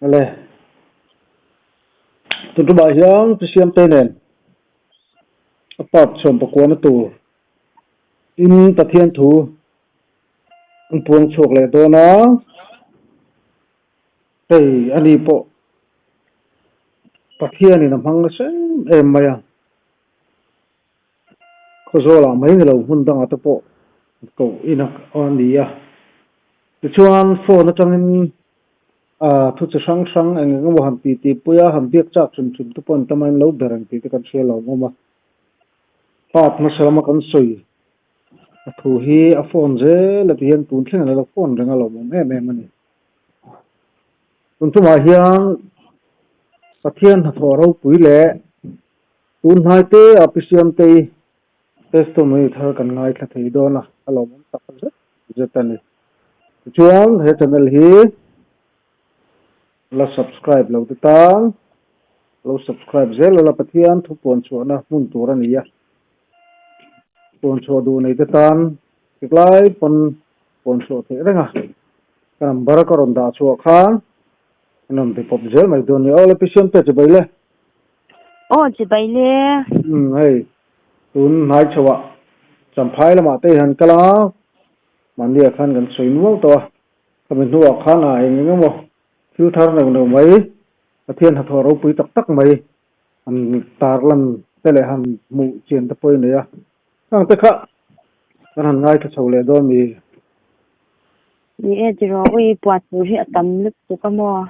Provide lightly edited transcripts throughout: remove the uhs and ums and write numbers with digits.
Awle. Tun tumah hian Pi Siamtei nen a part chhuan pakuana tur in Pathian thu an puang chhuak leh dawn a, hei ani pawh Pathianin a hmang nasa em em mai a, Khawzawlah mai ni lo hmun dangah te pawh koh in a ni a, tichuan phone atangin Aaa thu chi hrang hrang eng eng emaw han ti tih pui a, han biak chak hrim hrim te pawh an tam a, in lo ber ang tih te kan hria lo ang awm a. Part hmasa lama kan sawi a thu hi a phone zel a ti hian tun thleng a lo phone reng a lo awm em em a ni. Tun tumah hian Pathian hnathawh ropui leh tun hnai te a Pi Siamtei Testimony thar kan ngaithla thei dawn a, a lawmawm tak zet zet a ni. Tichuan he channel hi la subscribe lo te tan lo subscribe zel ula Pathian thu puan chhuahna hmun tur a ni a, puan chhuah duh nei te tan tiklai pawn puan chhuah theih reng a, ka number ka rawn dah chhuah khan an rawn be pawp zel mai dawn a ni. Aw le Pi Siamte chibai le. Aw chibai le. Umm hei tun hnai chho ah Champhai lamah te hi han kal a, mahni ah khan kan sawi nual tawh a, khami hnuah khan ah eng eng emaw thil thar neuh neuh mai Pathian hnathawh ropui tak tak mai han tarlan te leh han hmuh chian te pawh i nei a, khang te kha kan han ngaithla chho leh dawn mi. Ni e tiraw ui puan tur hi a tam lutuk a maw?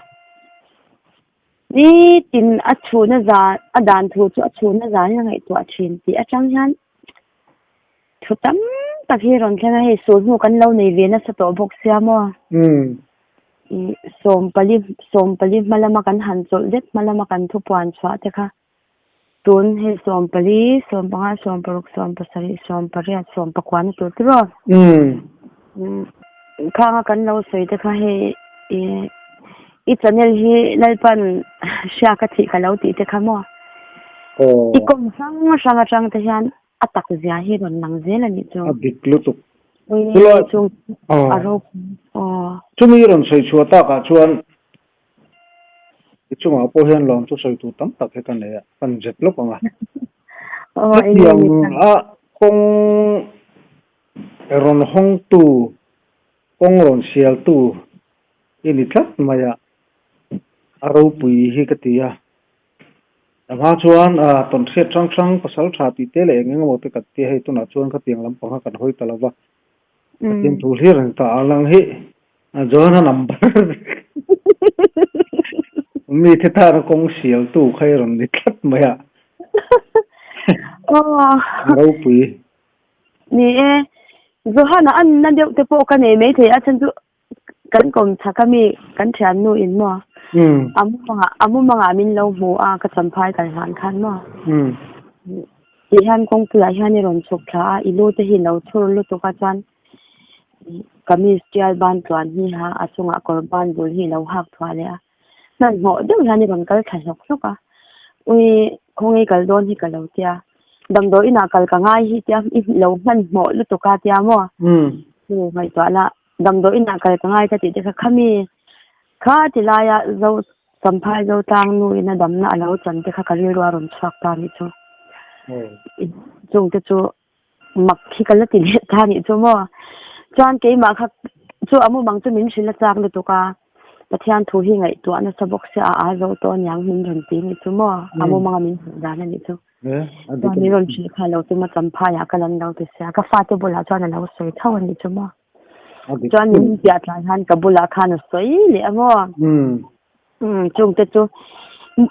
Nitin a chhuna zan a dan thu chu a chhuna zan in a ngaihtuah thin tih atang hian thu tam tak hi rawn thleng a, hei sul hnu kan lo nei ve nasa tawh bawk sia maw? Ih sawmpali sawmpali hma lama kan han chawlh det hma lama kan thu puan chhuah te kha tun hei sawmpali sawmpanga sawmparuk sawmpasarih sawmpariat sawmpakua na tur tiraw? Khanga kan lo sawi te kha hei ih i channel hi Lalpan hria ka thih ka lo tih te kha maw? I kawm hrang hrang atang te hian a tak zia hi rawn lang zel a nih chu. A dik lutuk. Chung a ropui aw. Chumi rawn sawi chhuah takah chuan i chungah pawh hian lawm chu sawi tur tam tak hi ka nei a, kan zet lawk ang a. Hetiang a kawng rawn hawngtu, kawng rawn sialtu i ni tlat mai a, a ropui hi ka ti a. A hma chuan tawnhriat hrang hrang pasal tha tih te leh eng eng emaw te kan tia hei tunah chuan khatiang lampang kha kan hawi ta lo va, Pathian thu hlir ang ta ang lang hi Johana number mi te tana kawng sialtu kha i rawn ni tlat mai a. A ropui. Ni e, Johana a nunna deuh te pawh ka nei maithei a chhan chu kan kawm chhak a mi kan thiannu in maw a mumangah a mumangah min lo hmu a ka champhai kal hlan khan maw tih hian kawngpuiah hian i rawn chhuk thla a i lu te hi lo chhur lutuk a chuan kamis tial ban tluan hi ha a chungah kawr ban bul hi lo hak thuah leh a hmanhmawh deuh hian i rawn kal thla hlawk hlawk a ui khawnge kal dawn hi ka lo tia damdawi inah kal ka ngai hi tia i lo hmanhmawh lutuk a tia maw chu ngaihtuah lah damdawi inah kal ka ngai ka tih te kha khami kha ti laia zo champhai zo tlang nu ina damna a lo chan te kha ka rilru a rawn chhuak ta nih chu chung te chu mak hi ka la ti leh ta nih chu maw chuan keimah kha chu a mumang chu min hrilh a chak lutuk a Pathian thu hi ngaihtuah nasa bawk sia a a zo tawh aniang min rawn ti nih chu maw a mumanga min hmuh dan a nih chu chuan min rawn hrilh kha lo tum a champhai ah ka lan lo ti sia ka fate bulah chuan a lo sawi tho a nih chu maw chuan min piah tlai khan ka bulah khan a sawi leh a maw Chung te chu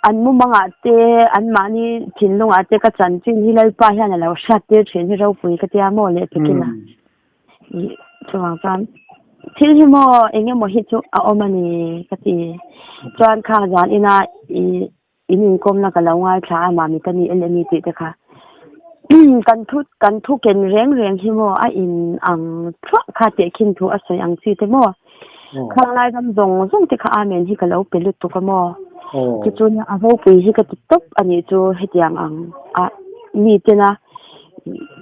an mumangah te anmahni thinlungah te ka chanchin hi Lalpa hian a lo hriat tir thin hi ropui ka tia maw leh tukin a ih chuvang chuan thil hi maw eng emaw hi chu a awm a ni ka ti chuan khang zan ina ih in inkawmna ka lo ngaithla a mami ka ni lmi tih te kha kan thu kan thu ken reng reng hi maw a in ang thluah kha tehkhin thu a sawi ang chi te maw. Khang lai ram zawng zawng te kha amen hi ka lo pe lutuk a maw? Chu chu nia a ropui hi ka ti tawp a nih chu hetiang ang a. Mi tena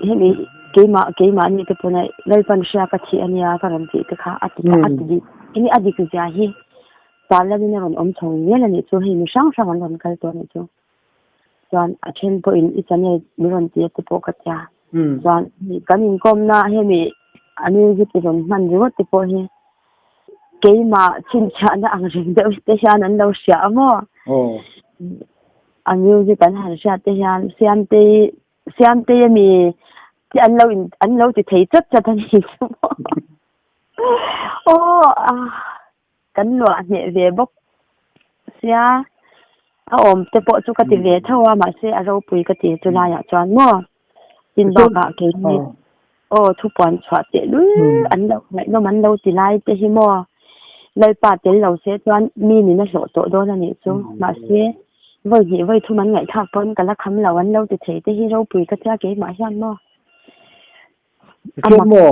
hemi keimah keimahni te pawn a Lalpan hria ka thih ania ka rawn tih te kha a ti a ti dik enge a dik zia hi tan lamin a rawn awm chho mial a nih chu hei mi hrang hrang an rawn kal tawh a nih chu chuan a then pawhin i channel min rawn ti a te pawh ka tia chuan kan inkawmna hemi a music i rawn hman ringawt te pawh hi keimah chhinchhiahna ang reng deuh te hian an lo hria a maw? A music an han hriat te hian Siamtei Siamtei ami te an lo in an lo ti thei chat chat a ni chu maw aw a kan luah hneh ve bawk sia a awm te pawh chu ka ti ve tho a mahse a ropui ka ti chu laiah chuan maw tin bakah keini Aw thupuan chhuah teh lul an lo ngaihnawm an lo ti lai te hi maw Lalpa tel lo se chuan mi nin a hlawh tawh dawn a nih chu. Mahse vawi hnih vawi thum an ngaihthlak pawn ka la kham lo an lo ti thei te hi ropui ka tia keimah hian maw. Tichuan maw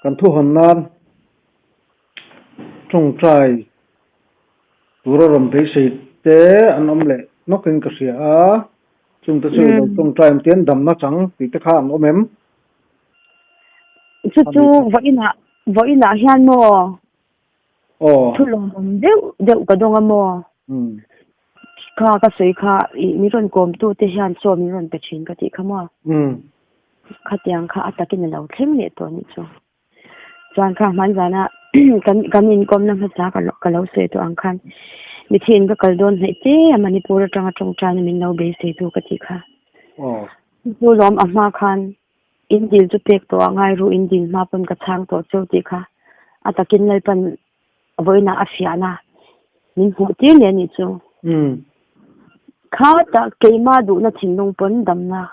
kan thuhawn nan tawngtai tura rawn beisei te an awm leh nawkin ka hria a. Chungte chu i lo tawngtai em tian damna chang tih te kha an awm em? Chu chu vawiinah vawiinah hian maw thu lawmawm deuh deuh ka dawng a maw? Kha ka sawi kha i min rawn kawmtu te hian chaw min rawn pe thin ka tih kha maw? Khatiang kha a takin a lo thleng leh tawh anih chu. Chuan kha hman zana kan kan inkawmna hmasa ka lo ka lo sawi tawh ang khan mithiin ka kal dawn hnaih che a Manipur atanga tawngtaina min lo beisei tu ka tih kha. Chu lawm a hma khan in dil chu pek tawh a ngai ru in dil hma pawn ka chhang tawh cheu tih kha a takin Lalpan vawiinah a fiahna min hmuh tir leh a nih chu. Kha tak keimah duhna thinlung pawn damna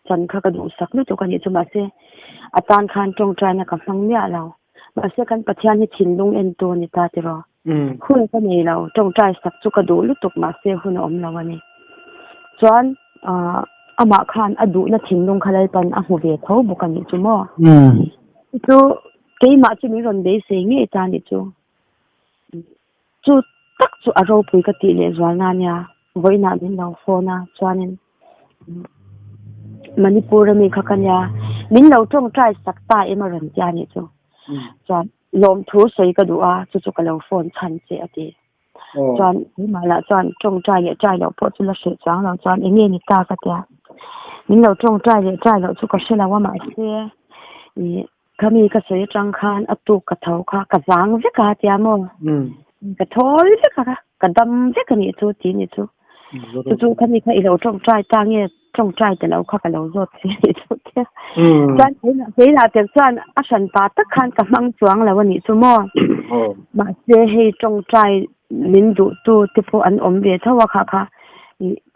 Chan kha ka duhsak lutuk a nih chu mahse a tan khan tawngtaina ka hmang miah lo. Mahse kan Pathian hi thinlung entu a ni ta tiraw? Hun ka nei lo, tawngtai sak chu ka duh lutuk mahse hun a awm lo a ni. Chuan amah khan a duhna thinlung kha Lalpan a hmu ve tho bawk a nih chu maw? Chu keimah chu min rawn beisei ngei ta a nih chu. Chu tak chu a ropui ka tih leh zual na nia, vawiinah min lo phone a, chuanin Manipur ami kha ka nia, min lo tawngtai sak ta em a rawn tia nih chu. Chuan lawmthu sawi ka duh a, chu chu ka lo phone chhan che a ti. Chuan keimah lah chuan tawngtai leh tai loh pawh chu la hreh chuang lo chuan eng nge ni ta ka tia. Min lo tawngtai leh tai loh chu ka hre lo a mahse ih Khami ka sawi atang khan a tuk ka tho kha ka zang vek a tia maw? Ka thawl vek a, ka dam vek a nih chu ti nih chu. Chu chu khami kha i lo tawngtai ta nge tawngtai ta lo kha ka lo zawt che a nih chu tia. Chuan keilah tel chuan a hran pa tak khan ka hmang chuang lo a nih chu maw? Mahse hei tawngtai min duhtu te pawh an awm ve tho a kha kha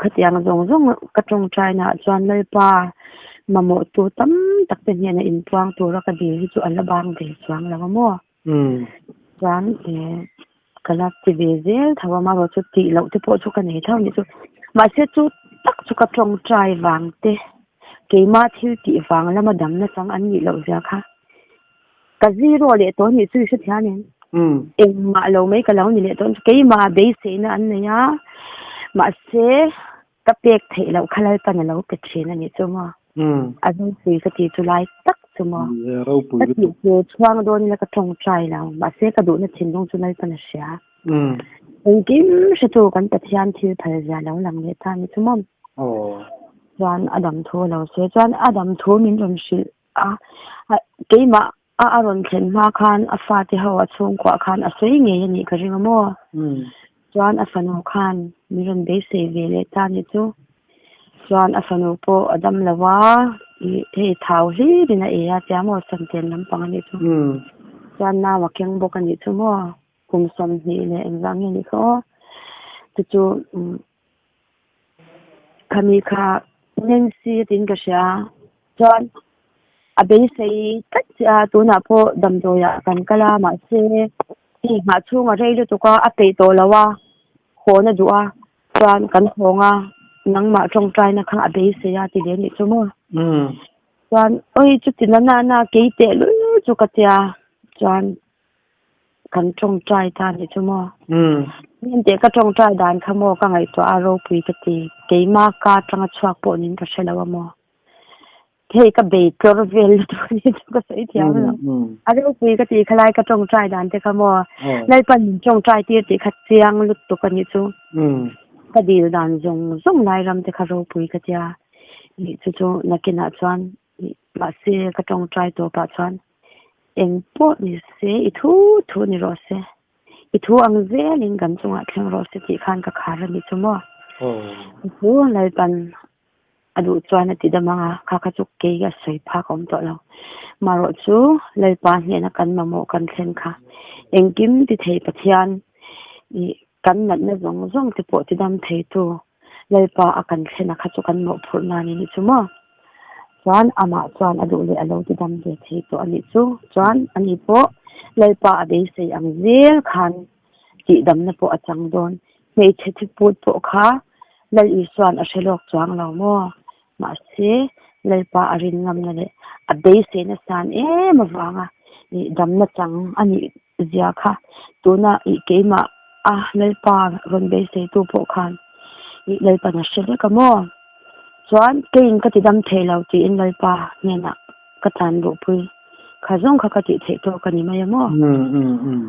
khatiang zawng zawng ka tawngtai naah chuan Lalpa mamawhtu tam tak te hnena inpuang tura ka dil hi chu a la bang ve chuang lo a maw? Chuan ka la ti ve zel tho a marawh chu tih loh te pawh chu ka nei tho a nih chu. Mahse chu tak chu ka tawngtai vang te keimah thil tih vang lama damna chang an nih loh zia kha Ka zero leh tawh anih chu i hrethiam em? Engmah lo mai ka lo ni leh tawh keimah beiseina an nei a, mahse ka pek theih loh kha Lalpan a lo pe thin anih chu maw? A ropui ka tih chu lai tak chu maw? Ka tih chu chhuang dawn ila ka tawngtai lo, mahse ka duhna thinlung chu Lalpan a hria. Engkim hretu kan Pathian thil phal zia lo lang leh ta anih chu maw? Chuan a dam thu a lo sawi chuan a dam thu min rawn hrilh a, keimah a a rawn thlen hma khan a fate ho a chhungkuah khan a sawi ngei a nih ka ring a maw? Chuan a fanu khan min rawn beisei ve leh ta ni chu. Chuan a fanu pawh a dam lo a, ih hei thau hlir in a ei a tia maw Santen lampang a nih chu. Chuan nau a keng bawk a nih chu maw? Kum 20 leh engzah nge nih kha aw. Chu chu Khami kha Nancy a tiin ka hria chuan a beisei tlat che a tunah pawh damdawiah kan kal a mahse hei nghah chhung a rei lutuk a a peih tawh lo a hawn a duh a chuan kan hawng a nangmah tawngtaina kha a beisei a ti leh anih chu maw chuan awi chuti na na kei teh lul chu ka tia chuan. Kan tawngtai ta ni chu maw? Hminte ka tawngtai dan kha maw ka ngaihtuah a ropui ka ti. Keima ka atanga chhuak pawh niin ka hre lo a maw. Hei ka bei tlawr vel lutuk a ni chu ka sawi thiam lo. A ropui ka tih khalai ka tawngtai dan te kha maw. Lalpan min tawngtai tir tih kha chiang lutuk a nih chu. Ka dil dan zawng zawng lai ram te kha ropui ka tia. Nih chu chu nakinah chuan mahse ka tawngtai tawpah chuan eng pawh ni se i thu thu ni rawh se. I thu ang zelin kan chungah thleng rawh se tih khan ka khar a nih chu maw. I thu Lalpan a duh chuan a ti dam ang a, kha kha chu kei a sawi phak a awm tawh lo. Marawh chu Lalpa hnena kan mamawh kan thlen kha engkim ti thei Pathian i kan natna zawng zawng te pawh ti dam theitu Lalpa a kan thlen a kha chu kan mawhphurh nan a nih chu maw. Chuan amah chuan a duh leh a lo ti dam ve thei tawh a nih chu. Chuan ani pawh Lalpa a beisei ang zel khan tihdamna pawh a chang dawn. Hmeichhe thiput pawh kha Lal Isua'n a hre lawk chuang lo maw? Mahse, Lalpa a rin ngamna leh a beiseina san em avanga ih damna chang a nih zia kha tuna ih keimah a Lalpa rawn beiseitu pawh khan ih Lalpa'n a hre vek a maw? Chuan keiin ka tidam thei lo tiin Lalpa hnenah ka tlan luhpui. Kha zawng kha ka tih theih tawk a ni mai a maw?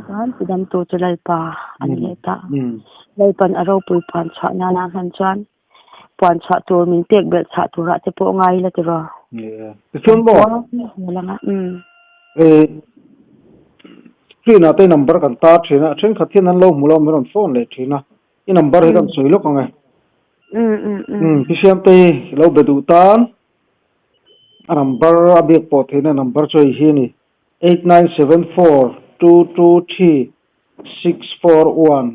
Chuan tidamtu chu Lalpa a ni leh ta. Lalpa'n a ropui puan chhuah nana hman chuan puan chhuah tur min pek belh chhah turah te pawh ngai ila tiraw? Tichuan maw? Screen ah te number kan tar thin a, thenkhat hian an lo hmu lo min rawn phone leh thin a, i number hi kan sawi lawk ang e. Pi Siamtei lo be duh tan. A number a biak pawh theihna number chu hei hi a ni, 8974223641,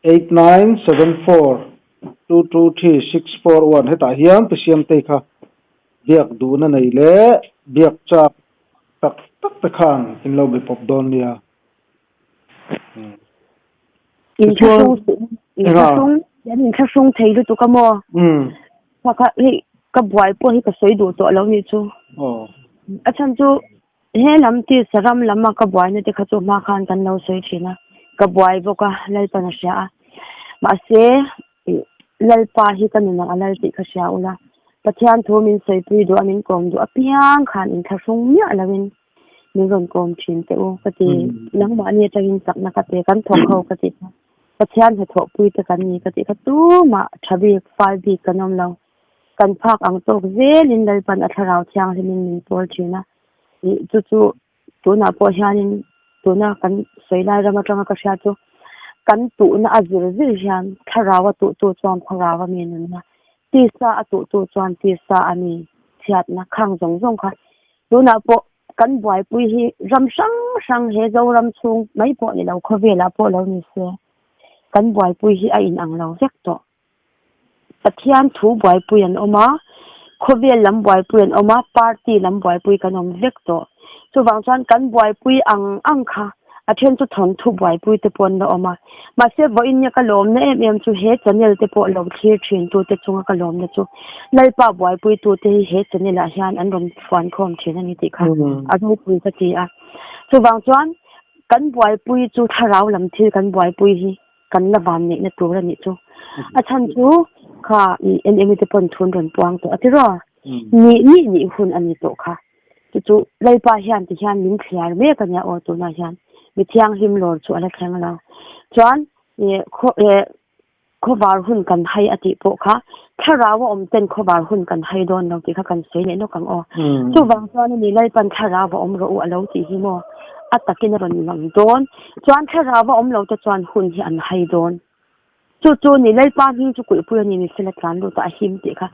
8974223641 hetah hian Pi Siamtei kha biak duhna nei leh biak chak tak tak te khan in lo be pawp dawn nia. Inthlahrung inthlahrung an inthlahrung thei lutuk a maw? Kha kha hei ka buai pawh hi ka sawi duh tawh lo nih chu. A chhan chu he lam tisa ram lam a ka buaina te kha chu hma khan kan lo sawi thin a, ka buai bawk a Lalpan a hria a. Mahse Lalpa hi ka nunah a lal tih ka hria ula, Pathian thu min sawipui duh a min kawm duh apiang khan inthlahrung miah loin min rawn kawm thin teh u ka ti. Nangmahni atangin chakna ka pe, kan thawk ho ka tih kha. Pathian hnathawhpui te kan ni ka tih kha tumah tha bik, fal bik kan awm lo. Kan phak ang tawk zelin Lalpan a thlarau thianghlimin min pawl thin a. Ih chu chu tunah pawh hianin tuna kan sawi lai ram atanga ka hria chu kan tuhna a zir zir hian thlarau a tuhtu chuan thlarau a mi nunna, tisa a tuhtu chuan tisa a mi chhiatna khang zawng zawng kha Tunah pawh kan buaipui hi ram hrang hrang he Zoram chhung mai pawh ni lo khawvelah pawh lo ni se kan buaipui hi a inang lo vek tawh. Pathian thu buaipui an awm a, khawvel lam buaipui an awm a, party lam buaipui kan awm vek tawh. Chuvang chuan kan buaipui ang ang kha A then chu thawnthu buaipui te pawh an la awm a, mahse vawiin nia ka lawmna em em chu he channel te pawh lo thlir thin tu te chunga ka lawmna chu Lalpa buaipui tu te hi he channel ah hian an rawn fuan khawm thin a ni tih kha a ropui ka ti a. Chuvang chuan kan buaipui chu thlarau lam thil kan buaipui hi kan la van neihna tur a nih chu. A chhan chu kha i NME te pawn thun rawn puang tawh a tiraw? Nih nih nih hun a ni tawh kha. Chu chu Lalpa hian ti hian min thliar mek a nia aw tunah hian mi thianghlim lawr chu a la thleng lo. Chuan khawvar hun kan hai a tih pawh kha thlarau a awm ten khawvar hun kan hai dawn lo tih kha kan sawi leh nawk ang aw. Chuvang chuan a ni Lalpan thlarau a awm rawh u a lo tih hi maw a takin a rawn lang dawn. Chuan thlarau a awm lo te chuan hun hi an hai dawn. Chu chu ni Lalpa hming chu kulhpui a ni mi fela tlan lut a a him tih kha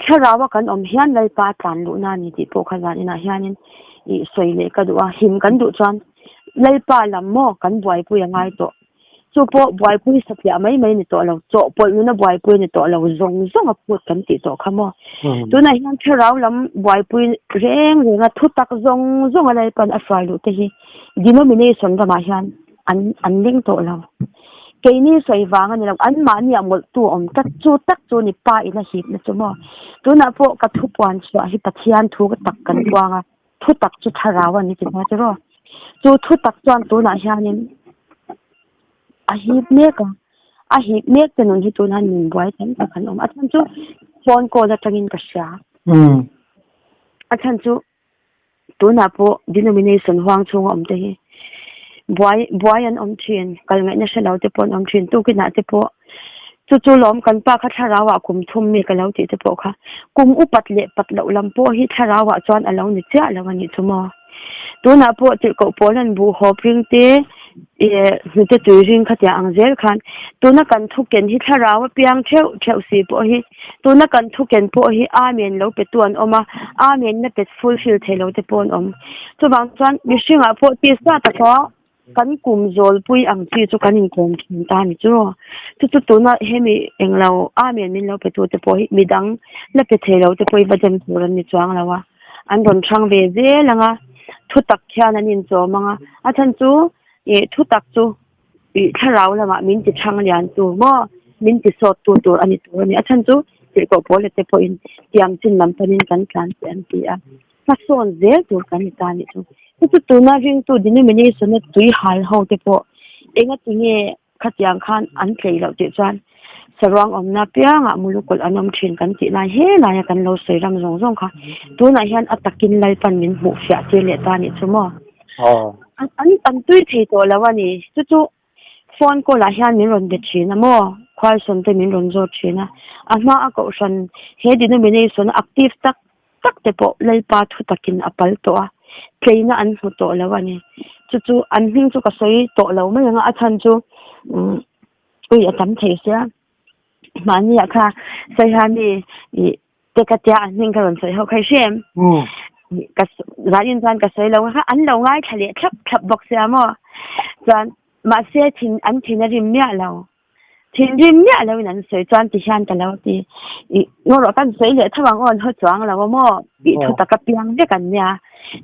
thlarau a kan awm hian Lalpa a tlan luhna a ni tih pawh kha zan inah hianin ih sawi leh ka duh a, him kan duh chuan Lalpa lam maw kan buaipui a ngai tawh. Chu pawh buaipui satliah mai mai ni tawh lo, chawhpawlh nuna buaipui ni tawh lo zawng zawng a phut kan tih tawh kha maw. Tunah hian thlarau lam buaipui reng reng a thutak zawng zawng a Lalpan a hruai luh te hi denomination ramah hian an an ling tawh lo. Keini sawi vang a ni lo, anmahni ah mawlhtu a awm tlat, chu tak chu ni pa ina hipna chu maw. Tunah pawh ka thu puan chhuah hi Pathian thu tak kan puang a, thu tak chu thlarau a ni ti hma chu raw. Chu thu tak chuan tunah hianin a hip mek a. A hip mek te nun hi tuna nun buai tam tak an awm. A chhan chu phone call atangin ka hria. A chhan chu tunah pawh denomination huang chhunga awm te hi buai buai an awm thin, kal ngaihna hre lo te pawh an awm thin. Tukinah te pawh chu chu lawm kan pa kha thlarau ah kum thum mi ka lo tih te pawh kha kum upat leh pat loh lam pawh hi thlarau ah chuan a lo ni chiah lo a nih chu maw. Tunah pawh tirhkoh pawl an buh hawp ring te ih hnute tui ring khatiang ang zel khan tuna kan thu ken hi thlarau a piang theuh theuh si pawh hi tuna kan thu ken pawh hi Amen lo pe tu an awm a, Amen na pe fulfill thei lo te pawh an awm. Chuvang chuan mihringah pawh tisa taka kan kum zawlpui ang chi chu kan inkawm thin ta a ni chu. Chu chu tuna hemi englo Amen min lo pe tu te pawh hi midang la pe thei lo te pawh hi va dem tur an ni chuang lo a. An rawn hrang ve zel ang a, thu tak hian an inchawm ang a, a chhan chu ih thu tak chu ih thlarau lamah min ti hrang lian tu maw min ti sawt tu tur a ni tur a ni. A chhan chu tirhkoh pawl te pawhin tiang chin lam panin kan tlan tih an ti a, hmasawn zel tur kan ni ta a nih chu. Chu chu tuna ringtu denomination-a tui hal ho te pawh engatinge Khatiang khan an tlei loh tih chuan saruang awmna piangah mulukawlh an awm thin kan tih lai he laia kan lo sawi ram zawng zawng kha tunah hian a takin Lalpan min hmuh fiah tir leh ta nih chu maw? An an tui thei tawh lo a ni. Chu chu phone call ah hian min rawn be thin a maw? Khualsawn te min rawn zawt thin a. A hma a kohhran he denomination active tak tak te pawh Lalpa thu takin a pal tawh a, tleina an hmu tawh lo a ni. Chu chu an hming chu ka sawi tawh lo mai ang a, a chhan chu umm ui a tam thei sia. Mahni ah kha Saihani ih te ka tia an hming ka rawn sawi ho kha i hre em? Ka zanin chuan ka sawi lo kha an lo ngaithla leh thlap thlap bawk sia maw? Chuan mahse thin an thin a rim miah lo. Thinrim miah lo in an sawi chuan ti hian ka lo ti. Ih ngaw rawh kan sawi leh tho ang aw an haw chuang lo a maw tih thu tak a piang vek an nia.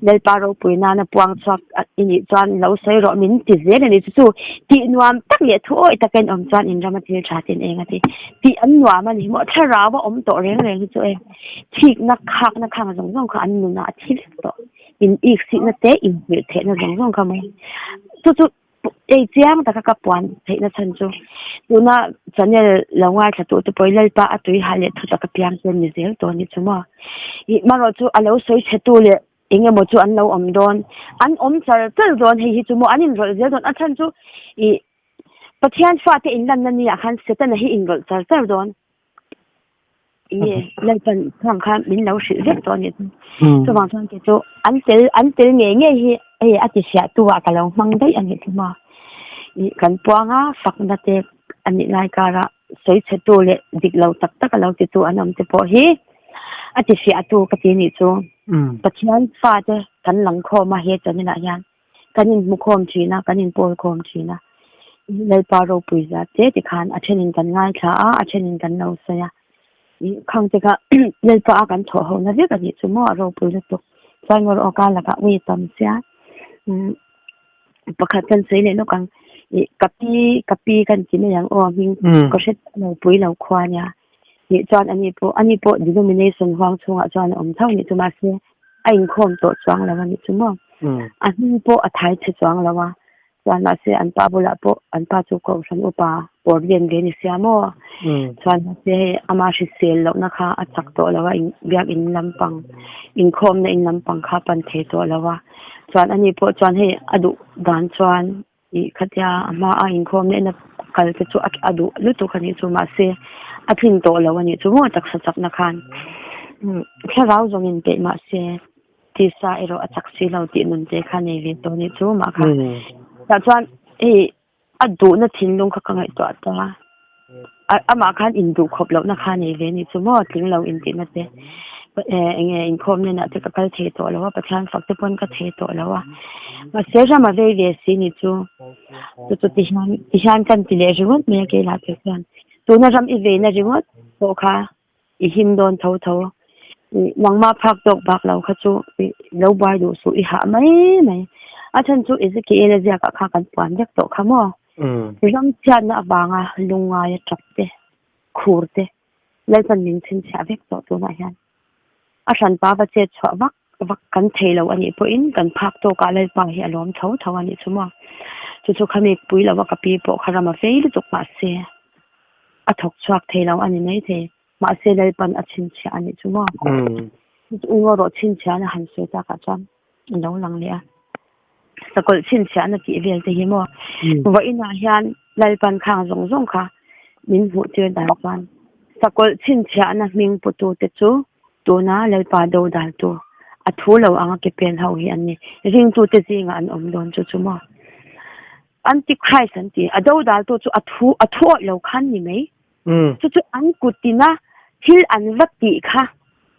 Lalpa ropui nana puang chhuak i nih chuan lo sawi rawh min ti zel a ni chu chu tih nuam tak leh thu awih taka in awm chuan in rama thil tha ten eng a ti. Tih an nuam a ni maw thlarau a awm tawh reng reng hi chu e thikna khakna khang zawng zawng kha an nunah a thi vek tawh. In iksihna te inhrilh theihna zawng zawng kha maw chu chu Ei chiang taka ka puan theihna chhan chu tuna channel lo ngaithla tute pawh hi Lalpa a tui hah leh thu taka piang chu an ni zel tawh a ni chu maw. Ih marawh chu a lo sawi chhe tu leh eng emaw chu an lo awm dawn, an awm char char dawn hei hi chu maw an inrawlh zel dawn a chhan chu ih Pathian fate inlanna ni ah khan Setana hi inrawlh char char dawn. Nge Lalpan chuan khan min lo hrilh vek tawh a nih chu. Chuvang chuan kei chu an tel an tel ngei ngei hi hei a ti fiah tu ah ka lo hmang daih a nih chu maw. Ih kan puang a fakna te a nih lai karah sawi chhe tu leh dik lo tak tak a lo ti tu an awm te pawh hi a ti fiah tu ka ti nih chu. Pathian fate kan lang khawm a he channel ah hian. Kan inhmu khawm thin a, kan inpawl khawm thin a. Lalpa ropui zat te tikhan a thenin kan ngaithla a, a thenin kan lo sawi a. Khang te kha Lalpa a kan thawh ho na vek a nih chu maw a ropui lutuk. Chuan ngawr awka lakah ui tam sia. Pakhat kan sawi leh lawk ang. Ka pi, ka pi kan ti mai ang aw hming ka hre lo pui lo khua nia. Nih chuan ani pawh, ani pawh denomination huang chhungah chuan a awm tho nih chu mahse a inkhawm tawh chuang lo a nih chu maw. A hming pawh a thai chhe chuang lo a, chuan mahse an pa bulah pawh an pa chu kohhran upa pawr lian ve ni sia maw. Chuan mahse hei ama hrisel lohna kha a chak tawh lo a, biak in lampang inkhawmna in lampang kha a pan thei tawh lo a. Chuan ani pawh chuan hei a duh dan chuan Ih khatia a hma a inkhawm leh na kal te chu a duh lutuk a nih chu mahse a tlin tawh lo a nih chu maw taksa chakna khan thlarau zawng in peih mahse tisa erawh a chak si lo tih nun te kha nei ve tawh a nih chu mah kha tah chuan hei a duhna thinlung kha ka ngaihtuah ta a amah khan induh khawp lohna kha nei ve a nih chu maw tling lo intihna te eng nge inkhawm nenah te ka kal thei tawh lo a Pathian fak te pawn ka thei tawh lo a mahse rama vei ve si ni chu chu chu ti hian ti hian kan ti leh ringawt mai a keilah te chuan tuna ram i veina ringawt pawh kha i him dawn tho tho nangmah phak tawk bak lo kha chu lo buai duh suh i hah mai mai a chhan chu Ezekiel a ziak ah kha kan puan vek tawh kha maw ram chhiatna avanga lungngaia tap te khur te Lalpan min chhinchhiah vek tawh tunah hian a hranpa va chet chhuah vak vak kan thei lo a nih pawhin kan phak tawkah Lalpa hi a lawm tho tho a nih chu maw chu chu khami pui lova ka pi pawh kha ram a vei lutuk mahse. A thawk chhuak thei lo a ni maithei. Mahse Lalpan a chhinchhiah a nih chu maw? U ngaw rawh chhinchhiahna han sawi takah chuan a lo lang leh a. Sakawlh chhinchhiahna tih vel te hi maw? Vawiinah hian Lalpan khang zawng zawng kha min hmuh tir dan chuan sakawlh chhinchhiahna hming putute chu tuna Lalpa dodal tur a thu lo anga ke pen ho hi an ni. Ringtute zingah an awm dawn chu chu maw? Antichrist an ti. A dodaltu chu a thu a thu awih lo khan ni mai. Chu chu an kutina thil an va tih kha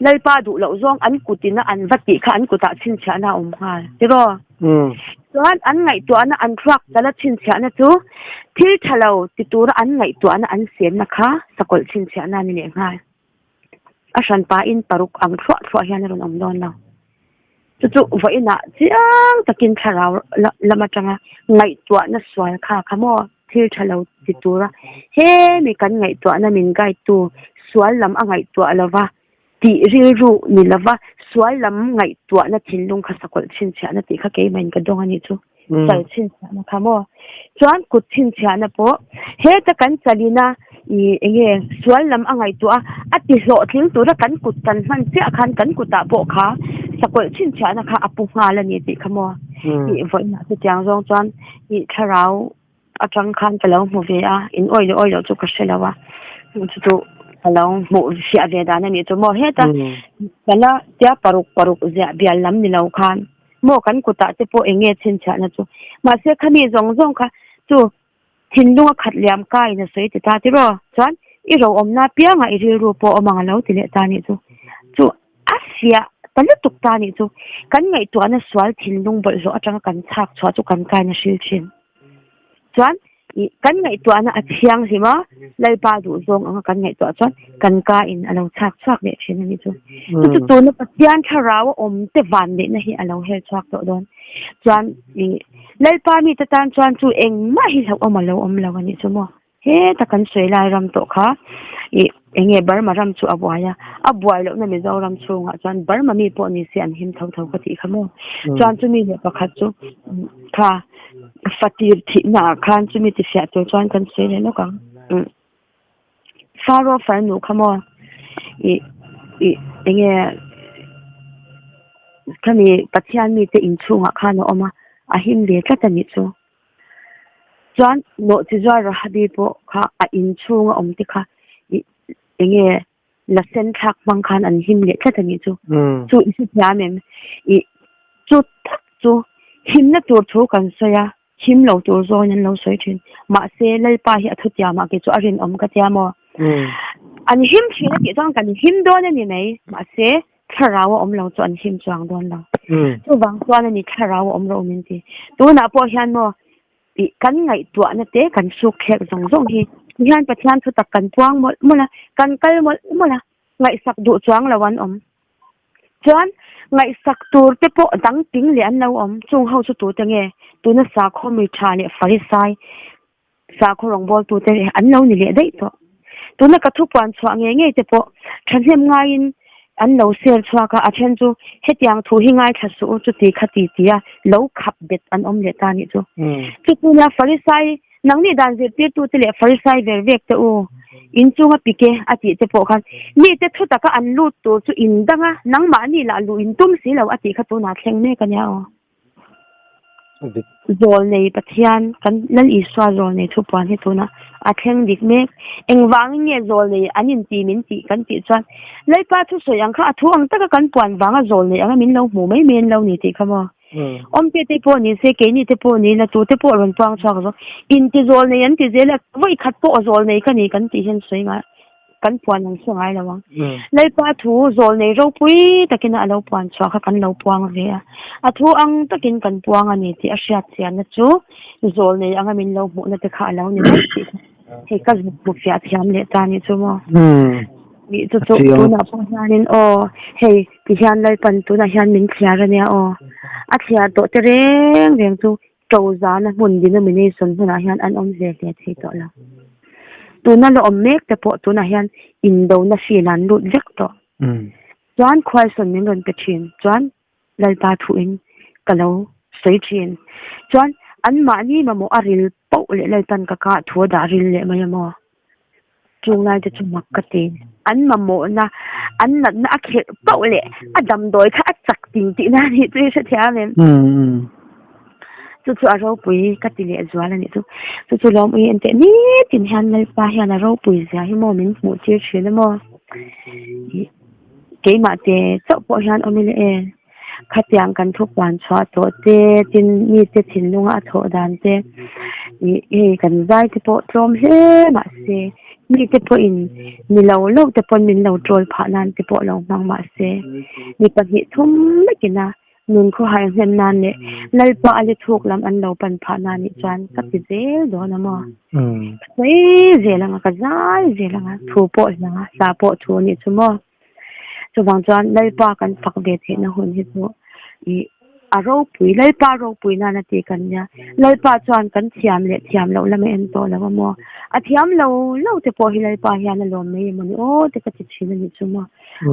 Lalpa duh loh zawng an kutina an va tih kha an kutah chhinchhiahna a awm nghal tiraw? Chuan an ngaihtuahna an thluak tala chhinchhiahna chu thil tha lo ti tura an ngaihtuahna an siamna kha sakawlh chhinchhiahna a ni leh nghal. A hranpain paruk ang thluah thluah hian a rawn awm dawn lo. Chu chu vawiinah chiang takin thlarau lam atanga ngaihtuahna sual kha kha maw thil tha lo ti tura hemi kan ngaihtuahna min guide tu sual lam a ngaihtuah lova tih rilru ni lova sual lam ngaihtuahna thinlung kha sakawlh chhinchhiahna tih kha keimahin ka dawng a nih chu. Chal chhinchhiahna kha maw? Chuan kut chhinchhiahna pawh heta kan chalina ih enge sual lam a ngaihtuah a, a ti hlawhtling tura kan kut kan hman chiah khan kan kutah pawh kha sakawlh chhinchhiahna kha a pu nghal a ni tih kha maw? Ih vawiinah chutiang zawng chuan ih thlarau atang khan ka lo hmu ve a, in awih leh awih loh chu ka hre lo a, chu chu ka lo hmuh fiah ve dan a nih chu maw? Heta chala tia paruk paruk ziah bial lam ni lo khan. Maw kan kutah te pawh eng nge chhinchhiahna chu? Mahse khami zawng zawng kha chu thinlung a khat liam ka in a sawi ti ta tiraw? Chuan i ro awmna apiangah i rilru pawh awm ang a lo ti leh ta nih chu. Chu a fiah ta lutuk ta nih chu. Kan ngaihtuahna sual thinlung bawlhhlawh atanga kan chhak chhuah chu kan kain a hril thin. Chuan i kan ngaihtuahna a thianghlim a, Lalpa duhzawng anga kan ngaihtuah chuan kan ka in a lo chhak chhuak leh thin a ni chu. Chu chu tuna Pathian thlarau a awm te van lehna hi a lo hel chhuak tawh dawn. Chuan i Lalpa mite tan chuan chu engmah hi hlauhawm a lo awm lo a nih chu maw. Heta kan sawi lai ram tawh kha ih eng nge Burma ram chu a buai a, a buai lohna Mizoram chhungah chuan Burma mi pawh ni se an him tho tho ka tih kha maw. Chuan chumi leh pakhat chu kha fatir thihna ah khan chumi ti fiah tur chuan kan sawi leh lawk ang. Faro farnu kha maw ih ih eng nge khami Pathian mite inchhungah khan a awm a, a him ve tlat a nih chu. Chuan nawhchizuar Rahabi pawh kha a inchhunga awm te kha ih enge la sen thlak hmang khan an him leh tlat a nih chu. Chu i hrethiam em? Ih chu tak chu himna tur thu kan sawi a, him lo tur zawngin an lo sawi thin. Mahse Lalpa hi a thutiam ah kei chu a rinawm ka tia maw? An him thin a tih chuan kan him dawn a ni mai. Mahse Thlarau a awm lo chu an him chuang dawn lo. Chuvang chuan a ni thlarau a awm rawh min ti. Tunah pawh hian maw tih kan ngaihtuahna te kan suk thlek zawng zawng hi hian Pathian thu tak kan puang mawlh mawlh a, kan kal mawlh mawlh a, ngaihsak duh chuang lo an awm. Chuan ngaihsak tur te pawh dang ting leh an lo awm. Chung ho chu tute nge? Tuna sakhaw mi tha leh farisai Sakhaw rawngbawltute an lo ni leh daih tawh. Tuna ka thupuan chhuah ngei ngei te pawh thahnem ngaiin an lo sel chhuak a, a then chu hetiang thu hi ngaithla suh u chuti kha ti tia lo khap bet an awm leh ta nih chu. Chu tuna Farisai nangni dan zirtirtute leh Farisai ver vek te u in chunga pike a tih te pawh khan mite thu taka an lut tur chu in dang a, nangmahni lah luh in tum si lo a tih kha tunah thleng mek a nia aw. Zawlnei Pathian kan Lal Isua zawlnei thupuan hi tunah a thleng dik mek. Engvangin nge zawlnei an inti min tih kan tih chuan Lalpa thusawi ang kha a thu ang taka kan puan vanga zawlnei anga min lo hmu mai mai an lo ni tih kha maw. Awmte te pawh ni se keini te pawh ni la tute pawh rawn puang chhuak zawk. Inti zawlnei an ti zel a vawi khat pawh zawlnei ka ni kan tih hian sawi ngai. Kan puan ang chu ngai lo ang. Lalpa thu zawl nei ropui takin a lo puan chhuah kha kan lo puang ve a. A thu ang takin kan puang a ni tih a hriat chianna chu zawl nei anga min lo hmuhna te kha a lo ni mai tih kha hei ka zuk hmu fiah thiam leh ta nih chu maw. Nih chu chu tunah pawh hianin aw hei ti hian Lalpan tunah hian min thliar a nia aw. A thliar tawh te reng reng chu To zana hmun denomination hmunah hian an awm hle hle thei tawh lo. Tuna la awm mek te pawh tunah hian indona field an lut vek tawh. Chuan khuaisawn min rawn pe thin chuan Lalpa thuin ka lo sawi thin. Chuan anmahni mamawh a ril poh leh Lalpan ka kah thu a dah ril leh mai a maw? Chung lai te chu mak ka ti. An mamawhna, an natna a khelh pauh leh a damdawi kha a chak ting tihna a nih chu i hrethiam em? Chu chu a ropui ka ti leh zual a nih chu. Chu chu lawm ui enteh nitin hian Lalpa hian a ropui zia hi maw min hmuh tir thin a maw? Keimah te chauh pawh hian awm ila e. Khatiang kan thu puan chhuah tawh te, tin mite thinlunga a thawh dan te, ih hei kan zai te pawh tlawm hle mahse mite pawhin ni lo lo te pawn min lo troll phah nan te pawh lo hmang mahse mi pahnih thum vekina nun khawhai hnem nan leh Lalpa a le thuk lam an lo pan phah nan nih chuan ka ti zel dawn a maw? Ka sawi zel anga ka zai zel anga thu pawh hlang a hla pawh thu a nih chu maw? Chuvang chuan Lalpa kan fak ve theihna hun hi chu ih a ropui, Lalpa ropui nana tih kan nia. Lalpa chuan kan thiam leh thiam loh lam a en tawh lo a maw? A thiam lo lo te pawh hi Lalpa hian a lawm mai emaw ni aw te ka ti thin a nih chu maw?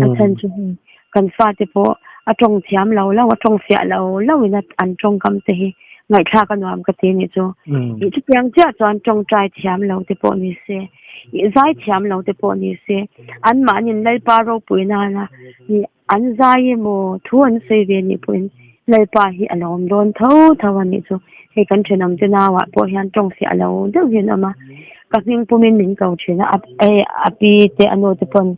A chhan chu hei kan fate pawh a tawng thiam lo lo, a tawng fiah lo lo in an tawngkam te hi ngaihthlak a nuam ka ti a nih chu. Ih chutiang chiah chuan tawngtai thiam lo te pawh ni se. Ih zai thiam lo te pawh ni se, anmahniin Lalpa ropui nana ih an zai emaw thu an sawi ve nih pawhin Lalpa hi a lawm dawn tho tho a nih chu. Hei kan thenawm te nauah pawh hian tawng fiah lo deuh hian a awm a, ka hming pumin min ko thin a, a pi te a nu te pawn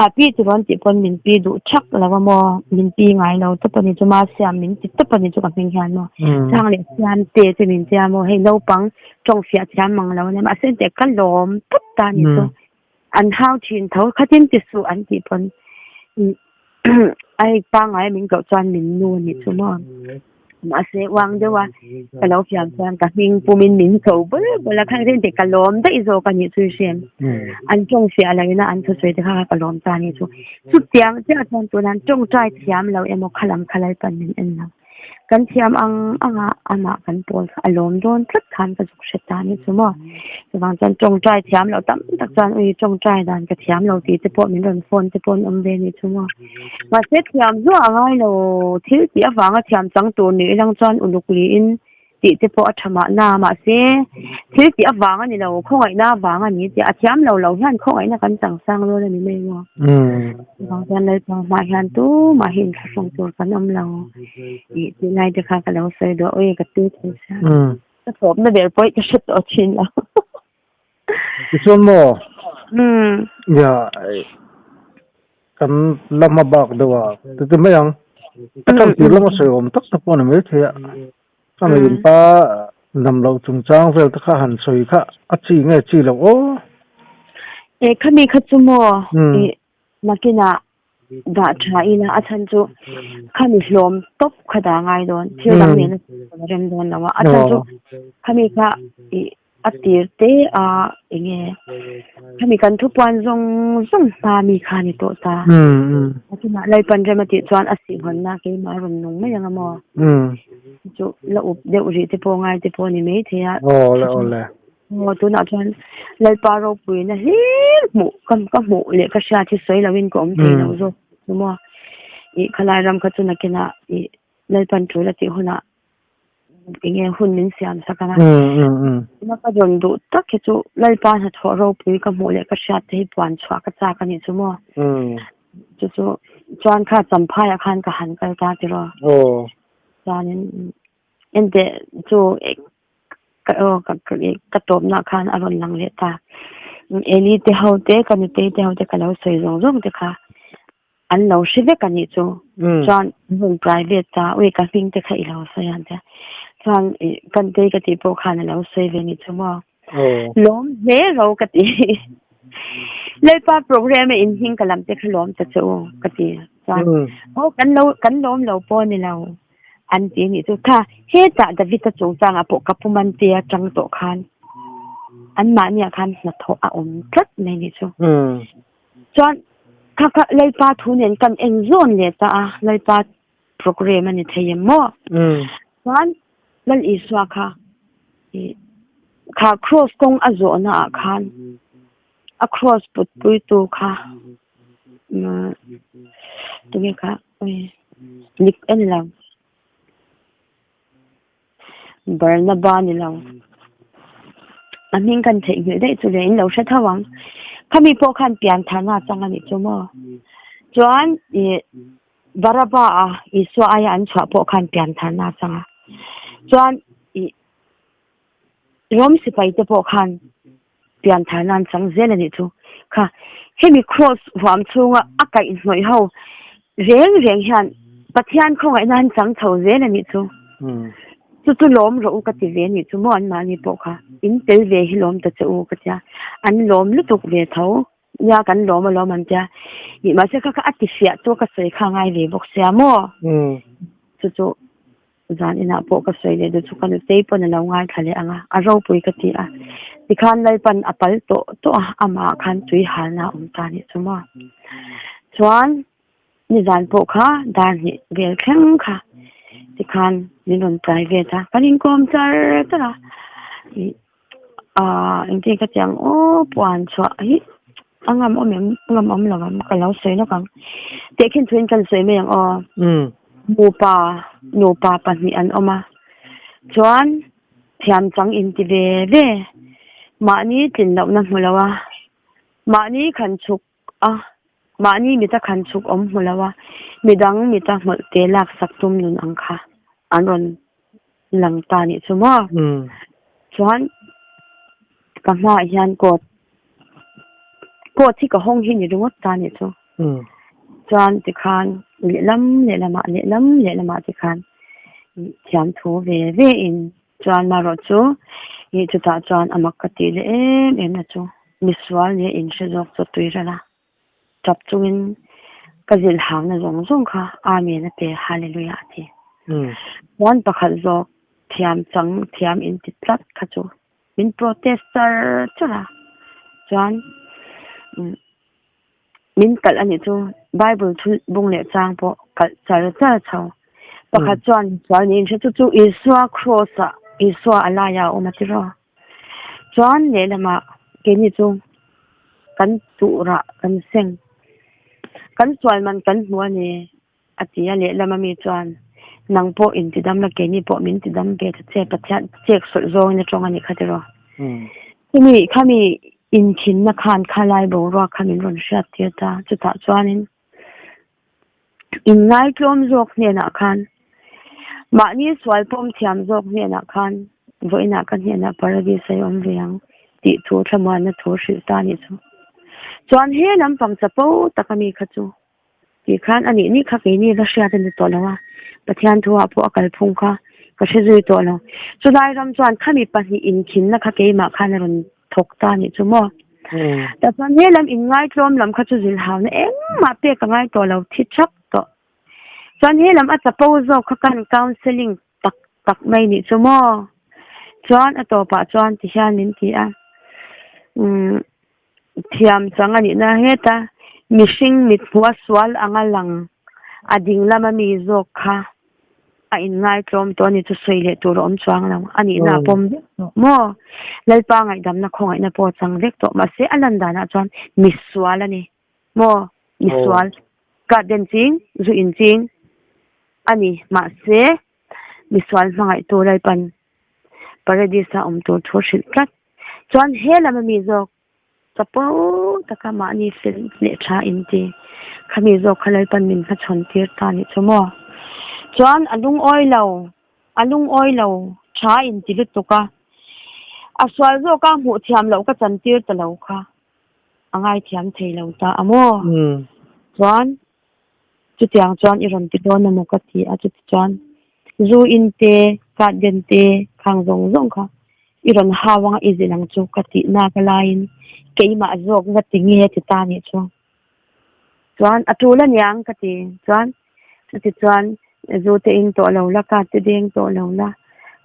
a pi ti rawn tih pawn min pi duh thak lo a maw, min pi ngai lo tawp a ni chu, Masiam min ti tawp a ni chu ka hming hian maw, chang leh siam te chu min tia maw, hei naupang tawng fiah thiam mang lo ania mahse teh ka lawm tawp ta ni chu an hau thin tho khatin ti suh an tih pawn ai pangai min koh chuan min nu a nih chu maw mahse uang deuh a ka lo fiam chuan ka hming pumin min ko bul bul a khang chen teh ka lawm daih zawk a nih chu i hriat an tawng fiah lo ina an thusawi te kha ka lawm ta ni chu chutiang chiah chuan tunah an tawngtai thiam lo emaw khalam khalai pan min en lo. Kan thiam ang anga amah kan pawl kha a lawm dawn tlat khan ka zuk hre ta ni chu maw. Chuvang chuan tawngtai thiam loh tam tak chuan ui tawngtai dan ka thiam lo tih te pawh min rawn phone te pawh an awm ve ni chu maw. Mahse thiam zuah a ngai lo thil tih avanga thiam chang tur ni ilang chuan uluk liin tih te pawh a tha mahna mahse thil tih avang a ni lo khawngaihna avang a ni tih a thiam lo lo hian khawngaihna kan chang sang dawn a ni mai maw. Chuvang chuan Lalpa hmah hian tumah hi inthlahrung tur kan awm lo tih tih lai te kha ka lo sawi duh a, ui ka tui thei sia. Ka thawpna ber pawh hi ka hre tawh thin lo. Tichuan maw? Nia kan la hma bak deuh a, ti mai ang. Ka ṭantir lama sawi awm tak tak pawh a ni maithei a. A miin pa dam loh chungchang vel te kha han sawi kha a chi nge chi loh aw? E khami kha chu maw i nakinah dah tha ila a chhan chu khami hlawm tawp kha dah ngai dawn thil dang nena rem dawn lo a a chhan chu khami kha i A tir te a enge hemi kan thupuan zawng zawng hma mi kha ni tawh ta. A chungah Lalpan rem a tih chuan a sihhawnna keimah a rawn nung mai ang a maw? Chu la up deuh rih te pawh ngai te pawh a ni mai thei a. Aw le aw le. Aw tunah chuan Lalpa ropuina hlir hmuh ka ka hmuh leh ka hriat hi sawi loin ka awm thei lo zawk chu maw. Ih khalai ram kha chu nakinah ih Lalpan tul a tih hunah enge hun min siam sak anga na ka rawn duh tak hi chu Lalpa hnathawh ropui ka hmuh leh ka hriat te hi puan chhuah ka chak a nih chu maw chu chu chuan kha champhai ah khan ka han kal ta tiraw chuanin enteh chu ka aw ka tawpna khan a rawn lang leh ta Eli te ho te ka nutei te ho te ka lo sawi zawng zawng te kha An lo hre vek a nih chu. Chuan hun private ta ui ka hming te kha i lo sawi ang che. Chuan i kan tei ka tih pawh khan a lo sawi ve nih chu maw. Lawm hle ro ka ti. Lalpa program a in hming ka lam te kha lawm ta che u ka ti. Chuan aw kan lo kan lawm lo pawh ni lo an ti nih chu. Kha hetah David-a chungchangah pawh ka pu Mantea atang tawh khan anmahniah khan hnathawh a awm tlat mai nih chu. Chuan kha kha Lalpa thu nen kan en zawn leh ta a, Lalpa program a ni thei em maw? Chuan Lal Isua kha kha cross kawng a zawhna ah khan a cross put pui tu kha tunge kha lik a ni lo. Barnaba ni lo. A hming kan theihnghilh daih chu le in lo hre tho ang. Khami pawh khan pian tharna a chang a nih chu maw? Chuan ih Baraba a Isua aia an chhuah pawh khan pian tharna a chang a. Chuan ih Rom sipai te pawh khan pian tharna an chang zel a nih chu. Kha hemi cross huam chhunga a kaihhnawih ho reng reng hian Pathian khawngaihna an chang chho zel a nih chu. Chu chu lawm rawh u ka ti ve a nih chu maw anmahni pawh kha in tel ve hi lawm ta che u ka tia an lawm lutuk ve tho nia kan lawm alawm an tia ih mahse kha kha a ti fiah chu ka sawi kha ngai ve bawk sia maw chu chu zan inah pawh ka sawi leh duh chu ka nutei pawn a lo ngaithla leh ang a a ropui ka ti a tikhan Lalpan a pal tawh tawh a amah khan tui halna a awm ta a nih chu maw chuan. Nizan pawh kha dar hnih vel thleng kha tikhan min rawn tlai ve ta. Kan inkawm char char a, ih ah engtin ka ti ang aw puan chhuah hi a ngam awm em ngam awm lo ang ka lo sawi lawk ang. Tehkhin thuin kan sawi mai ang aw. Nupa nupa pahnih an awm a, chuan thiam chang inti ve ve mahni tlin lohna hmu lo a, mahni khan chhuk a, mahni mita khan chhuk awm hmu lo a, midang mita hmawlh te lak sak tum nun ang kha an rawn lang ta nih chu maw? Chuan ka hmaah hian coat coat hi ka hawng hi ni ringawt ta nih chu. Chuan tikhan lehlam lehlamah lehlam lehlamah tikhan thiamthu ve ve in Chuan marawh chu ih chutah chuan a mak ka tih leh em em na chu misual nia in hre zawk chu tui ral a, tap chungin ka zilh hangna zawng zawng kha Amen a pe Hallelujah a ti. Chuan pakhat zawk thiam chang thiam in ti tlat kha chu min protest char char a, chuan min kalh a nih chu Bible thu bung leh chang pawh kalh char char chho. Pakhat chuan sual niin hre chu chu Isua cross ah Isua a laiah a awm a tiraw. Chuan lehlamah keini chu kan tuhrah kan seng kan sual man kan hmu a ni a ti a lehlam ami chuan nang pawh intidam la keini pawh min tidam ve ta che Pathian chek sawlh zawngin a tawng a nih kha tiraw. Chumi khami Inthinna khan khalai boruak kha min rawn hriat tir ta. Chutah chuanin inngaihtlawm zawk hnenah khan, mahni sual pawm thiam zawk hnenah khan vawiinah ka hnenah Paradis a awm ve ang tih thu thlamuanna thu hrilh ta a nih chu. Chuan he lampang chapo taka mi kha chu Tih khan a nih nih kha keini va hriat a ni tawh lo a, Pathian thu ah pawh a kalphung kha ka hre zui tawh lo. Chulai ram chuan khami pahnih inkhinna kha keimah khan a rawn thawk ta a nih chu maw. Tah chuan he lam inngaitlawm lam kha chu zilhauna engmah pek a ngai tawh lo, thi thap tawh. Chuan he lam a chapo zawk kha kan counselling tak tak mai nih chu maw. Chuan a tawpah chuan ti hian min ti a, umm. Thiam chang a nihna heta mihring mit hmuh a sual anga lang a ding lama mi zawk kha a inngaitlawm tawh a ni chu sawi leh tur a awm chuang lo a nihna a pawm vek tawh maw? Lalpa ngaihdamna khawngaihna pawh a chang vek tawh mahse a lan danah chuan misual a ni maw? Misual garden ching zu in ching a ni mahse misual hmangaihtu Lalpan Paradis a awm tur thu hrilh tlat. Chuan he lam ami zawk chapo taka mahni fel leh tha in ti khami zawk kha Lalpan min hmachhawn tir ta nih chu maw. Chuan a lungawi lo, a lungawi lo tha in ti lutuk a, a sual zawk a hmuh thiam loh ka chan tir ta lo kha a ngaithiam thei lo ta a maw. Chuan Chutiang chuan i rawn ti dawn emaw ka ti a, chuti chuan zu in te, card den te khang zawng zawng kha i rawn hau anga i zilh ang chu ka tih nak laiin keimah zawk va ti nge ti ta nih chu. Chuan a tul aniang ka ti chuan chuti chuan zu te in tawh lo la, card te deng tawh lo la,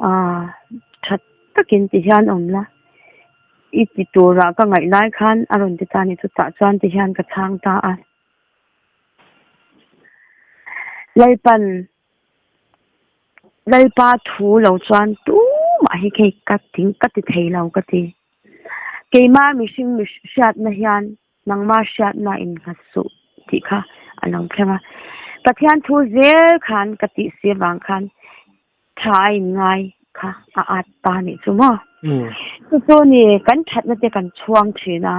aah tha takin ti hian awm la, i ti turah ka ngaih lai khan a rawn ti ta nih chu tah chuan ti hian ka chhang ta a. Lalpan Lalpa thu lo chuan tumah hi khei ka ting ka ti thei lo ka ti. Keimah mihring mi hriatna hian nangma hriatna in nghat suh tih kha a lo thleng a. Pathian thu zel khan ka tih si avang khan tha a in ngai kha a at ta nih chu maw. Chu chu ni kan thatna te kan chhuang thin a.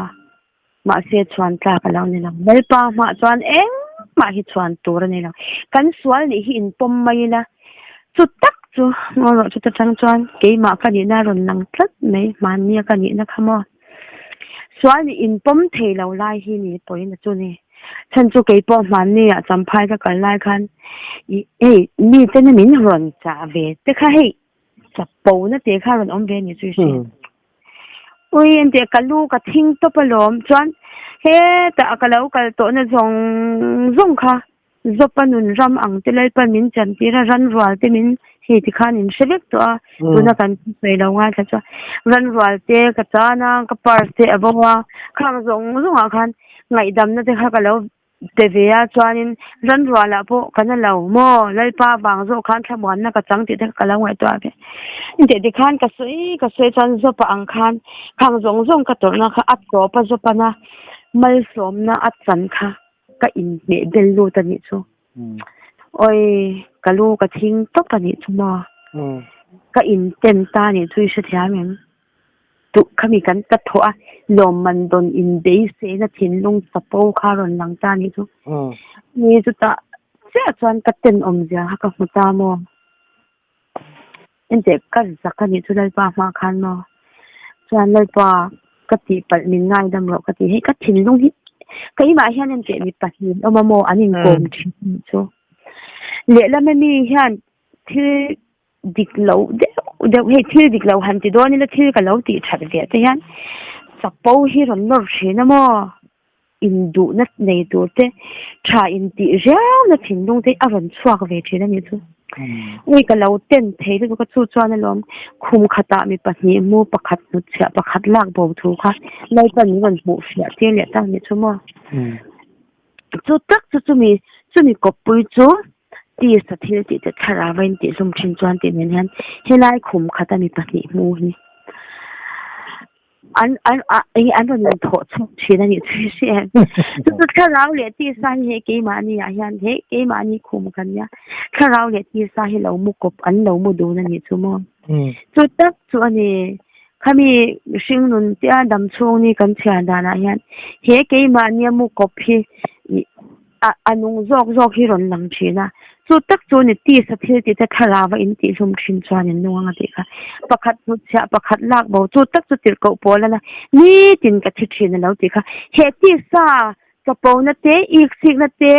Mahse chhuan tlak a lo ni lo. Lalpa hmah chuan engmah hi chhuan tur a ni lo. Kan sual nih hi inpawm mai ila, chu tak chu ngaw rawh chuta tang chuan keimah ka nihna a rawn lang tlat mai, hmannia ka nihna kha maw. Sual nih inpawm thei lo lai hi ni pawhin a chu ni. Chhan chu keipawh hmannia champhai ka kal lai khan ih hei mite min rawn chah ve te kha hei chapo na te kha rawn awm ve a ni chu i hria. Ui engtiah ka lu ka thing tawp alawm chuan hetah ka lo kal tawhna zawng zawng kha Zawpa nun ram ang te Lalpan min chan tir a ran rual te min hei ti khan in hre vek tawh a tuna kan sawi lo ngaithla chuan ran rual te ka chan a ka purse te a bo a khang zawng zawng ah khan ngaihdamna te kha ka lo Pe ve a, chuanin ran rualah pawh ka na lo maw? Lalpa vang zawk khan thlamuanna ka chang tih te kha ka lo ngaihtuah ve. Inteh tikhan ka sawi ka sawi chuan Zawpa ang khan khang zawng zawng ka tawrhna kha a tawp a Zawpana malsawmna a chan kha ka inhmeh bel lut a nih chu. Awi, ka lu ka thing tawp a nih chu maw? Ka inten ta a nih chu i hrethiam em? Duh khami kan ka thawh a, lawmman dawn inbeisehna thinlung chapo kha rawn lang ta anih chu. Ni chutah chiah chuan ka tenawm zia kha ka hmu ta maw? Enteh ka zak anih chu Lalpa hma khan maw? Chuan Lalpa ka tihpalh min ngaidam rawh ka ti hei ka thinlung hi keimah hian enteh mi pahnih an awm a maw an inkawm thin anih chu. Lehlam ami hian thil dik lo deuh deuh hei thil dik lo han ti dawn ila thil ka lo tih that ve te hian chapo hi rawn nawr thin a maw induhna nei tur te tha intih riauna thinlung te a rawn chhuak ve thin a nih chu ui ka lo ten thei lutuk a chu chuan alawm khum khatah mi pahnih mu pakhat hnutchhiah pakhat lak bo thu kha Lalpan min rawn hmuh fiah tir leh tak a nih chu maw chu tak chu chumi chumi kawppui chu. Tisa thil tih te thlarau a intihhlum thin chuan tih nen hian helai khum khata mi pahnih hmu hi an an a eng an rawn inthawh chhuak thin a nih chu i hria em? Chu chu thlarau leh tisa hi hei keimahni ah hian hei keimahni khum kan nia thlarau leh tisa hi lo mu kawp an lo mu dun a nih chu maw? Chu tak chu a ni khami mihring nun tia dam chhung ni kan chhiar danah hian he keimahnia mu kawp hi ih A a nung zawk zawk hi rawn lang thin a, chu tak chu ni tisa thil tih te thlarau a intihhlum thin chuan in nung ang a tih kha. Pakhat hnutchhiah pakhat lak bo chu tak chu tirhkoh pawl a la nitin ka thi thin a lo tih kha. He tisa chapona te, iksikna te,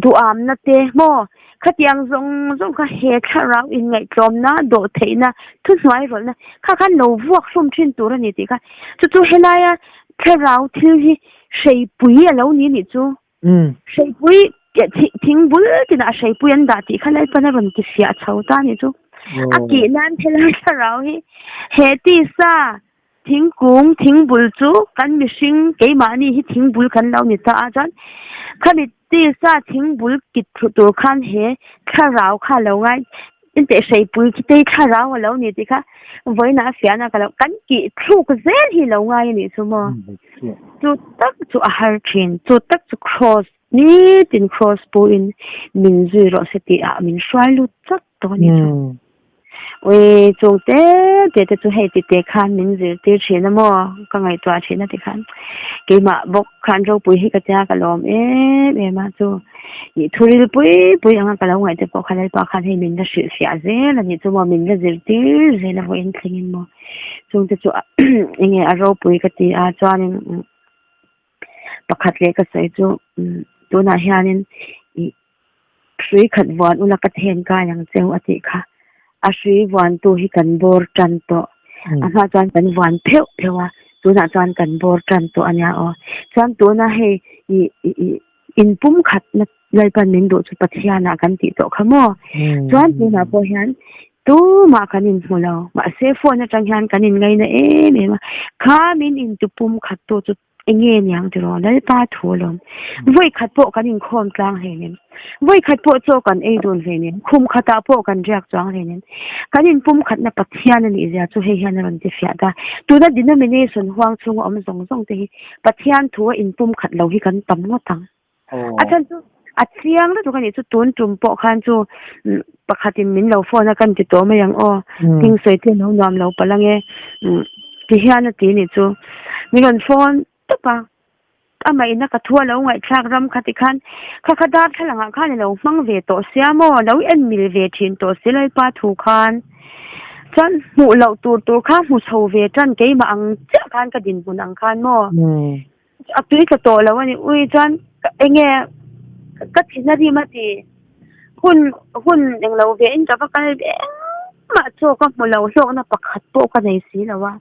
duhamna te maw khatiang zawng zawng kha he thlarau inngaihtlawmna, dawhtheihna, thuhnuai rawlhna kha khan lo vuak hlum thin tur a ni tih kha. Chu chu helaia thlarau thil hi hreipui a lo ni nih chu. Hreipui thing bul tinah hreipui an dah tih kha Lalpan a rawn ti fiah chho ta a nih chu. A kih nan helai thlarau hi he tisa thingkung thing bul chu kan mihring keimahni hi thing bul kan lo ni ta a chuan khami tisa thing bul kit thlu tur khan he thlarau kha a lo ngai Inteh hreipui khi tei thlarau a lo ni tih kha vawiinah a fiahna ka lo kan tih thluk zel hi lo ngai a nih chu maw? Chu tak chu a har thin, chu tak chu cross nitin cross pu in min zui rawh se tih ah min hruai lut chak tawh a nih chu. Ui chung te te te chu hei ti te khan min zirtir thin a maw ka ngaihtuah thin a ti khan keimah bawk khan ropui hi ka tia ka lawm em em a chu. Ih thuril pui pui anga ka lo ngaih te pawh kha Lalpa khan hei min la hrilh fiah zel a nih chu maw, min la zirtir zel a vawiin thlengin maw. Chungte chu enge a ropui ka ti a, chuanin pakhat leh ka sawi chu tunah hianin ih hrui khat vuan ula ka then kai ang cheu a tih kha. A hrui vuantu hi kan bawr tan tawh. A hma chuan kan vuan pheuh pheuh a, tunah chuan kan bawr tan tawh a nia aw. Chuan tuna hei ih ih. In pum khat na Lalpan min duh chu Pathianah kan tih tawh kha maw? Chuan tunah pawh hian tumah kan inhmu lo. Mahse phone atang hian kan inngaina em em a. Kha min intu pum khat tu chu enge niang tiraw? Lalpa thu alawm. Vawi khat pawh kan inkhawm tlang hleinem. Vawi khat pawh chaw kan ei dun hleinem. Khum khatah pawh kan riak chuang hleinem. Kan inpum khatna Pathian a nih zia chu hei hian a rawn ti fiah ta. Tuna denomination huang chhunga awm zawng zawng te hi Pathian thu a inpum khat lo hi kan tam ngawt ang. A chhan chu a chiang lutuk a nih chu tun tum pawh khan chu pakhatin min lo phone a kan ti tawh mai ang aw. Thing sawi te lo nuam lo palh ange ti hian a ti nih chu. Min rawn phone tawp a. Amah ina ka thu a lo ngaihthlak ram kha tikhan kha kha darthlalang ah khan i lo hmang ve tawh sia maw? Lo en mil ve thin tawh si Lalpa thu khan. Chuan hmuh loh tur tur kha hmu chho ve tan keimah ang chiah khan ka dinhmun ang khan maw? A tui tla tawh lo a ni. Ui chuan enge ka thin a rim a ti. Hun hun englo ve in ka va kal ve engmah chaw ka hmu lo hlawkna pakhat pawh ka nei si lo a.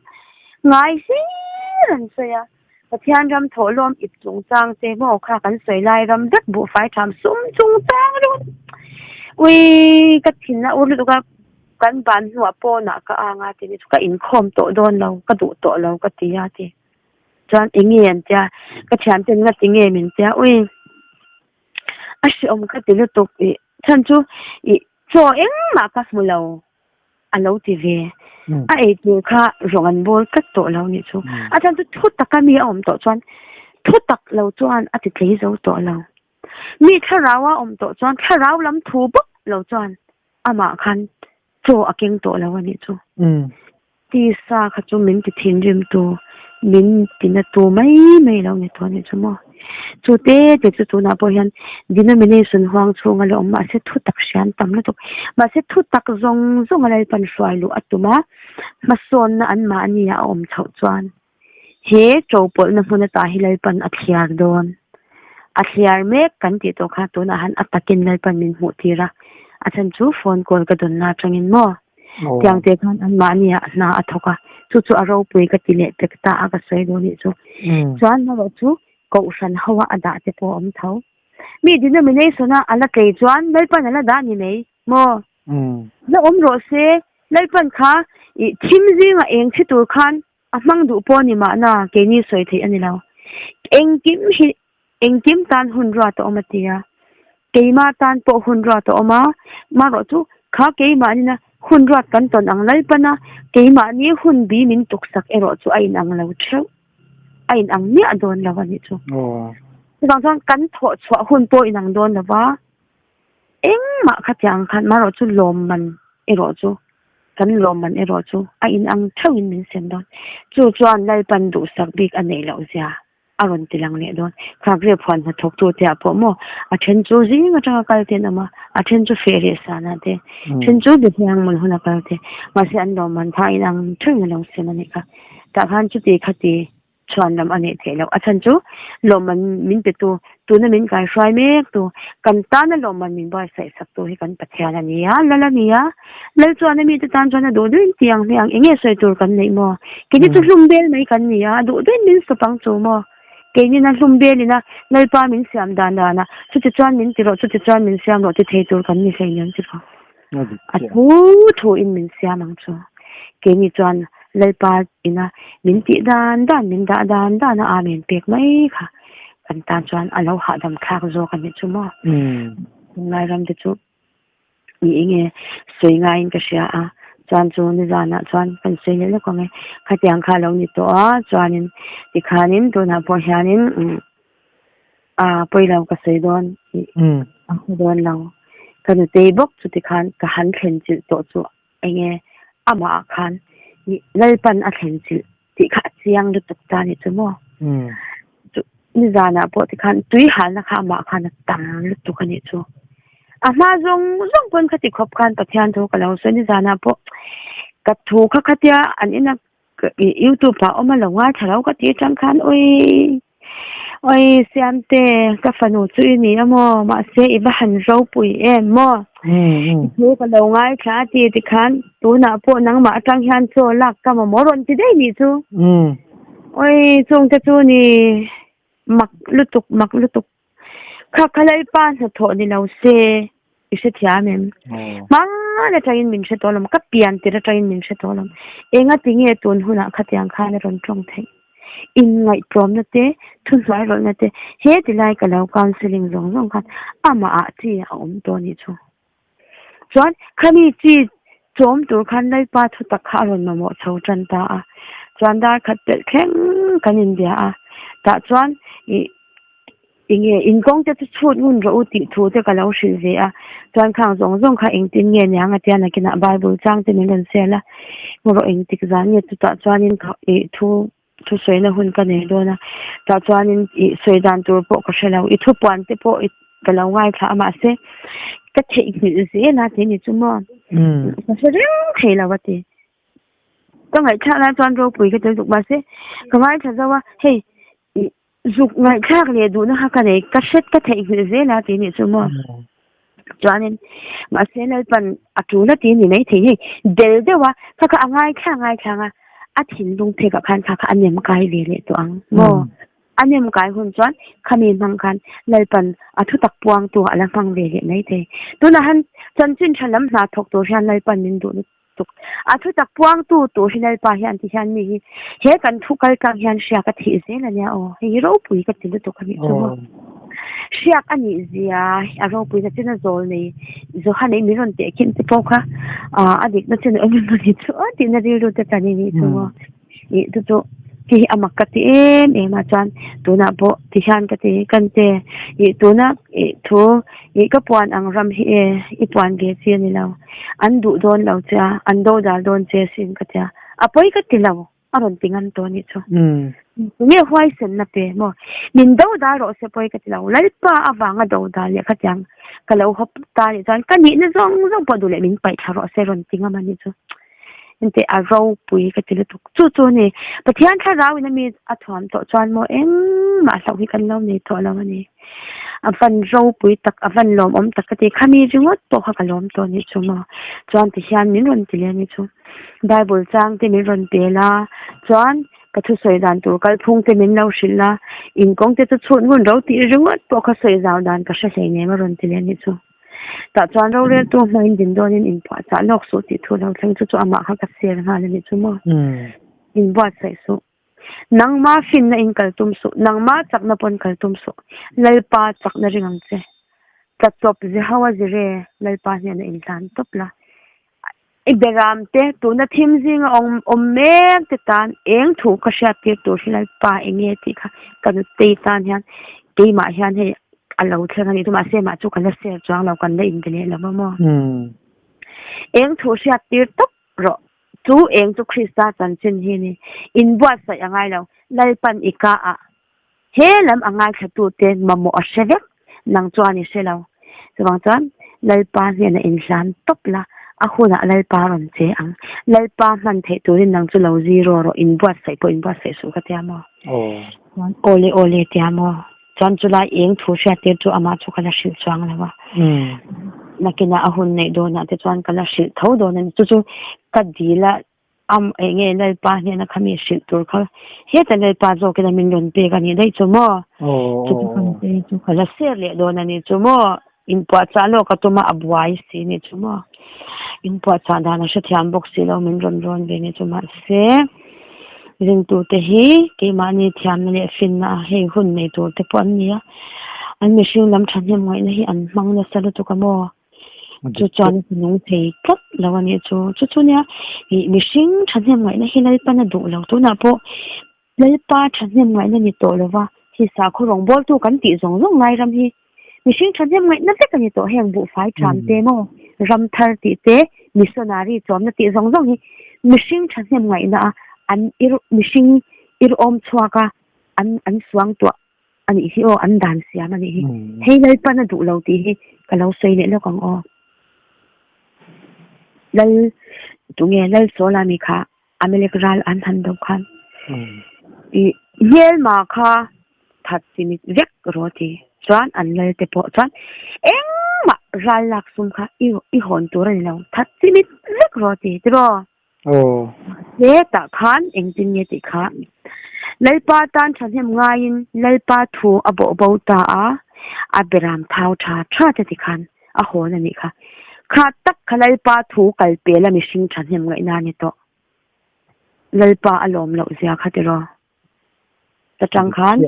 Ngai hlir an sawi a. Pathian ram thawhlawm ip chungchang te maw kha kan sawi lai ram vek buhfai tham sum chungchang ringawt. Ui ka thin a ur lutuk a kan ban hnuah pawnah ka ang a ti ni chu ka inkhawm tawh dawn lo ka duh tawh lo ka ti a ti. Chuan eng nge an tia ka thianten nga ti nge min tia ui a hreawm ka ti lutuk ih chhan chu ih chaw engmah ka hmu lo a lo ti ve a ei tur kha rawng an bawl tlat tawh lo nih chu a chhan chu thu taka mi a awm tawh chuan thu tak lo chuan a ti tlei zo tawh lo mi thlarau a awm tawh chuan thlarau lam thu bawk lo chuan amah khan chaw a keng tawh lo a nih chu. Tisa kha chu min ti thinrim tu, min ti na tu mai mai lo ni tawh a nih chu maw. Chu te te chu tunah pawh hian denomination huang chhunga la awm mahse thu tak hriam tam lutuk. Mahse thu tak zawng zawng a Lalpan hruai luh a tum a, hmasawnna anmahni ah a awm chhoh chuan he to pawlhna hmun ata hi Lalpan a thliar dawn. A thliar mek kan tih tawh kha tunah han a takin Lalpan min hmuh tir a, a chhan chu phone call ka dawn na atangin maw tiang te khan anmahni ah hna a thawk a, chu chu a ropui ka ti leh pek ta a ka sawi dawn nih chu. Chuan erawh chu kohhran ho a a dah te pawh a awm tho. Mi denomination a a la tlei chuan Lalpan a la dah ni mai maw? La awm rawh se, Lalpan kha i thim zinga eng chhe tur khan a hmang duh pawh a ni mahna keini sawi theih a ni lo. Engkim hi engkim tan hun ruat a awm a ti a, keimah tan pawh hun ruat a awm a, marawh chu kha keimah nina hun ruat kan tawn ang Lalpana keimahni hun bi min tuksak erawh chu a inang lo theuh, a inang miah dawn lo a nih chu. Chuvang chuan kan thawh chhuah hun pawh inang dawn lo va. Engmah khatiang khan marawh chu lawmman erawh chu kan lawmman erawh chu a inang theuhin min sem dawn. Chu chuan Lalpan duhsak bik a neih loh zia a rawn ti lang leh dawn. Khakriap huan hnathawktu te ah pawh maw a then chu zing atanga kal te an awm a, a then chu feh leh sana te, then chu Biahiang hmun huna kal te, mahse an lawmman kha a inang theuhin a lo sem a nih kha. Tah khan chuti khati chhuan lam a neih theih loh. A chhan chu lawmman min petu, tuna min kaihruai mek tu, kan tana lawmman min buaitsaih sak tu hi kan Pathian a ni a, Lal a ni a. Lal chuan a mite tan chuan a duh duhin ti ang hmiang, eng nge sawi tur kan neih maw? Keini chu hlum bel mai kan ni a, a duh duhin min sawp ang chu maw? Keinin a hlum belin a Lalpa min siam dan dan a, chuti chuan min ti rawh, chuti chuan min siam rawh ti thei tur kan ni hleinem ti rawh. A thu thu in min siam ang chu. Keini chuan Lalpa ina min tih dan dan, min dah dan dan a Amen pek mai kha kan tan chuan a lo hahdam thlak zawk a nih chu maw. Tunlai ram te chu ni enge sawi ngaiin ka hria a, chuan chu nizanah chuan kan sawi leh lawk ang e. Khatiang kha a lo ni tawh a, chuanin tikhanin tunah pawh hianin A pawilo ka sawi dawn tih a hmu dawn lo. Ka nutei bawk chu tikhan ka han thlen chilh tawh chu enge amah ah khan Lalpan a thlen chilh tih kha a chiang lutuk ta ni chu maw. Chu nizanah pawh tikhan tui halna kha amah khan a tam lutuk a nih chu. A hma zawng zawng pawn khati khawp khan Pathian thu ka lo sawi nizanah pawh ka thu kha khatia an ina youtube ah awm a lo ngaithla lo ka tih atang khan ui ui Siamte ka fanu chu i ni a maw mahse i va han ropui em maw i thu ka lo ngaithla a ti tikhan tunah pawh nangmah atang hian chaw lak ka mamawh rawn ti daih nih chu ui chungte chu ni mak lutuk mak lutuk. Kha kha Lalpa hnathawh ni lo se i hrethiam em? Hman atangin min hre tawh lo, ka pian tir atangin min hre tawh lo. Enga ti nge tun hunah khatiang khan a rawn tawng theih? Inngaihtlawmna te, thuhnuai rawlhna te, he ti lai ka lo counselling zawng zawng khan amah ah chi a awm tawh a nih chu. Chuan khami chi chawm tur khan Lalpa thutak kha a rawn mamawh chho tan ta a, chuan dar khat pelh thleng kan inbia a, tah chuan ih enge inkawng te chu chhut ngun rawh u tih thu te ka lo hrilh ve a, chuan khang zawng zawng kha engtin nge niang a tia nakinah Bible chang te min rawn sel a, rawh engtik zan nge chutah chuanin ih thu. Thusawina hun ka nei dawn a, tah chuanin ih sawi dan tur pawh ka hre lo. I thupuan te pawh i ka lo ngaithla a mahse ka theihnghilh zel a ti ni chu maw. Ka hre reng thei lo a ti. Ka ngaihthlak lai chuan ropui ka tel duk mahse ka ngaithla zo a, hei ih zuk ngaihthlak leh duhna kha ka nei ka hret ka theihnghilh zel a ti ni chu maw. Chuanin mahse Lalpan a tul a ti ni maithei hei bel deuh a kha kha a ngaithla ngaithla ang a, a thinlung phekah khan kha kha a nem kai ve leh tawh ang maw? A nem kai hun chuan khami hmang khan Lalpan a thutak puangtu a la hmang ve leh maithei. Tunah han chanchin tha lam hna thawk tur hian Lalpan min duh lutuk. A thutak puangtu tur hi Lalpa hian ti hian mi hi he kan thu kal tlang hian hriak a thih zel a nia aw. Hei hi ropui ka ti lutuk a nih chu maw. Hriak a nih zia a ropuina chin a zawl nei Johan-i min rawn teh khin te pawh kha a dikna chin a awm em mawni chu aw tihna rilru te kan i nih chu maw. Ih chu chu khi hi a mak ka ti em em a chuan tunah pawh ti hian ka ti kan che ih tuna ih thu ih ka puan ang ram hi e i puan ve chi a ni lo an duh dawn lo che a an do dal dawn che sin ka tia a pawi ka ti lo a rawn ti ngam tawh a nih chu tunge huaisenna pe maw min do dal rawh se pawi ka ti lo lalpa avanga do dal leh khatiang ka lo hawp ta a nih chuan ka nihna zawng zawng pawh duh leh min paih thla rawh se rawn ti ngam a nih chu. Engteh a ropui ka ti lutuk. Chu chu a ni. Pathian thlarau in a mi a thuam tawh chuan maw engmah hlauh hi kan lo nei tawh lo a ni. A van ropui tak, a van lawmawm tak ka ti. Khami ringawt pawh kha ka lawm tawh anih chu maw. Chuan ti hian min rawn ti leh anih chu. Bible chang te min rawn pel a, chuan ka thusawi dan tur kalphung te min lo hrilh a, inkawng te chu chhut ngun ro tih ringawt pawh kha sawi zau dan ka hre hleinem a rawn ti leh anih chu. Tah chuan roreltu hmain din dawnin inpuahchah lawk suh tih thu lo thleng chu chu amah kha ka share nghal a nih chu maw. Inbuatsaih suh. Nangma finna in kal tum suh. Nangma chakna pawn kal tum suh. Lalpa chakna ring ang che. Tla chawp Jehoa Jireh Lalpa hnenah inhlan tawp la. I beram te tuna thim zinga awm awm mek te tan eng thu ka hriat tir tur hi Lalpa eng nge tih kha ka nutei tan hian keimah hian hei a lo thleng a nih chu mahse mah chu ka la share chuang lo kan la inbe leh lo va maw. Eng thu hriat tir tawp rawh chu eng chu Krista chanchin hi a ni inbuatsaih a ngai lo Lalpan i ka ah He lam a ngaithlatute mamawh a hre vek, nang chuan i hre lo. Chuvang chuan Lalpa hnenah inhlan tawp la, a hunah Lalpa rawn che ang. Lalpa hman theih turin nang chu lo zero rawh, inbuatsaih pawh inbuatsaih suh ka tia maw? Chuan aw le aw le tia maw? Chuan chulai eng thu hriattir chu amah chu ka la hrilh chuang lo a. Nakinah a hun neih dawnah te chuan ka la hrilh tho dawn a ni. Chu chu ka dil a. Am eng nge Lalpa hnena kha mi hrilh tur kha heta Lalpa zawkin a min rawn pek a nih daih chu maw? Chu chu kan te chu ka la ser leh dawn a nih chu maw? Inpuahchah lawk a tuma a buai si nih chu maw? Inpuahchah dan a hrethiam bawk si lo min rawn rawn ve nih chu mahse ringtute hi keimahni thiamna leh finna a hei hun nei tur te pawh an ni a, an mihring lam thahnem ngaihna hi an hmang nasa lutuk a maw? Chu chuan a nung thei tlat lo a nih chu. Chu chu nia ih mihring thahnem ngaihna hi Lalpan a duh lo. Tunah pawh Lalpa thahnem ngaihna ni tawh lo va, hi sakhaw rawngbawltu kan tih zawng zawng lai ram hi mihring thahnem ngaihna vek a ni tawh. Heng buhfai ṭham te maw, ram thar tih te, missionary chawmna tih zawng zawng hi mihring thahnem ngaihna a an ir mihring irhawm chhuak a an an suangtuah a nih hi aw, an dan siam a nih hi. Hei Lalpan a duh lo tih hi ka lo sawi leh lawk ang aw. Lal tunge Lal Sawla mi kha Amalek ral an han do khan i hmelma kha that chimit vek rawh ti chuan an lal te pawh chuan engmah ral lak sum kha i i hawn tur a ni lo that chimit vek rawh ti tiraw. Aw. Hetah khan engtin nge tih kha Lalpa tan thahnem ngaiin Lalpa thu a bawh bo ta a, a beram thau tha tha te ti khan a hawn a nih kha. Kha tak kha Lalpa thu kal pel a mihring thahnem ngaihna a ni tawh. Lalpa a lawm loh zia kha tiraw. Ta tang khan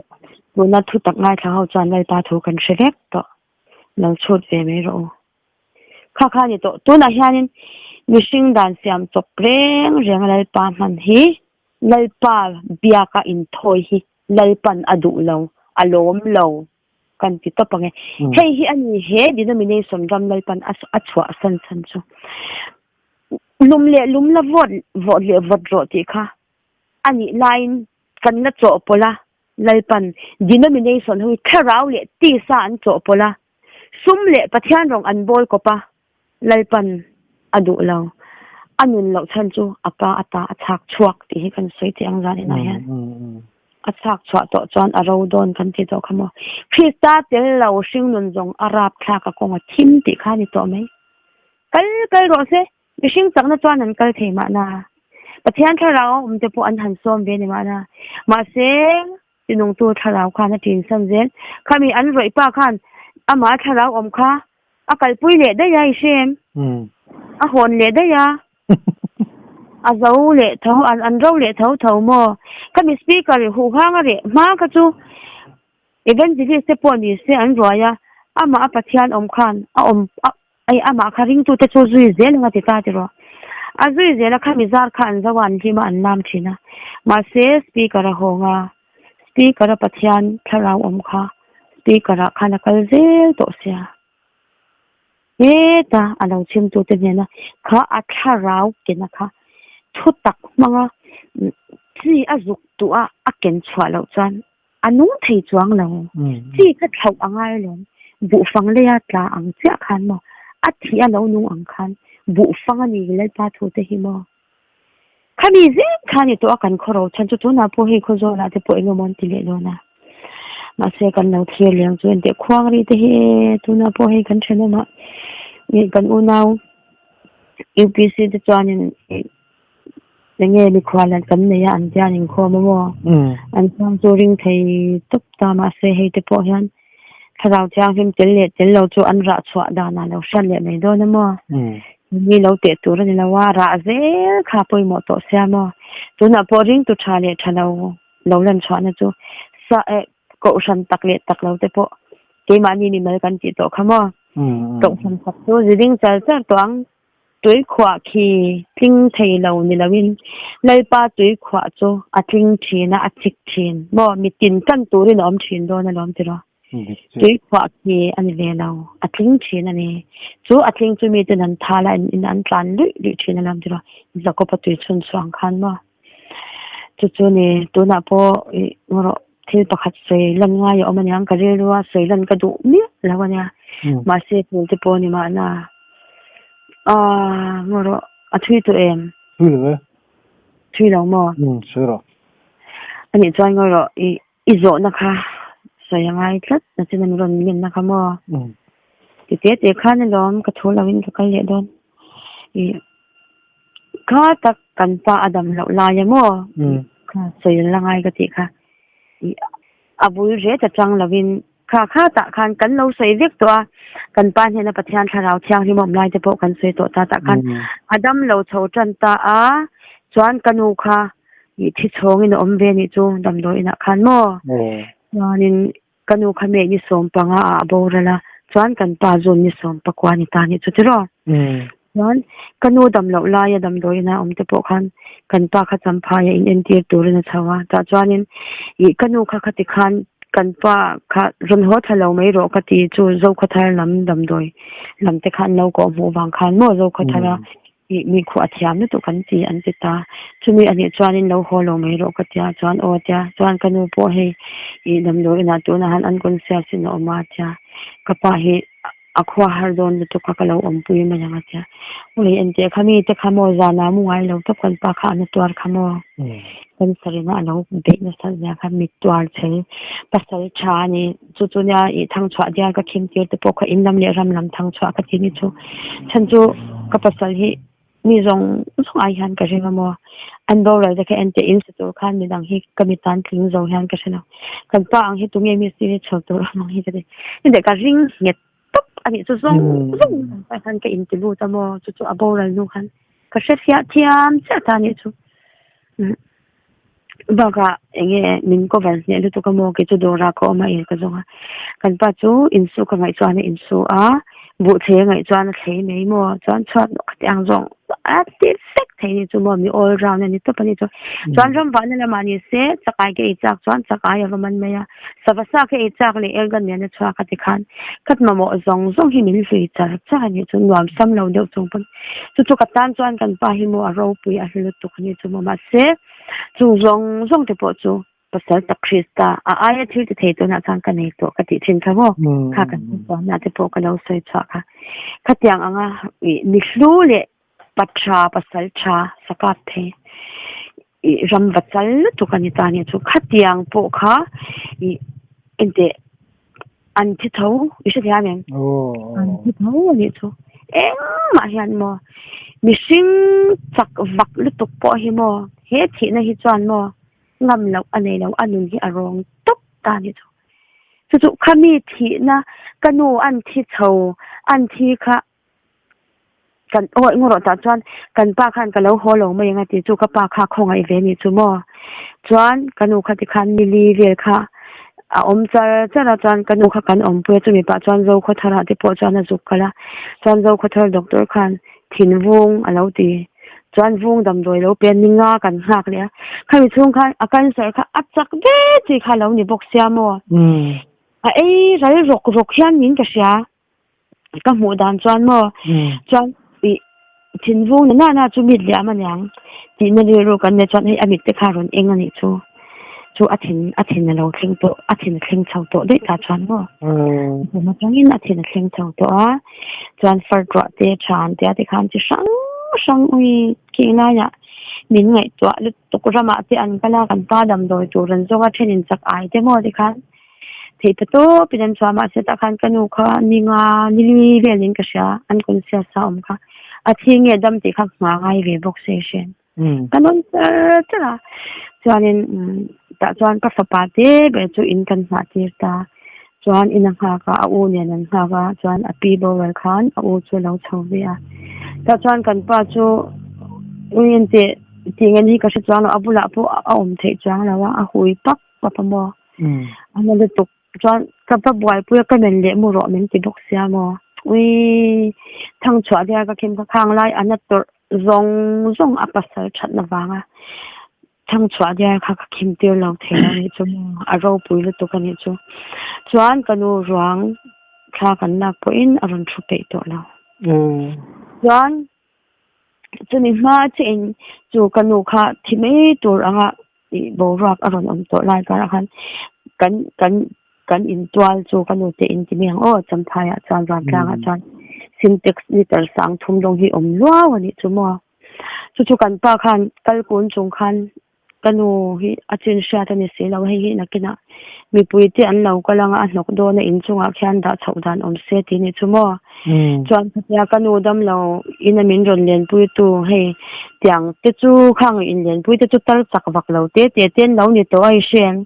tuna thu tak ngaithla ho chuan Lalpa thu kan hre vek tawh. Lo chhut ve mai rawh u. Kha kha a ni tawh. Tunah hianin mihring dan siam chawp reng reng a Lalpa hman hi Lalpa biaka inthawi hi Lalpan a duh lo, a lawm lo kan ti tawp ang e. Hei hi a ni he denomination ram Lalpan a chhuah san chhan chu. Lum leh lum la vawt, vawt leh vawt rawh tih kha a nih laiin. Kan la chawhpawlh a, Lalpan denomination ho hi thlarau leh tisa an chawhpawlh a, sum leh Pathian rawng an bawl kawp a, Lalpan a duh lo. A nun loh chhan chu a ka ata a chhak chhuak tih hi kan sawi teh ang zan inah hian. A chhak chhuah tawh chuan a ro dawn kan ti tawh kha maw. Krista tel lo hringnun zawng a rapthlak a kawng a thim tih kha a ni tawh mai. Kal kal rawh se, Mihring chakna chuan an kal thei mahna. Pathian thlarau a awm te pawh an han sawm ve ni mahna. Mahse, tinungtu thlarau khan a ṭinsan zel. Khami an rawih pa khan amah thlarau awm kha a kalpui leh daih a, i hre em? A hawn leh daih a. A zo leh tho, an ro leh tho tho maw? Khami speaker huhang a reh hma kha chu Evangelist te pawh ni se an ruai a, amah a Pathian awm khan a awm a ai amah kha ringtute chu zui zel ang a ti ta tiraw. A zui zel a khami zar kha an zo a an hlim a an lam thin a. Mahse speaker a hawng a, speaker a Pathian thlarau awm kha speaker ah khan a kal zel tawh sia. Heta a lo chhimtute hnena kha a thlarau kena kha thu tak hmanga chi a zuk duh a a ken chhuah loh chuan A nung thei chuang lo. Chi kha thlauh a ngai alawm. Buhfang leia tla ang chiah khan maw? A thih a lo nung ang khan buhfang a ni Lalpa thu te hi maw? Khami zet kha ni tawh a kan khaw ro chhan chu tunah pawh hei Khawzawlah te pawh engemaw an ti leh dawn a. Mahse kan lo thlir leng chu enteh khuang ri te hi e tunah pawh hei kan thenawmah kan unau UPC te chuanin Enge mikhual an kan nei a an tian inkhawm a maw? An chuang chu ring thei tawp ta mahse hei te pawh hian thlarau thianghlim tel leh tel lo chu an rah chhuah dan ah lo hriat leh mai dawn a maw? Mi lo teh tur a ni lo a, rah zel kha pawimawh tawh sia maw? Tunah pawh ringtu tha leh tha lo lo lan chhuahna chu sa eh kohhran tak leh tak lo te pawh keimahni mimal kan tih tawh kha maw? Kohhran tak chu ziding char char tawh ang. Tuikhuah khi tling thei lo ni loin Lalpa tuikhuah chu a tling thin a, a chik thin. Maw mitin tan turin a awm thin dawn alawm tiraw? Tuikhuah khi a ni ve lo, a tling thin a ni. Chu a tling chu miten an thal a, in an tlan luih luih thin alawm tiraw? Jakob-a tui chhun chhuang khan maw? Chu chu ni, tunah pawh ih rawh thil pakhat sawi lan ngai a awm aniang ka rilru a sawi lan ka duh miah lo ania mahse tul te pawh ni mahna aaa ngaw rawh a thui tawh em? Thui lo e. Thui lo maw? Um sawi rawh. Anih chuan ngaw rawh ih i zawhna kha sawi a ngai tlat na chin an rawn ngenna kha maw? Um. Ti te te khan alawm ka thu lo in ka kal leh dawn ih Kha tak kan pa a dam loh lai a maw? Kha sawi la ngai ka tih kha. A bul ret atang lovin kha kha tah khan kan lo sawi vek tawh a, kan pa hnena Pathian thlarau thianghlim awm lai te pawh kan sawi tawh ta tah khan a dam lo chho tan ta a, chuan ka nu kha thi chhawngin a awm ve anih chu damdawi inah khan maw? Chuanin Ka nu kha meh ni 15 ah a boral a, chuan kan pa zun ni 19 ni ta nih chu tiraw? Chuan ka nu dam loh laia damdawi ina awm te pawh khan kan pa kha champhaia in entir turin a chho a, tah chuanin ih ka nu kha khati khan kan pa kha rawn haw thla lo mai rawh ka ti chu Zokhawthar lam damdawi lam te kha an lo kawh hmuh vang khan maw Zokhawthara Ih mi khuh a thiam lutuk an ti an ti ta. Chumi anih chuanin lo haw lo mai rawh ka tia chuan aw tia chuan ka nu pawh hei ih damdawi inah tunah han an conscious in a awm a tia ka pa hi a khua har dawn lutuk a ka lo awmpui mai ang a tia. Ui enteh kha mi te kha maw zanah mu ngai lo tawp kan pa kha an a tuar kha maw kan sarina a lo beih nasa zia kha mi tuar chhel pasal tha a ni. Chu chu nia ih thangchhuah dial ka khim tir te pawh kha in lam leh ram lam thangchhuah ka ti ni chu. Chhan chu ka pasal hi mi zawng zawng ai hian ka ring a maw. An boral te kha en teh in sa tur khan midang hi ka mi tan tling zo hian ka hre lo. Kan pa ang hi tunge mi si hi chho tur awm ang hi ka ti. Heti ka ring nghet tawp a nih chu zawng zawng kan pa khan ka inti lut a maw chu chu a boral hnu khan ka hre fiah thiam chiah ta a nih chu. Bakah enge min cover hneh lutuk a maw kei chu dawrah ka awm a el ka zawng a kan pa chu insu ka ngaih chuan a insu a buh thlei a ngaih chuan a thlei mai maw chuan chhuat nawk khat ang zawng a ti vek thei ni chu maw mi all round a ni tawp a ni chu chuan ram vahna lamah ni se chakai ka ei chak chuan chakai a va man mai a sava sa ka ei chak leh elgan nen a chhuak a ti khan ka mamawh zawng zawng hi min hlui char char a ni chu nuam sam lo deuh chung pawn chu chu ka tan chuan kan pa hi maw a ropui a hlu lutuk a ni chu maw mahse. Chung zawng zawng te pawh chu pasal tak Krista a aia thil ti thei tunah chuan ka nei tawh ka tih thin kha maw? Kha kan hmuhpuanna te pawh ka lo sawi chhuah kha. Khatiang anga mi hlu leh pa tha, pasal tha sakap thei i ram va chal lutuk a ni ta nia chu. Khatiang pawh kha i engteh an thi tho i hre thei a meng? An thi tho a nih chu. Engmah hian maw mihring chak vak lutuk pawh hi maw he thihna hi chuan maw ngam loh a nei lo, a nun hi a rawng tawp ta a nih chu. Chu chu khami thihna ka nu an thi chho an thi kha kan awi ngaw rawh tah chuan kan pa khan ka lo haw lo mai ang a ti chu ka pa kha khawngaih ve a nih chu maw. Chuan ka nu kha tikhan mili vel kha a awm char char a chuan ka nu kha kan awmpui a chumi pah chuan Zokhawthar ah te pawh chuan a zuk kal a chuan Zokhawthar doctor khan thinvung a lo ti. Chuan vung damdawi lo pe a, ni nga kan nghak leh a. Khami chhung khan a cancer kha a chak ve chi kha lo ni bawk sia maw? A ei ral rawk rawk hian min ka hria. Ka hmuh dan chuan maw? Chuan ih thinvung na na na chu mit liam aniang tihna rilru kan nei chuan hei a mit te kha rawn eng a nih chu. Chu a thin a thin a lo thleng tawh a thin a thleng chho tawh daih ta chuan maw kum atangin a thin a thleng chho tawh a chuan far tuah te than te a ti khan chi hrang hrang ui khing laiah min ngaihtuah lutuk ramah te an kal a kan pa damdawi tur an zawng a thenin chak ai te maw ti khan theih ta tawp in an chhuah mahse tah khan ka nu kha ni nga ni li vel in ka hria an kawngsia sa awm kha a thi nge dam tih kha hma ngai ve bawk se hriat. Ka nawn char char a, chuanin tah chuan ka fapa te ber chu in kan nghah tir ta, chuan in a nghak a, a u nen an nghak a, chuan a pi boral khan a u chu a lo chho ve a, tah chuan kan pa chu ui tih tih ngen hi ka hre chuang lo, a bulah pawh a awm theih chuang lo a, a hui pap pap a maw, a na lutuk. Chuan ka va buaipui a ka men leh mu rawh min ti bawk sia maw? Uii thang chhuah diar ka khem kha khang lai a na tawrh zawng zawng a pasal thatna vanga thang chhuah diar kha ka khem tir lo thei lo nih chu maw a ropui lutuk a nih chu. Chuan ka nu ruang thla kan lak pawhin a rawn thu peih tawh lo. Chuan chumi hma chiah in chu ka nu kha thi mai tur anga tih boruak a rawn awm tawh lai karah khan kan kan kan intual chu ka nu te in ti mai ang aw Champhai ah chuan Vantlang ah chuan Sintex liter sang thum dawng hi awm luau a nih chu maw chu chu kan pa khan kal kun chung khan ka nu hi a chin hriat a ni si lo hei hi nakinah mipui te an lo kal anga a hnawk dawn a inchungah khian dah chhoh dan awm se tih a nih chu maw. Chuan khatia ka nu dam lo ina min rawn lenpui tu hei tiang te chu khang in lenpui te chu tal chak vak lo te te ten lo ni tawh a i hriang.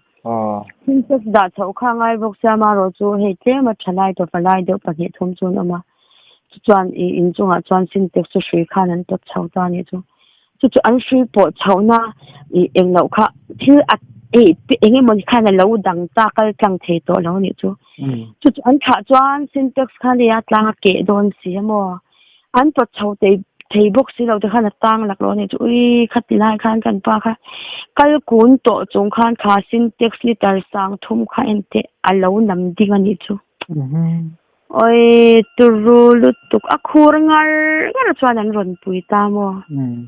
Sintex dah chhoh kha ngai bawk sia marawh chu hei tlem a tha lai tawp a lai deuh pahnih thum chu an awm a chuan i inchungah chuan sintex chu hrui khan an tawt chho ta a nih chu. Chu chu an hrui pawh chhohna ih eng loh kha thil a ih eng emaw ni khan a lo dang ta kal tlang thei tawh lo anih chu. Chu chu an thlah chuan sintex kha lei a tlang a keh dawn si a maw. An pawt chho thei thei bawk si lo te khan a tang lak lo anih chu ui khati lai khan kan pa kha kal kun tawh chung khan kha sintex liter sang thum kha enteh a lo nam ding anih chu. Oi turu lutuk a khur ngar ngar chuan an rawn pui ta maw?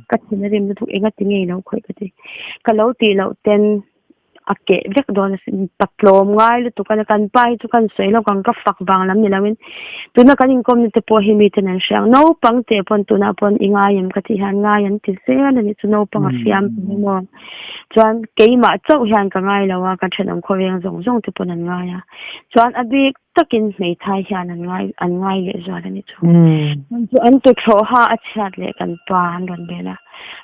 Ka thin a rim lutuk enga ti ngei lo khawih ka ti. Ka lo tih loh ten a keh vek dawn asin patlawm ngai lutuk a kan pa hi chu kan sawi lawk ang ka fak vang lam ni lo in tuna kan inkawm na te pawh hi mi ten an hria ang naupang te pawn tunah pawn i ngai em ka tih hian ngai an ti zel a nih chu naupang a fiam maw? Chuan keimah chauh hian ka ngai lo a ka thenawm khawveng zawng zawng te pawn an ngai a chuan a bik takin hmeithai hian an ngai an ngai leh zual a ni chu. Chu an tuthlawh ha a chhiat leh kan pa an rawn bel a.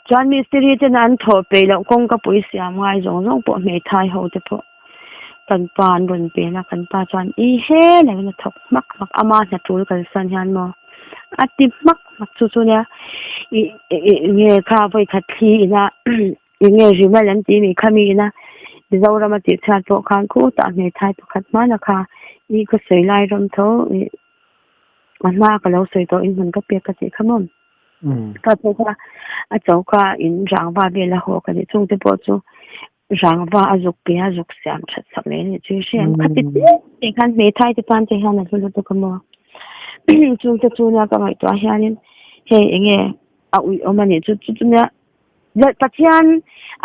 Chuan mistiri ten an thawh peih loh kawngka pui siam ngai zawng zawng pawh hmeithai ho te pawh kan pa an rawn bel a kan pa chuan i he lo in a thawk hmak hmak ama hna tul kalsan hian maw a ti hmak hmak chu chu nia i nge kha vawikhat thli ina Enge Rimal an tih nih kha mi ina Mizoram a tih chhiat pawh khan khutah hmeithai pakhat hmana kha i ka sawi lai ram tho i a hma ka lo sawi tawh in hmun ka pek ka tih kha maw ka pawh kha a choka in rangva vel a haw ka nih chungte pawh chu rangva a zuk pe a zuk siam that sak leh nih chu i hriat khati tih khan hmeithai te tan te hian a hlu lutuk a maw chungte chu nia ka ngaihtuah hianin hei enge a uih awm a nih chu chu chu nia Pathian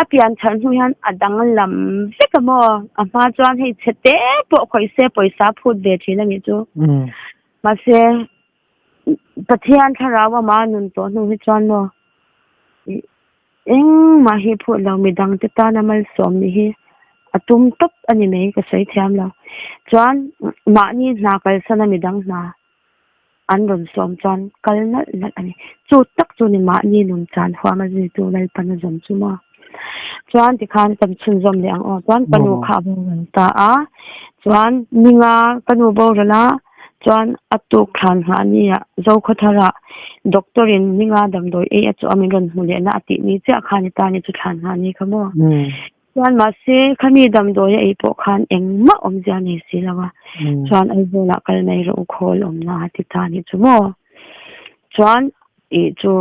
A pian chhan hnu hian a danglam vek a maw? A hma chuan hei chhe te pawh khawih se pawisa phut ve thin a nih chu. Mahse, Pathian thlarau ama nun tawh hnu hi chuan maw engmah hi phut lo midangte tana malsawm nih hi a tum tawp a ni mai ka sawi thiam lo. Chuan mahni hna kalsana midang hna an rawn sawm chuan kal nalh nalh a ni. Chu tak chu ni mahni nun chan huam a zuitu Lalpan a zawm chu maw. Chuan tikhan kan chhunzawm leh ang aw. Chuan ka nu kha a boral ta a, chuan ninga ka nu boral a, chuan a tuk thlan nghah nia Zokhawthara doctor in ninga damdawi ei a chawh a min rawn hmu leh na a tih ni chiah khan i ta ni chu thlan nghah ni kha maw. Chuan mahse khami damdawi a ei pawh khan engmah awmzia nei si lo a, chuan Aizawl ah kal mai rawh u khawl awmna a ti ta ni chu maw. Chuan ih chu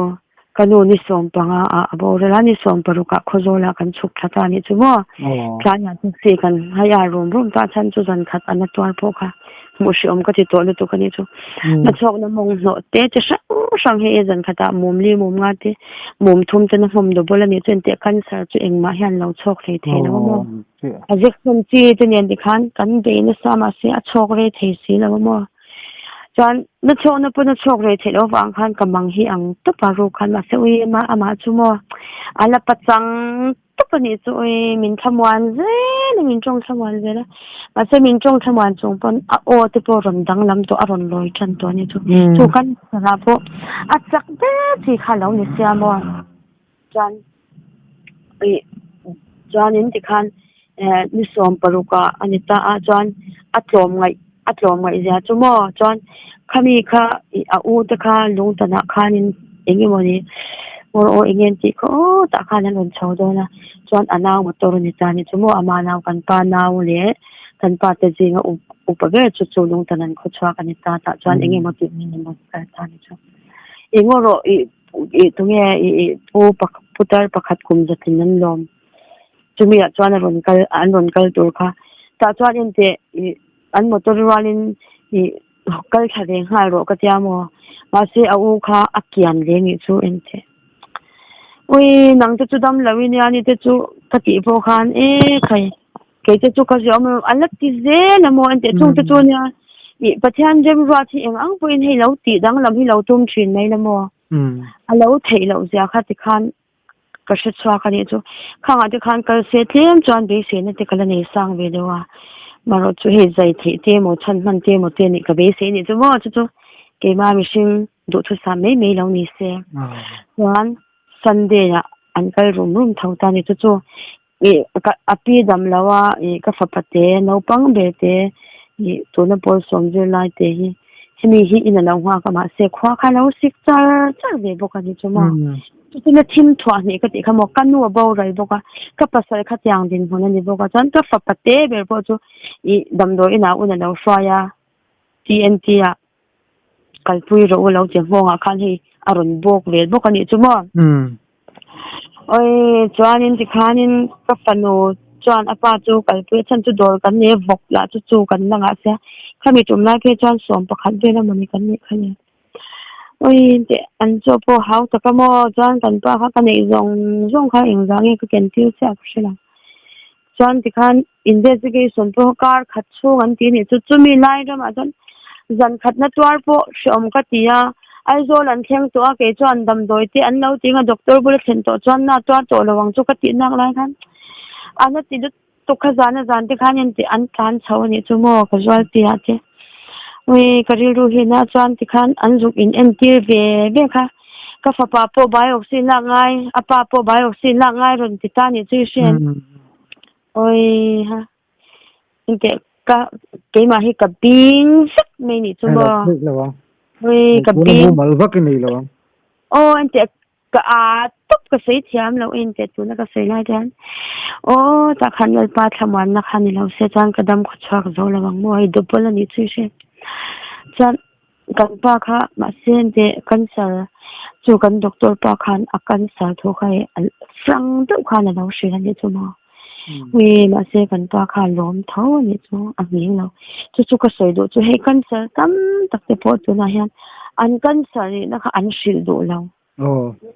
ka nu ni 15 ah a boral a, ni 16 ah Khawzawl ah kan chhuk thla ta ni chu maw. Tlaiah taxi kan hire rum rum ta chhan chu zan khat a na tuar pawh kha hmuh hreawm ka ti tawh lutuk a ni chu. Hmachhawkna mawng hnawh te chi hrang hrang hi e zan khatah mum li mum nga te mum thum te na hmawm double a nih chuan teh cancer chu engmah hian lo chhawk hlei thei lo a maw. A zek hlawm chi te nen tikhan kan bei nasa mahse a chhawk rei thei si lo a maw. Chuan na chhawkna pawn a chhawk rei theih loh avang khan ka mang hi ang tawp a ruk khan mahse ui amah chu maw a la pachang tawp a nih chu ui min thlamuan zel a min tawng thlamuan zel a mahse min tawng thlamuan chung pawn a aw te pawh rawn danglam tawh a rawn lawi tan tawh a nih chu chu kan sarah pawh a chak ber chi kha lo ni sia maw chuan ih chuanin tikhan eh ni 16 ah a ni ta a chuan a tlawm ngaih a tlawm ngaih zia chu maw chuan khami kha ih a u te kha lungtanah khanin eng emawni awr aw eng nge an tih kha aw tah khan an rawn chho dawn a chuan a nau motor a ni ta ni chu maw ama nau kan pa nau leh kan pa te zinga upa ber chu chu lungtan an khaw chhuak a ni ta tah chuan eng emaw tih min emaw kal ta ni chu eng erawh ih ih tunge ih ih pu putar pakhat kum zatin an lawm chumi ah chuan a rawn kal an rawn kal tur kha tah chuan enteh ih an motor rualin ih kal thla ve nghal rawh ka tia maw mahse a u kha a kian ve nih chu enteh ui nang te chu dam lo i nia ni te chu ka tih pawh khan e khai kei te chu ka ziah awm a la ti zel a maw enteh chung te chu nia ih Pathian remruat hi eng ang pawhin hei lo tih danglam hi lo tum thin mai la maw a lo theih loh zia kha tikhan ka hre chhuak a nih chu khangah te khan kal se tlem chuan beiseina te ka la nei sang ve deuh a marawh chu hei zai theih te emaw chhan hman te emaw te nih ka beisei nih chu maw chu chu keimah mihring duhthusam mai mai lo ni se chuan Sunday ah an kal rum rum tho ta ni chu chu ih ka a pi dam lo a ih ka fapa te naupang ber te ih tuna pawl sawm zir lai te hi hemi hi in a lo nghak a mahse khua kha a lo sik char char ve bawk a ni chu maw chutin a thim thuah hnih ka tih kha maw ka nu a boral bawk a ka pasal khatiang dinhmun a ni bawk a chuan ka fapa te ber pawh chu ih damdawi inah un a lo hruai a T_N_T ah kalpui rawh u lo ti nghawngah khan hei a rawn bawk vel bawk a nih chu maw. Oi chuanin tikhanin ka fanu chuan a pa chu kalpui a chhan chu dawr kan nei a vawk lah chu chu kan la ngah sia khami tum lai phei chuan 11 vel amawni kan nih kha ni. Oi teh an chaw pawh hau tak a maw chuan kan pa kha ka neih zawng zawng kha engzah nge ka ken tir chiah ka hre lo. Chuan tikhan investigation pawh kar khat chhung an ti anih chu chumi lai ramah chuan zan khatna tuar pawh hreawm ka ti a Aizawl an thleng tawh a kei chuan damdawi te an lo ti anga doctor bula thlen tawh chuan na tuar tawh lo ang chu ka tih nak lai khan a na ti lutuk kha zan a zan te khan engti an tlan chho anih chu maw ka zual piah te ui ka rilru hi na chuan tikhan an zuk in entir ve ve kha. Ka fapa pawh biopsy lak ngai, a pa pawh biopsy lak ngai rawn ti ta nih chu i hriat. Oi ha. Engteh ka keimah hi ka bing vek mai nih chu maw. Oi ka bing. Tuna mumal vak i nei lo ang. Aw engteh ka a tawp ka sawi thiam loh engteh tuna ka sawi lai te hian. Aw tah khan Lalpa thlamuanna kha ni lo se chuan ka dam khawchhuak zo lo ang maw hei double a nih chu i hriat. Chuan Kan pa kha mahse teh cancer chu kan doctor pa khan a cancer thu kha hei frank deuh khan a lo hrilh a nih chu maw. Ui mahse kan pa kha a lawm tho a nih chu a nghing lo. Chu chu ka sawi duh chu hei cancer tam tak te pawh tunah hian an cancer nihna kha an hrilh duh lo.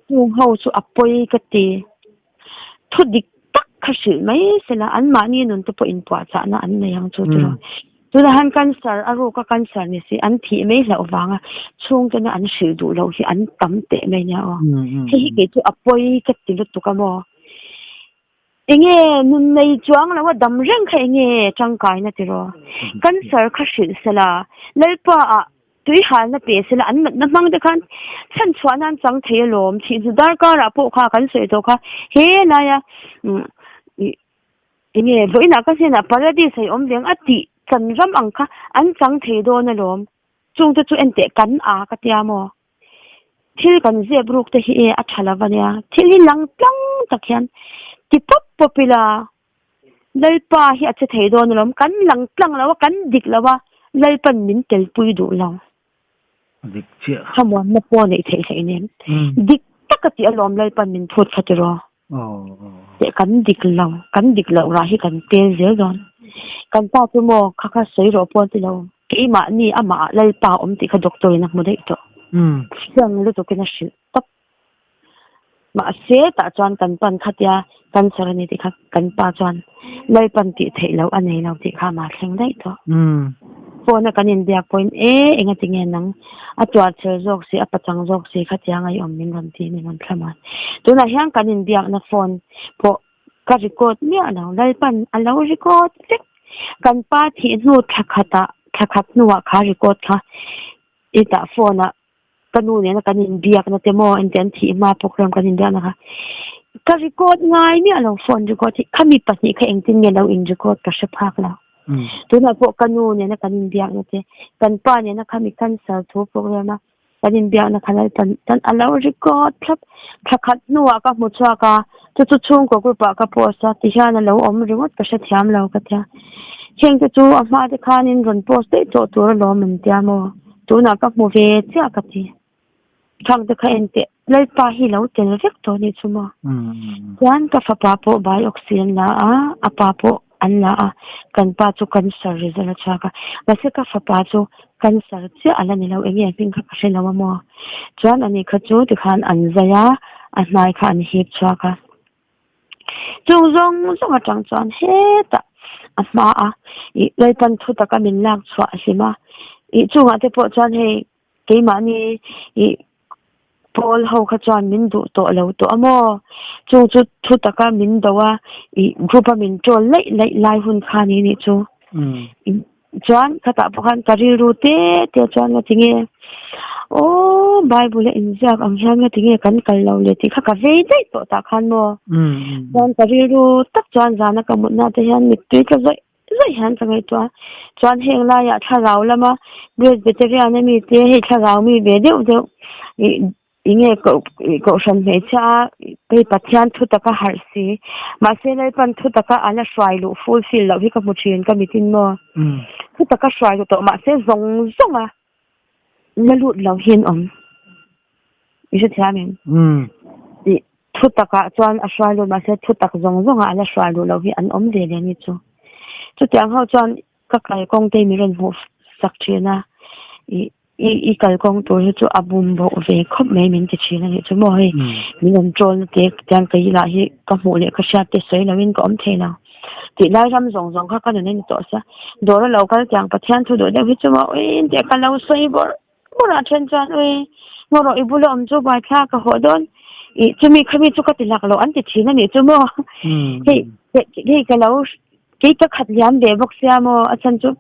Chung ho chu a pawi ka ti. Thu dik tak kha hrilh mai sela anmahni nun te pawh inpuahchahna an nei ang chu tiraw. Tunah hian cancer a ruka cancer ni si an thih mai hlauh vanga chhungtena an hrilh duh loh hi an tam teh mai nia aw. Hei hi kei chu a pawi ka ti lutuk a maw. Enge nun nei chuang lo a dam reng kha enge tangkaina tiraw. Cancer kha hrilh sela Lalpa ah Tui halna pe sela an natna hmang te khan chhan chhuah nan chang thei alawm. Thih hnu darkar ah pawh kha kan sawi tawh kha he laia enge vawiinah ka hnenah paradise hei awm veng a tih chan ram ang kha an chang thei dawn alawm. Chung te chu enteh kan a ka tia maw? Thil kan zep ruk te hi e a tha lo ania. Thil hi lang tlang tak hian ti pawp pawp ila Lalpa hi a che thei dawn alawm, kan lang tlang lo a, kan dik lo a, Lalpan min telpui duh lo. A dik chiah. Thlamuanna pawh neih theih hleih nen. Dik tak a tih alawm Lalpan min phut kha tiraw. Teh kan dik lo, kan dik loh rah hi kan tel zel dawn. Kan pa chu maw kha kha sawi rawh pawh an ti lo, keimahni amah ah Lalpa a awm tih kha doctor in a hmu daih tawh. Chiang lutukin a hrilh tawp. Mahse tah chuan kan pan khatia cancer a ni tih kha kan pa chuan Lalpan tih theih loh a nei lo tih kha amah thleng daih tawh. Phone a kan inbiak pawhin e enga tinge nang a tuar chher zawk si a pachang zawk si khatiang a i awm min rawn ti min rawn thlam a. Tunah hian kan inbiakna phone pawh ka record miah lo Lalpan a lo record vek. Kan pa thih hnu thla khatah thla khat hnuah kha record kha i tah phone ah Ka nu nena kan inbiakna te maw engti an thih hma program kan inbiakna kha ka record ngai miah lo phone record hi khami pahnih kha engtin nge lo in record ka hre phak lo. Tunah pawh ka nu nena kan inbiakna te kan pa nena khami cancer thu program a kan inbiakna kha lalpan tan a lo record thlap thla khat hnuah ka hmu chhuak a chu chu chhungkaw group ah ka post a tihian a lo awm ringawt ka hrethiam lo ka tia heng te chu a hma te khanin rawn post daih tawh tur alawm an tia maw. Tunah ka hmu ve chiah ka ti. Thang te kha en teh, Lalpa hi lo tel vek tawh anih chu maw? Chuan ka fapa pawh biopsy an la a, a pa pawh an la a, kan pa chu cancer result a chhuak a. Mahse ka fapa chu cancer chiah a la ni lo, enge a hming kha ka hre lo a maw? Chuan ani kha chu tikhan an zai a, a hnai kha an hip chhuak a. Chung zawng zawng atang chuan hetah a hma a, ih Lalpan thu taka min lak chhuah a hlim a, ih chungah te pawh chuan hei keimahni ih pawl ho kha chuan min duh tawh lo tawh a maw? Chung chu thu taka min do a, ih group a min troll laih laih lai hun kha ni nih chu. Chuan khatah pawh khan ka rilru te te chuan nga tinge aw Bible a inziak ang hian nga tinge kan kal lo le tih kha ka vei daih tawh tah khan maw. Chuan ka rilru tak chuan zana ka mutna te hian mittui tla zawih zawih hian ka ngaihtuah a. Chuan heng laiah thlarau lama Presbyterian ami te hei thlarau mi ve deuh deuh ih Enge kohhran hmeichhia a hei Pathian thu taka harh si. Mahse Lalpan thu taka a la hruai luh fulfill loh hi ka hmu thin ka mitin maw. Thu taka hruai luh tawh mahse zawng zawng a la lut lo hi an awm. I hrethiam em? Ih thu takah chuan a hruai lut mahse thu tak zawng zawng a la hruai luh loh hi an awm ve leh a ni chu. Chutiang ho chuan ka kalkawng te mi rawn hmuh sak thin a ih i i kalkawng tur hi chu a bum bawk ve khawp mai min ti thin a nih chu maw hei min rawn troll na te tiang ka ilah hi ka hmuh leh ka hriat te sawi lo in ka awm thei lo tih lai ram zawng zawng kha ka nun a ni tawh sia dawr a lo kal tiang Pathian thu duh deuh hi chu maw ui tih ka lo sawi bawrh bawrh ah then chuan ui ngaw rawh i bula awm chu buaithla ka haw dawn ih chumi khami chu ka ti hlak loh an ti thin a nih chu maw hei hei ka lo Kei ka khat liam ve bawk sia maw a chhan chu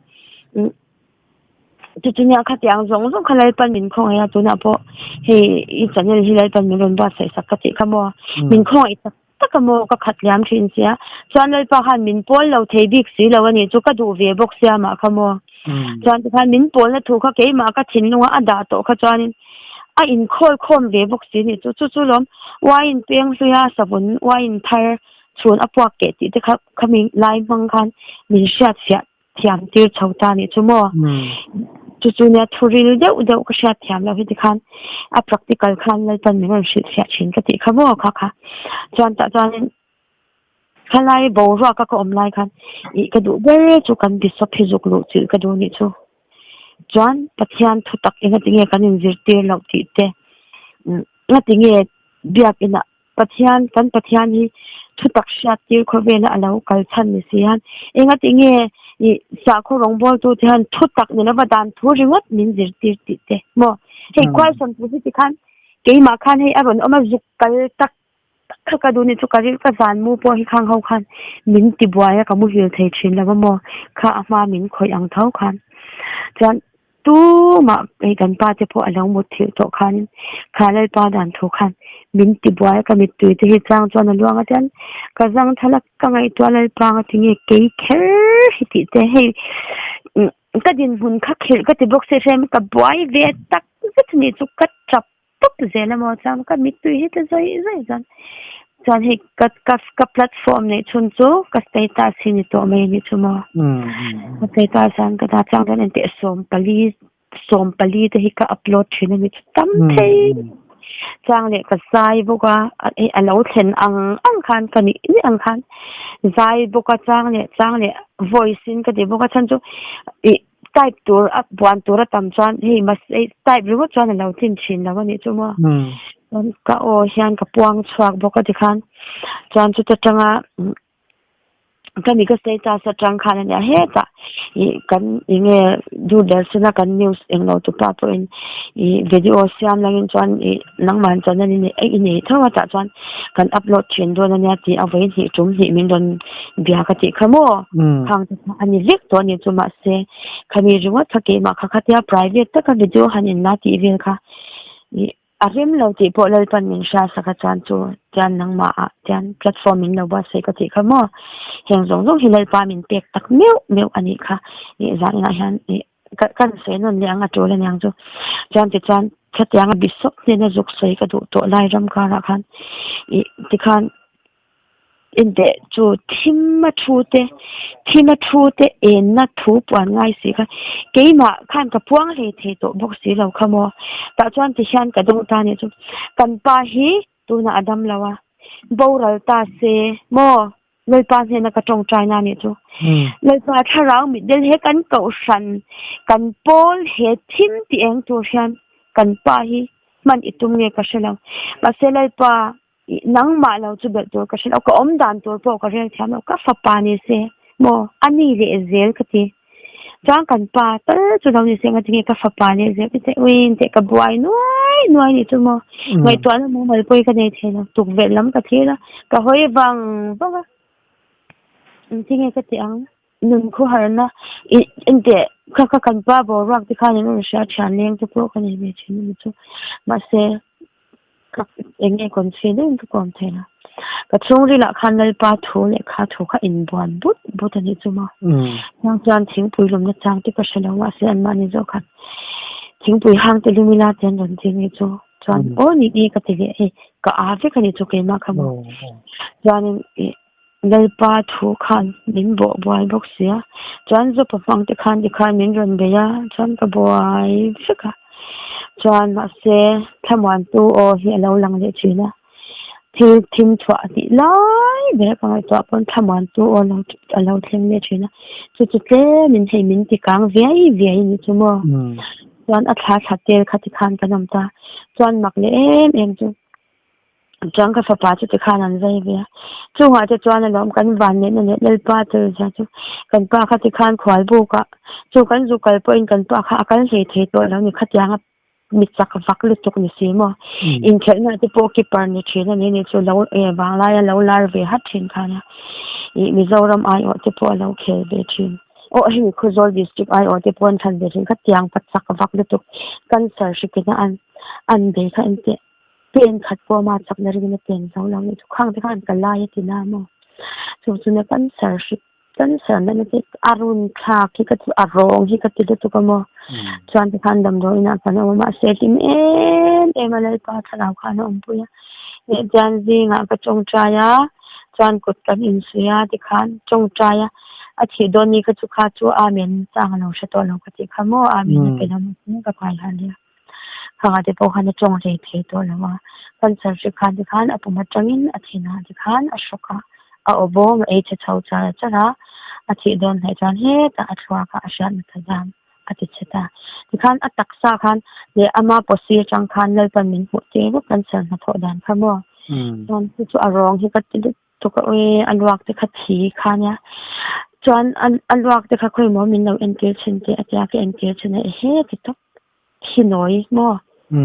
chu chu nia khatiang zawng zawng kha Lalpan min khawngaih a tunah pawh hei i channel hi Lalpan min rawn buatsaih sak ka tih kha maw min khawngaih tak tak a maw ka khat liam thin sia chuan Lalpa khan min pawl lo thei bik si lo a nih chu ka duh ve bawk sia mah kha maw chuan tikhan min pawlna thu kha keimah ka thinlunga a dah tawh kha chuanin a inkhawl khawm ve bawk si a nih chu chu chu lawm uaiin peng hluia savun uaiin thar chhun a puak keh tih te kha khami lai hmang khan min hriat fiah thiam tir chho ta nih chu maw. Chu chu nia thu ril deuh deuh ka hriat thiam loh hi tikhan a practical khan Lalpan min rawn hrilh fiah thin ka tih kha maw kha kha. Chuan tah chuanin khalai boruak a ka awm lai khan ih ka duh ber chu kan bishop hi zuk luh chilh ka duh nih chu. Chuan Pathian thu tak engatinge kan inzirtir loh tih te engatinge biakinah Pathian, kan Pathian hi Thutak hriat tir khawvela a lo kal chhan ni si hian engati nge ih sakhaw rawngbawltu te hian thutak ni lova dan thu ringawt min zirtir tih te maw? Hei question tur hi tikhan keimah khan hei a rawn awm a zuk kal tak tak kha ka duh ni chu ka ril ka zan mu pawh hi khang ho khan min ti buai a ka muhil thei thin lo a maw? Kha a hma min khawih ang tho khan chuan Tumah hei kan pa te pawh a lo mut thilh tawh khanin kha Lalpa dan thu khan min ti buai a, ka mittui te hi chang chuan a luang a chuan ka zang thal a, ka ngaihtuah Lalpa nga tinge kei kher hi tih te hei ka dinhmun kha khelh ka ti bawk se hrem ka buai ve tak zet a nih chu ka tap tawp zel a maw chuan ka mittui hi ta zawih zawih chuan chuan hei ka ka ka platform neih chhun chu ka status hi ni tawh mai a nih chu maw ka status ah ka dah chang chuan engteh 14 14 te hi ka upload thin a ni chu tam thei chang leh ka zai bawk a hei a lo thlen ang ang khan ka nih nih ang khan zai bawk a chang leh chang leh voice in ka ti bawk a chhan chu ih Type tur a buan tur a tam chuan hei mahse type ringawt chuan a lo tlin thin lo a nih chu maw. Chuan ka aw hian ka puang chhuak bawk a tikhan chuan chuta tanga ka mi ka status atang khan a nia hetah ih kan eng nge Doordarshan a kan news englo tu pa pawhin ih video siam langin chuan ih nangmah channel i nei tho a tah chuan kan upload thin dawn a nia tih a vawi hnih tum hnih min rawn bia ka tih kha maw khang te kha a ni vek tawh a ni chu mahse khami ringawt kha keimah kha khatia private taka video han in la tih vel kha ih a rem lo tih pawh Lalpan min hria sak a chuan chu tian nangmah ah tian platform min lo buatsaih ka tih kha maw heng zawng zawng hi Lalpa min pek tak meuh meuh a nih kha ih zan inah hian ih Ka kan sawi nawn leh ang a tul aniang chu. Chuan tichuan khatianga bishop hnena zuk sawi ka duh tawh lai ram karah khan ih tikhan inteh chu thim a thu te thim a thu te enna thu puan ngai si kha keimah khan ka puang hlei thei tawh bawk si lo kha maw. Tah chuan tihian ka dawng ta nih chu kan pa hi tunah a dam lo a boral ta se maw. Lalpa hnena ka tawngtaina a nih chu. Lalpa thlarau mitdel he kan kohhran, kan pawl he thim ti eng tur hian kan pa hi hman i tum nge ka hre lo. Mahse Lalpa nangmah lo chu belh tur ka hre lo, ka awm dan tur pawh ka rel thiam lo, ka fapa ni se maw a ni leh zel ka ti. Chuan kan pa tal chu lo ni se nga tinge ka fapa leh zel ti teh uin teh ka buai nuai nuai nih chu maw ngaihtuahna mumal pawi ka nei thei lo tukverh lam ka thlir a ka hawi vang vang a engtinge ka tih ang nun khawharna ih enteh kha kha kan pa boruak te khan an rawn hria thian leng te pawh ka nei ve thin a ni chu mahse. Ka eng nge confi deuhin ka kawm thei lo. Ka chhungrilah khan Lalpa thu leh kha thu kha inbuan but but a nih chu maw. Hmang chuan thingpui lumna chang te ka hre lo mahse anmahni zawk khan thingpui hang te lum ila ti an rawn ti nih chu. Chuan aw ni e ka ti leh hei ka aa vek a nih chu keimah kha maw. Chuanin ih Lalpa thu khan min bawh buai bawk si a, chuan Zopa hmang te khan tikhan min rawn bei a, chuan ka buai vek a. Chuan mahse thlamuantu aw hi a lo lang leh thin a, thil thim chhuah a tih lai ber ka ngaihtuah pawn thlamuantu aw lo a lo thleng leh thin a, chu chu tlemin hei min ti kang viai viai a nih chu maw. Chuan a thla thla tel kha tikhan kan awm ta, chuan mak leh em em chu. Chuan ka fapa chu tikhan an zai ve a, chungah te chuan alawm kan vanneihna leh Lalpa tel zia chu kan pa kha tikhan khual buk a, chu kan zu kal pawhin kan pa kha a kal hlei thei tawh lo ni khatianga mi chak vak lutuk ni si maw, inkhelhna te pawh keeper ni thin a ni ni chu lo e vanglaia lo lar ve hat thin khan a, ih Mizoram aiawh te pawh a lo khel ve thin. Aw hemi Khawzawl district aiawh te pawh an thlan ve thin khatiang pa chak vak lutuk cancer hrikina an an bei kha engteh. Pen khat pawh ama chakna ringin a pen zo lo nih chu khang te khan ka lai a ti na maw? Chu chu na cancer hrik cancer natna te a run thlak hi ka ti a rawng hi ka ti lutuk a maw? Chuan ti khan damdawi inah kan awm a mahse hlim em em a Lalpa thlarau khan a awmpui a leh chuan zingah ka tawngtai a chuan kut kan insuih a tikhan tawngtai a a thih dawn ni kha chu kha chu Amen chang a lo hre tawh lo ka tih kha maw Amen a pe lo maw ka kai harh leh a. Khangah te pawh khan a tawng hlei thei tawh lo a, cancer hri khan te khan a pum atangin a thinah te khan a hrawk a, a aw bawm a ei chhe chho char char a, a thih dawn hnaih chuan hetah a thluak a, a hriatna ta zam a ti chhe ta. Tikhan a taksa khan leh ama pawsi atang khan Lalpan min hmuh tir vek cancer hnathawh dan kha maw? Chuan chu chu a rawng hi ka ti lut. lutuk a ui a luak te kha thi kha nia chuan a luak te kha khawi maw min lo entir thin teh a tia ka entir thin a ehe ti tawp thi nawi maw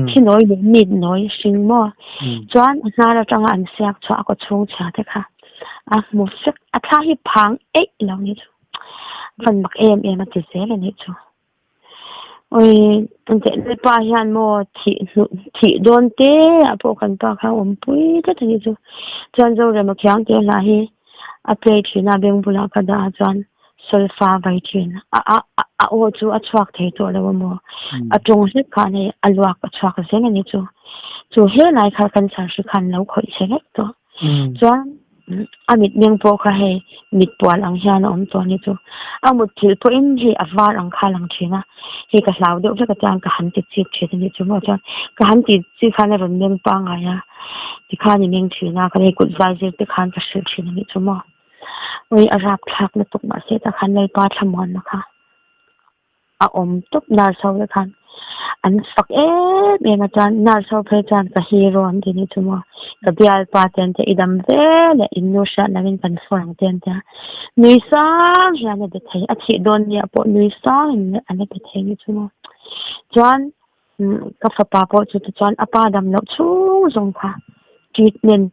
thi nawi leh mit nawi hring maw chuan a hnar atanga an siak chhuah a kaw chhung chhia te kha a hmu vek a thla hi phang eih lo ni chu van mak em em a ti zel a nih chu. Ui engteh lalpa hian maw thih hnu thih dawn te ah pawh kan pa kha a awm pui tlat a nih chu chuan Zorema khiang te hla hi a play thin a beng bulah ka dah a chuan solfa vai thin a a a aw chu a chhuak thei tawh lo a maw a tawng hlek khan hei a luak a chhuak zel a nih chu chu helai kha cancer hri khan lo khawih che vek tawh. Chuan a mitmeng pawh kha hei mit pual ang hian a awm tawh a ni chu. A mutthilh pawhin hei a var ang kha a lang thin a, hei ka hlau deuh vek atiang ka han ti chip thin a nih chu maw chuan ka han ti chip khan a rawn meng pangngai a, tikhan i meng thin a, ka hei kut zai zir te khan ka hrilh thin a nih chu maw. Ui a rapthlak lutuk mahse tah khan Lalpa thlamuanna kha. a awm tawp nurse ho te khan an fak em em a chuan nurse ho phei chuan ka hero an ti nih chu maw ka bialpa te an tia i dam vel eh in nu hriat loh in kan phone ang te an tia nui sang hian a be thei a thih dawn nia pawh nui sang in a la be thei nih chu maw chuan ka fapa pawh chu tichuan a pa dam loh chhung zawng kha treatment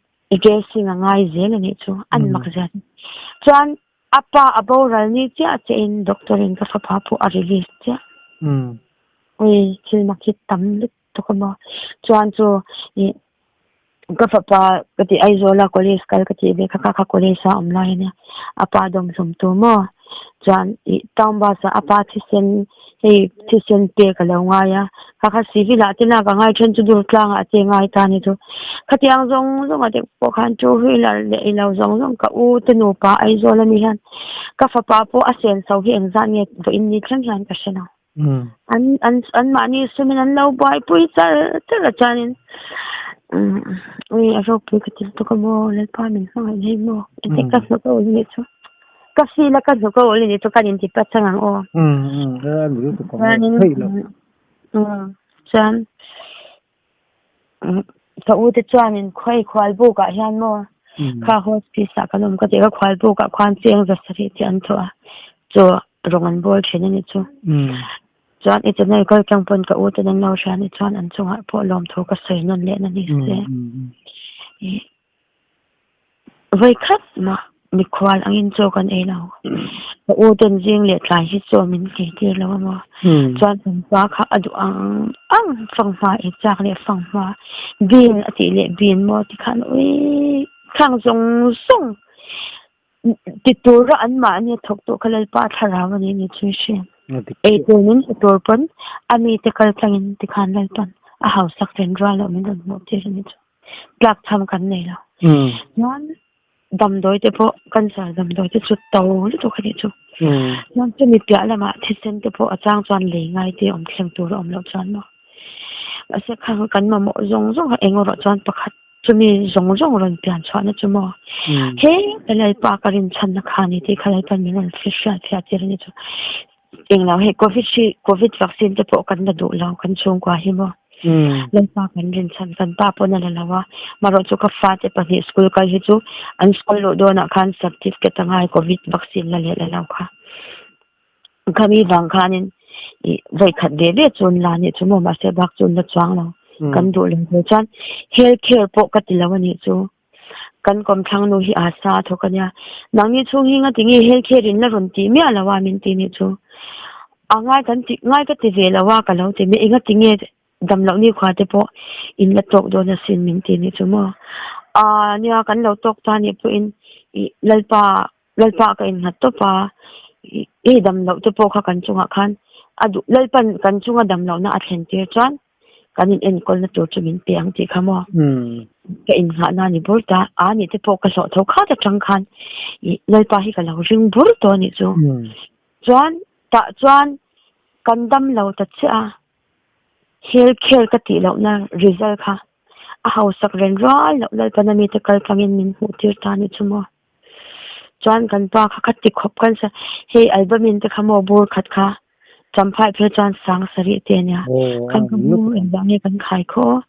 dressing a ngai zel a nih chu an mak zia chuan. A pa a boral ni chiah che in doctor in ka fapa pawh a release chiah. Ui thil mak hi tam lutuk a maw. Chuan chu ih ka fapa ka tih Aizawl a college kal ka tih ve kha kha kha college a awm lai ania a pa dawmhlawm tur maw. Chuan ih town bus ah a pa thisen hei thisen pek a lo ngai a kha kha civil ah te lak a ngai then chu durtlang ah te ngai ta ni chu khatiang zawng zawng ah te pawh khan two wheeler leh ilo zawng zawng ka u te nupa Aizawl ami hian ka fapa pawh a senso hi engzah nge vawiin ni thleng hian ka hre lo an an an mahni sumin an lo buaipui char char a chuanin ui a ropui ka ti lutuk a maw Lalpa min hmangaih hei maw engtik ka hnawk a ul anih chu. Ka feel a ka hnuk a ul ni chu kan inti pat chang ang aw. Chuanin chuan ka u te chuanin khawi khualbuk ah hian maw kha hospice ah kan awm ka tih kha khualbuk ah khuan cheng za sarih tih an thawh a chu rawng an bawl thin a ni chu. Chuan i channel kal tang pawn ka u ten an lo hria ni chuan an chungah pawh lawmthu ka sawi nawn leh na ni se. Vawikhat mah mikhual angin chaw kan ei lo. Ka u ten zing leh tlai hi chaw min nghei tir lo a maw. Chuan fanghma kha a duh ang ang fanghma ei chak leh fanghma bean a tih leh bean maw tikhan ui khang zawng zawng ti tura anmahni a thawk tawh kha Lalpa thlarau a ni ni chu i hria. Ei tur min pe tur pawn a mite kal tlangin tikhan Lalpan a hausak ren rual loh min rawn hmuh tir a ni chu. tlak cham kan nei lo. Chuan damdawi te pawh cancer damdawi te chu to lutuk a nih chu. Chuan chumi piah lamah thisen te pawh a chang chuan lei ngai te awm thleng tur a awm loh chuan maw. Mahse khang kan mamawh zawng zawng a eng erawh chuan pakhat chumi zawng zawng rawn pian chhuahna chu maw. He ka Lalpa ka rinchhanna kha a ni tih kha Lalpan min rawn hriat fiah tir a ni chu. Englo hei covid hri covid vaccine te pawh kan la duh lo kan chhungkua hi maw Lalpa kan rinchhan kan pa pawn a la lo a marawh chu ka fate pahnih school kal hi chu an school luh dawnah khan certificate a ngai covid vaccine la leh la lo kha khami vang khanin ih vawi khat ve ve chu an la anih chu maw mahse bak chu an la chuang lo kan duh lo tur chuan health care pawh ka ti lo anih chu. Kan kawmthlang nu hi a sa a thawk a nia. Nangni chhung hi ngati nge hel kher in la rawn tih miah lo a min ti nih chu. A ngai kan ti ngai ka ti ve lo a ka lo ti mai engati nge dam loh ni khua te pawh in la tawk dawn asin min ti nih chu maw. A nia kan lo tawk ta nih pawhin ih Lalpa Lalpa ka innghat tawp a ih dam loh te pawh kha kan chungah khan a duh Lalpan kan chunga dam lohna a thlen tir chuan kan in enkawlna tur chu min pe ang tih kha maw ka innghahna a ni bur ta a nih te pawh ka hlawh tho khat atang khan ih Lalpa hi ka lo ring bur tawh a nih chu chuan tah chuan kan dam lo ta chiah a hel khel ka tih lohna result kha a hausak ren rual loh Lalpan a mite kal tlangin min hmuh tir ta a nih chu maw chuan kan pa kha kha ti khawp kan sa hei albumin te kha maw bur khat kha. Champhai phei chuan 7000 te ania. Kan ka mu engvang nge kan khai khaw.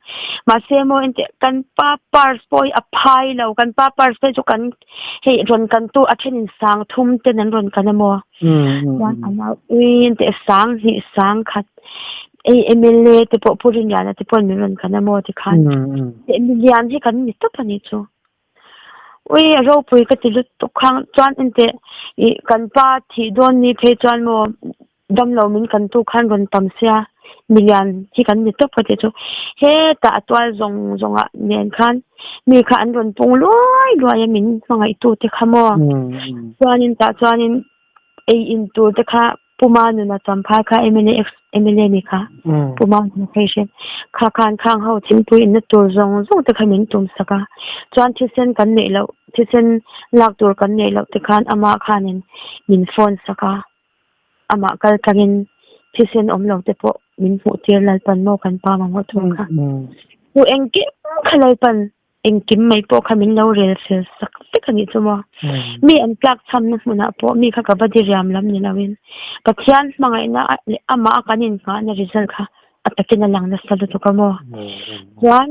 Mahse maw ente kan pa purse pawh hi a phai lo. Kan pa purse phei chu kan hei rawn kan tu a thenin 3000 ten an rawn kan a maw. Chuan a nau ui ente 2000 10,000 hei MLA te pawh Pu Rinliana te pawhin min rawn kan a maw tikhan. Milian hi kan ni tawp a nih chu. Ui a ropui ka ti lutuk khang chuan enteh ih kan pa thih dawn ni phei chuan maw damlo min kan tu khan rawn tam sia milian hi kan ni tawp ka tih chu hetah a tual zawng zawng ah nen khan mi kha an rawn pung luai luai a min hmangaih tu te kha maw chuanin tah chuanin ei in tur te kha Puma nuna champhai kha MLA ex MLA ni kha Puma nuna phei hre kha khan khang ho thingpui inna tur zawng zawng te kha min tum sak a chuan thisen kan neih loh thisen lak tur kan neih loh te khan amah khanin min phone sak a amah kal tlangin thisen awm lo te pawh min hmuh tir Lalpan maw kan pa mamawh tur kha chu engkim kha Lalpan Engkim mai pawh kha min lo rel fel sak vek a nih chu maw. Mi an tlak chhamna hmunah pawh mi kha ka va diriam lam ni loin Pathian hmangaihna leh amah a kan inngahna result kha a takin a lang nasa lutuk a maw. Chuan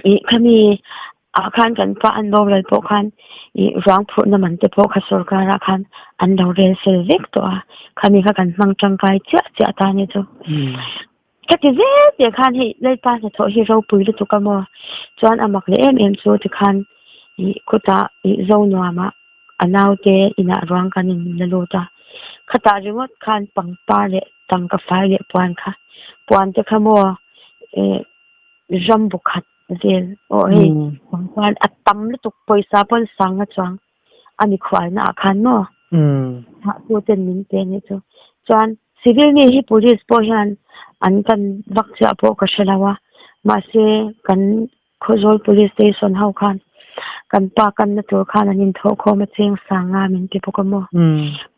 ih khami ah khan kan pa an boral pawh khan ih ruang phurhna man te pawh kha sorkar ah khan an lo rel fel vek tawh a, khami kha kan hmang tangkai chiah chiah ta a nih chu. Ka ti zel teh khan hei Lalpa hnathawh hi ropui lutuk a maw? Chuan a mak leh em em chu tikhan ih khutah ih zo nuamah a naute inah ruang kan in la lut a, khatah ringawt khan pangpar leh tangka fai leh puan kha puan te kha maw eh ram bu khat vel aw hei pangpar a tam lutuk pawisa pawn sanga chuang a mikhualna ah khan maw thah tu ten min pe anih chu chuan civil mi hi police pawh hian an kan vak chiah pawh ka hre lo a mahse kan Khawzawl police station ho khan kan pa kanna tur khan an inthawh khawm a cheng sanga min ti bawk a maw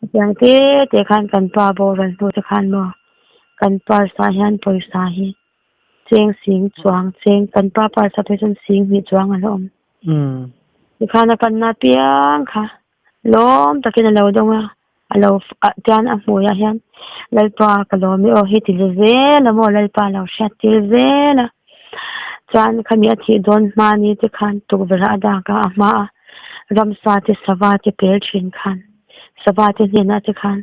hetiang te te khan kan pa boral hnu te khan maw kan purse ah hian pawisa hi cheng sing chuang cheng kan pa purse ah phei chuan sing hnih chuang a la awm. Tikhan a panna piang kha lawm takin a lo dawng a, a lo chuan a hmuiah hian Lalpa ka lawm i aw hi ti zel zel a maw Lalpa lo hriat tir zel a. Chuan khami a thih dawn hma ni te khan tukverh a dak a, a hma a ramsa te sava te pel thin khan sava te hnenah te khan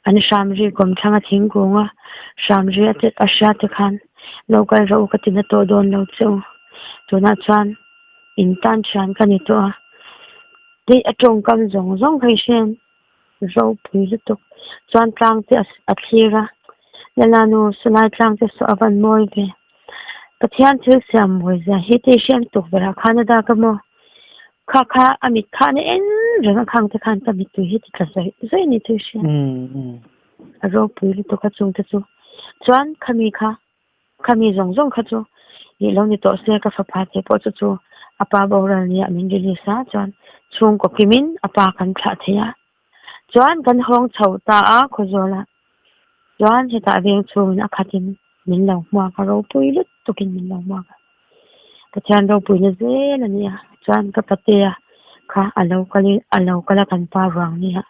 an hramri kawmthlang a thingkung a, hramri a a hria te khan lo kal rawh u ka ti na tawh dawn lo che u. Tunah chuan in tan thian ka ni tawh a, hei a tawngkam zawng zawng kha i hre em? Ropui lutuk chuan tlang te a thlir a, Lalanu sawlai tlang te saw a van mawi ve. Pathian thil siam mawi zia hi te i hriam tukverh ah khan a dak a maw? Kha kha a mit khan a en reng a khang te khan ka mittui hi ti tla zawih zawih a ni chu i hria. A ropui lutuk a chungte chu. Chuan khami kha, khami zawng zawng kha chu ih lo ni tawh se ka fapa te pawh chu chu a pa boral nia min release a chuan chhungkaw kimin a pa kan thlah thei a. Chuan kan hawng chho ta a Khawzawlah. Chuan hetah veng chhungin a khatin min lo hmuak a, ropui lutukin min lo hmuak a. Pathian ropuina zel a ni a, chuan ka patea kha a lo kal in a lo kal a kan pa ruang nia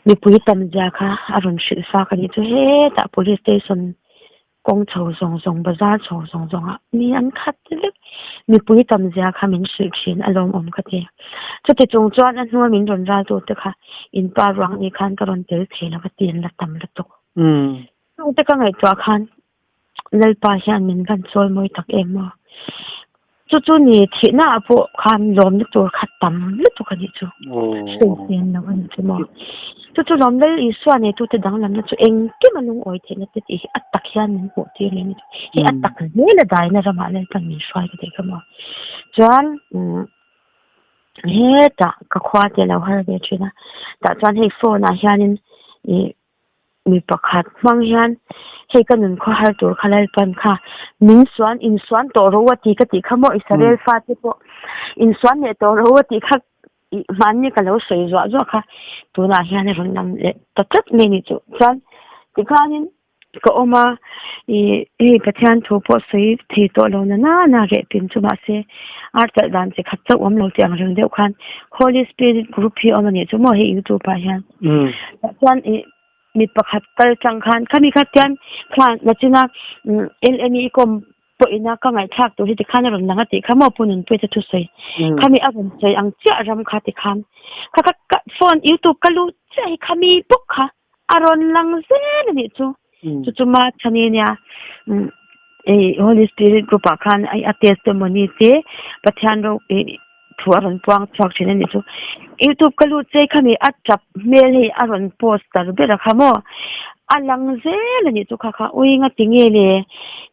mipui tam zia kha a rawn hrilh fak a nih chu hetah police station kawng chho zawng zawng bazar chho zawng zawng ah mi an khat vek mipui tam zia kha min hrilh thin a lawmawm ka ti chuti chung chuan a hnua min rawn ral tu te kha in pa ruang ni khan ka rawn tel thei lo ka ti an la tam lutuk chung te ka ngaihtuah khan Lalpa hian min van chawi mawi tak em maw? Chu chu ni thihna ah pawh khan lawmna tur kha tam lutuk a nih chu. Sawi lo a nih chu maw? Chu chu lawm Lal Isua neitute danglamna chu engkim a lungawi theihna te tih hi a tak hian min hmuh tir leh a ni chu. Hei a tak hle la daina ramah Lalpan min hruai ka tih kha maw? Chuan hetah ka khua te a lo har ve thin a, tah chuan hei phone ah hianin ih Mi pakhat hmang hian hei ka nun khaw har tur kha Lalpan kha min suan insuan tawh rawh u a ti ka tih kha maw Israel fate pawh insuan leh tawh rawh u a tih kha ih hmanni ka lo sawi zuah zuah kha tunah hian a rawn lam leh ta tlat mai a ni chu chuan tikhanin ka awm a ih hei Pathian thu pawh sawi thei tawh lo na nana reh pin chu mahse ar chalh dan chi khat chauh awm lo tih ang reng deuh khan Holy Spirit group hi a awm a nih chu maw hei youtube ah hian. Tah chuan ih. Mi pakhat kal tang khan khami kha tian khan nachina LME kawm pawh ina ka ngaihthlak tur hi tikhan a rawn lang a tih kha maw Pu Nunpuia te thusawi khami a rawn sawi ang chiah ram kha tikhan kha ka ka phone youtube ka luh chiah hi khami bawk kha a rawn lang zel a nih chu chu chu ma chhani nia ei Holy Spirit group ah khan a testimony te Pathian ro thu a rawn puang chhuak thin a nih chu. Youtube ka lut che khami a tap hmel hei a rawn post tar ber a kha maw a lang zel a nih chu kha kha ui nga ti nge le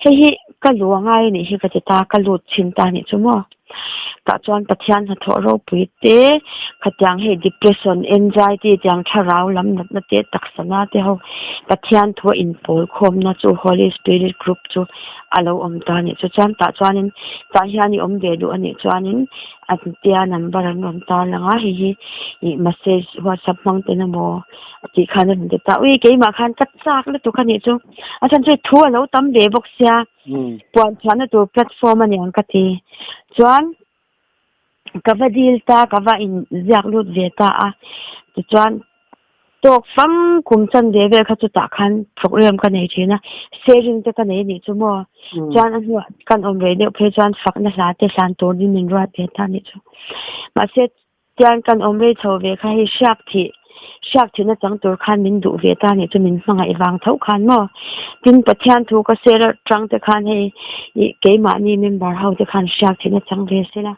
hei hi ka lu a ngai a nih hi ka ti ta ka lut chhin ta a nih chu maw tah chuan Pathian hnathawh ropui te khatiang hei depression anxiety tiang thlarau lam natna te taksa na te ho Pathian thu a inpawl khawmna chu Holy Spirit group chu a lo awm ta a nih chu chuan tah chuanin tah hian i awm ve duh a nih chuanin an tia number an rawn tar lang a hei hi ih message whatsapp hmang ten emaw tih khan a rawn ti ta ui keimah khan ka chak lutuk a nih chu a chhan chu thu a lo tam ve bawk sia puan chhuahna tur platform a niang ka ti chuan ka va dil ta ka va in ziak lut ve ta a tichuan tawk fang kum chan ve vel kha chutah khan program ka nei thin a sharing te ka nei anih chu maw chuan a hnuah kan awm rei deuh phei chuan fakna hla te hlan turin min ruat ve ta anih chu mahse Tian kan awm rei chho ve kha hei hriak thih, hriak thihna chang tur khan min duh ve ta nih chu min hmangaih vang tho khan maw? Tin Pathian thu ka ser atang te khan hei ih keimahni member ho te khan hriak thihna chang ve se la,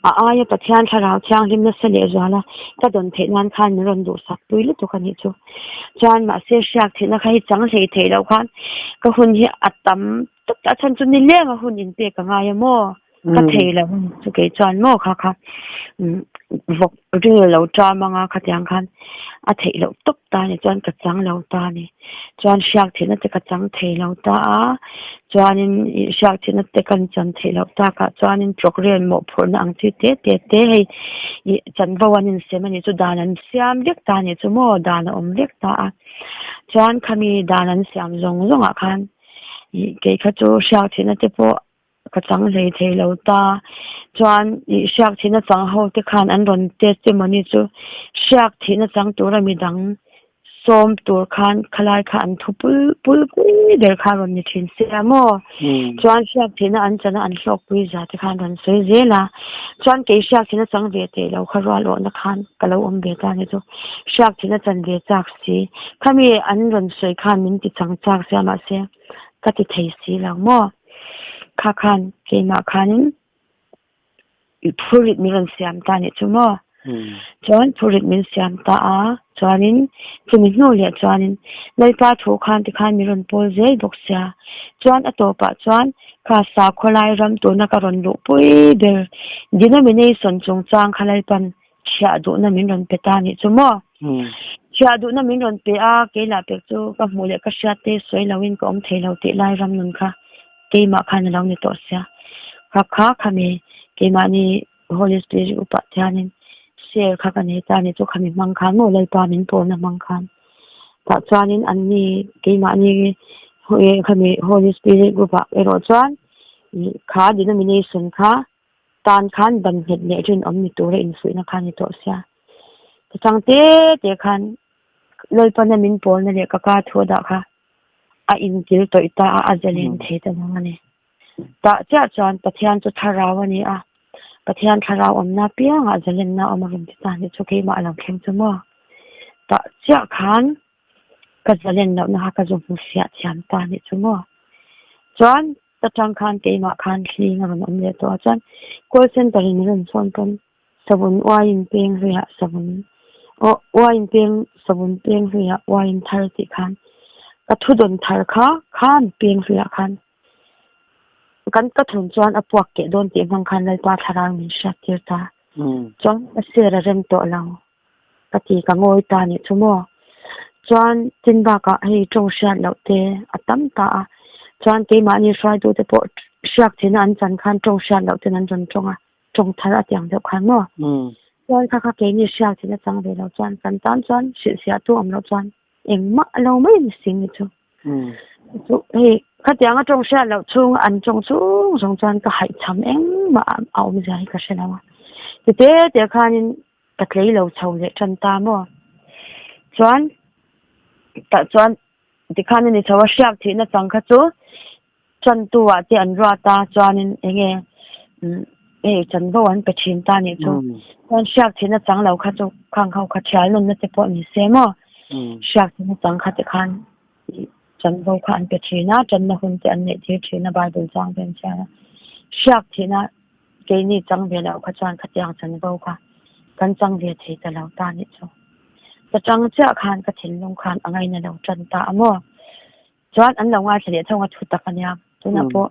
a aia Pathian thlarau thianghlim nasa leh zual a ka dawn theih nan khan min rawn duhsak pui lutuk a nih chu. Chuan mahse hriak thihna kha hei chang hlei theih loh khan ka hun hi a tam tawp a chhan chu nileng a hun inpek a ngai a maw? Ka thei lo chu kei chuan maw kha kha vawk ring lo ṭam anga khatiang khan a theih loh tawp ta a ni chuan ka chang lo ta a ni chuan hriak thihna te ka chang thei lo ta a chuanin ih hriak thihna te kan chan theih loh takah chuanin programme mawhphurhna ang chi te te te hei ih chanvo an insem a nih chu dan an siam vek ta a nih chu maw dan a awm vek ta a chuan khami dan an siam zawng zawngah khan ih kei kha chu hriak thihna te pawh. Ka chang hlei thei lo ta. Chuan ih hriak thihna chang ho te khan an rawn testimony chu hriak thihna chang tura midang sawm tur khan khalai kha an thu pul pul pui ber kha rawn ni thin sia maw. Chuan hriak thihna an chana an hlawkpui za te khan rawn sawi zel a. Chuan kei hriak thihna chang ve theih lo kha rual awhna khan ka lo awm ve ta ni chu. Hriak thihna chan ve chak si. Khami an rawn sawi khan min ti chang chak sia mahse ka ti thei si lo maw. Kha khan keimah khanin phurit min rawn siam ta nih chu maw. Chuan phurit min siam ta a, chuanin chumi hnu leh chuanin Lalpa thu khan tikhan min rawn pawl zel bawk sia. Chuan a tawpah chuan kha sakhawlai ram tuna ka rawn luhpui ber denomination chungchang kha Lalpan chhiah duhna min rawn pe ta nih chu maw. Chhiah duhna min rawn pe a, kei lah pek chu ka hmuh leh ka hriat te sawi loin ka awm thei lo tih lai ram nun kha keimah khan a lo ni tawh sia. Kha kha khami keimahni Holy Spirit upah hianin share kha ka nei ta nih chu khami hmang khan maw Lalpa min pawlna hmang khan. Tah chuanin anni keimahni khami Holy Spirit group ah erawh chuan kha denomination kha tan khan ban nghet leh rinawm ni tura infuihna kha ni tawh sia. Chang te te khan Lalpana min pawlna leh ka ka thu a dah kha a inkil tawih ta a, a zalen thei ta vang a ni. Tah chiah chuan Pathian chu thlarau a ni a, Pathian thlarau awmna apiangah zalenna a awm a rawn ti ta a nih chu keimah a lo thleng chu maw. Tah chiah khan ka zalen lohna kha ka zu hmu fiah thiam ta a nih chu maw. Chuan Ta tang khan keimah khan hling a rawn awm leh tawh a chuan call center in min rawn phone pawn savun uaiin peng hluiah savun aw uaiin peng savun peng hluiah uaiin thar tih khan ka thu dawn thar kha khan peng hluiah khan kan ka thun chuan a puak keh dawn tih hmang khan Lalpa thlarau min hriat tir ta chuan ka ser a rem tawh lo. Ka ti ka ngawi ta nih chu maw. Chuan tin bakah hei tawng hriat loh te a tam ta a, chuan keimahni hruaitu te pawh hriak thina an chan khan tawng hriat loh ten an rawn tawng a, tawng thar a tiang deuh khan maw. Chuan kha kha keini hriak thina chang ve lo chuan kan tan chuan hrilhfiah tu awm loh chuan engmah a lo mai ni sing ni chu. Chu hei khatiang a tawng hriat loh chhung an tawng chung zawng chuan ka haihchham engmah a awmzia hi ka hre lo a. Tite te khanin Ka tlei lo chho leh tan ta maw? Chuan Tah chuan tikhan a ni chho a, hriak thihna chang kha chu chantu ah te an ruat a, chuanin enge hei chanvo an pe thin ta nih chu. Chuan hriak thihna chang lo kha chu khang ho kha thial nunna te pawh ni se maw? Hriak thihna chang kha tikhan chanvo kha an pe thin a, channa hun te an neih tir thin a Bible chang te an chhiar a. Hriak thihna keini chang ve loh kha chuan khatiang chanvo kha kan chang ve thei ta lo ta nih chu. Ka chang chiah khan ka thinlung khan a ngaina lo tan ta a maw? Chuan an lo ngaithla leh thawng a thu tak a nia. Tunah pawh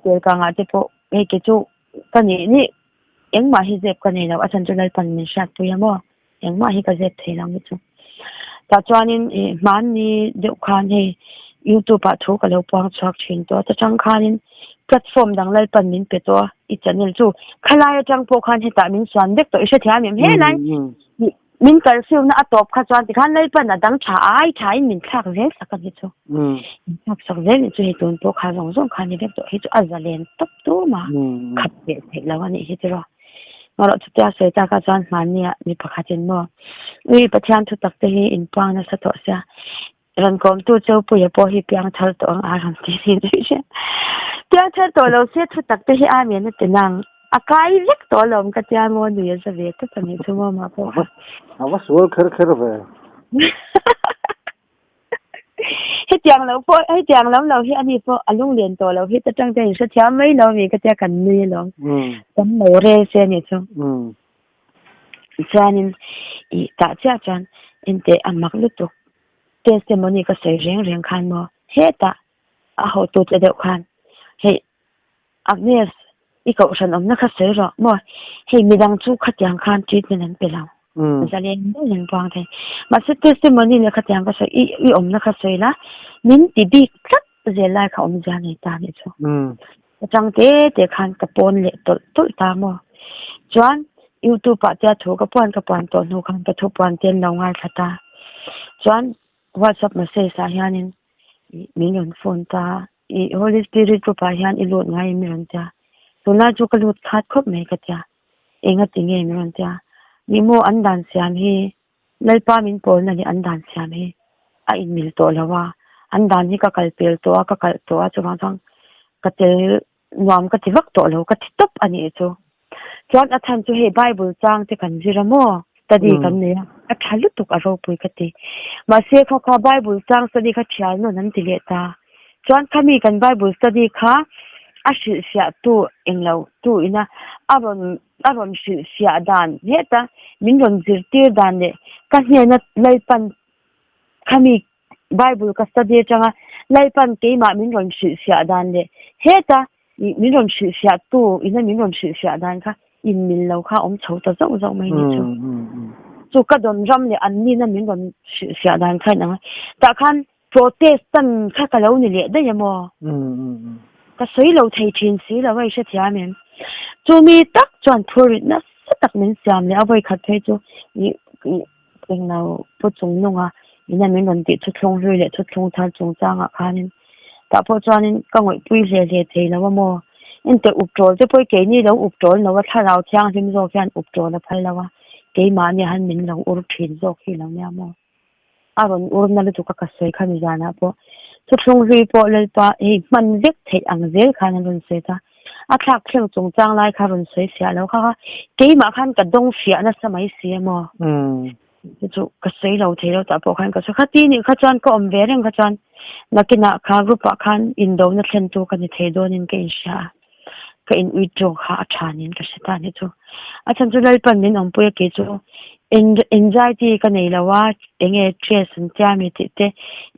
Kelkangah te pawh hei ke chu ka nih nih engmah hi zep ka nei lo a chhan chu Lalpan min hriatpui a maw? Engmah hi ka zep thei lo ni chu. Tah chuanin hmanni deuh khan hei YouTube ah thu ka lo puang chhuak thin tawh a, ta tang khanin platform dang Lalpan min pe tawh a, i channel chu khalai atang pawh khan hetah min suan vek tawh i hrethiam em? Helai min curfew na a tawp kha chuan tikhan Lalpan a dang tha ai tha in min thlak zel sak a ni chu. Min thlak sak zel ni chu hei tun pawh kha zawng zawng kha ni vek tawh, hei chu a zalen tawp tum a, khap leh theih lo a nih hi tiraw. Erawh chutia sawi tak ah chuan hmanni ah mi pakhat in maw ui Pathian thu tak te hi in puang nasa tawh sia rawn kawmtu Chaupuia pawh hi piang thar tawh ang a rawn ti ni daih sia. Piang thar tawh lo se thu tak te hi Amen a ti nang a kai vek tawh alawm ka tia maw nui a za ve tawp a nih chu maw mah pawh kha. A va sual kher kher ve. Hetiang lo pawh hetiang lam lo hi ani pawh a lunglian tawh lo hi ta tang te in hrethiam mai lo mi ka tia kan nui alawm. Kan lo rel che anih chu. Chuanin ih tah chiah chuan enteh a mak lutuk testimony ka sawi reng reng khan maw hetah a hotu che deuh khan hei Agnes i kohhran awmna kha sawi rawh maw hei midang chu khatiang khan treatment an pe lo zalen deuh in an puang thei mahse testimony leh khatiang ka sawi i i awmna kha sawi la min ti bik tlat zel lai kha awmzia nei ta nih chu atang te te khan ka pawn leh tawlh tawlh ta maw chuan youtube ah tia thu ka puan ka puan tawh hnu khan ka thu puan te an lo ngaithla ta chuan whatsapp message ah hianin min rawn phone ta I Holy Spirit group ah hian i lut ngai em mi rawn tia. Tunlai chu ka lut khat khawp mai ka tia. Enga ti nge mi rawn tia. Ni maw an dan siam hi Lalpa min pawlna leh an dan siam hi a inmil tawh lo a. An dan hi ka kal pel tawh a, ka kalh tawh a chuvang chuan ka tel nuam ka ti vak tawh lo ka ti tawp a nih chu. Chuan a chhan chu hei Bible chang te kan zir a maw? Study kan nei a, a tha lutuk a ropui ka ti. Mahse kha kha Bible chang study kha thial nawn an ti leh ta. Chuan khami kan Bible study kha a hrilhfiah tu englo tu ina a rawn a rawn hrilhfiah dan heta min rawn zirtir dan leh ka hnena Lalpan khami Bible ka study atanga Lalpan keimah min rawn hrilhfiah dan leh heta min rawn hrilhfiah tu ina min rawn hrilhfiah dan kha inmil lo kha awm chho ta zauh zauh mai ni chu. Chu ka dawn ram leh an nina min rawn hrilhfiah dan kha inang a. Tah khan Protestant kha ka lo ni leh daih a maw? Ka sawi lo thei thin si lo a i hrethiam em? Chu mi tak chuan phurrit nasa tak min siam leh a vawikhat phei chu i Englo pu chung nunga ina min rawn tih thuthlung hlui leh thuthlung thar chungchangah khanin tah pawh chuanin ka ngawihpui hle hle thei lo a maw? Enteh up ṭawl te pawh keini lo up ṭawl lo a, thlarau thianghlim zawk hian up ṭawl a phal lo a, keimahni han min lo ur ṭhin zawk hi lo nia maw? A rawn ur na lutuk a ka sawi kha nizanah pawh thuthlung hlui pawh Lalpa hei hman vek theih ang zel khan a rawn sawi ta. A thlak thleng chungchang lai kha rawn sawi fiah lo kha kha keimah khan ka dawng fiah nasa mai si a maw? Chu chu ka sawi lo thei lo tah pawh khan ka sawi kha ti nih kha chuan ka awm ve reng kha chuan nakinah kha group ah khan indona thlentu ka ni thei dawnin ka inhria a, ka in withdraw kha a tha niin ka hre ta nih chu. A chhan chu Lalpan min awmpui a kei chu anxiety ka nei lo a, enge stress an tia mi tih te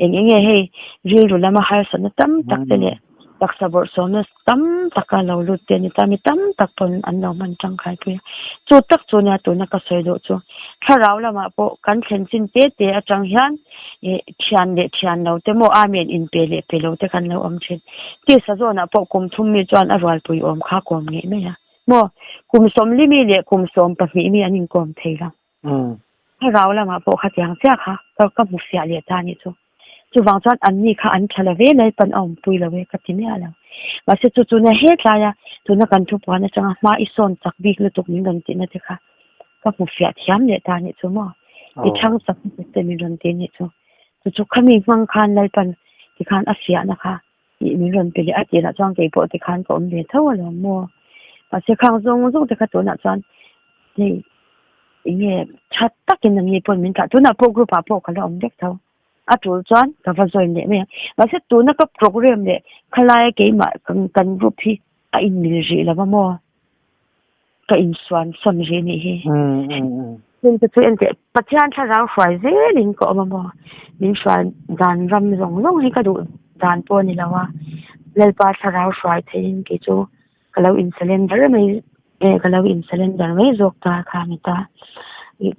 eng enge hei rilru lama harsatna tam tak te leh taksa bawrhsawmna tam taka lo lut te a ni ta, mi tam tak pawn an lo hman tangkai pui a. Chu tak chu nia tuna ka sawi duh chu thlarau lamah pawh kan thlen chin te te atang hian ih thian leh thian lo te maw Amen in pe leh pe lo te kan lo awm thin. Tisa zawnah pawh kum thum mi chuan a rualpui awm kha kawm ngei mai a maw kum sawmli mi leh kum 12 mi an inkawm thei lo. Thlarau lamah pawh khatiang chiah kha ka hmu fiah leh ta anih chu. Chuvang chuan anni kha an tha lo ve Lalpan a awmpui lo e ka ti miah lo. Mahse chu chu na hetlai a tuna kan thupuan atanga hma i sawn chak bik lutuk min rawn tihna te kha ka hmu fiah thiam leh ta anih chu maw. I thang chak lutuk te min rawn ti anih chu. Chu chu khami hmang khan Lalpan tikhan a fiahna kha tih min rawn pe leh a tirah chuan kei pawh tikhan ka awm ve tho alawm maw. Mahse khang zawng zawng te kha tunah chuan hei enge tha takin an ni pawhin min thlah tunah pawh group ah pawh ka la awm vek tho. A tul chuan ka va join leh mai ang. Mahse tuna ka program leh khalaia keimah kan group hi a inmil rih lo va maw. Ka insuan sawn rih anih hi. Heng te chu enteh Pathian thlarau hruai zelin ka awm a maw? Min hruai dan ram zawng zawng hi ka duh dan pawh a ni lo a, Lalpa thlarau hruai theihin kei chu ka lo in surrender mai eh ka lo in surrender mai zawk ta kha a ni ta.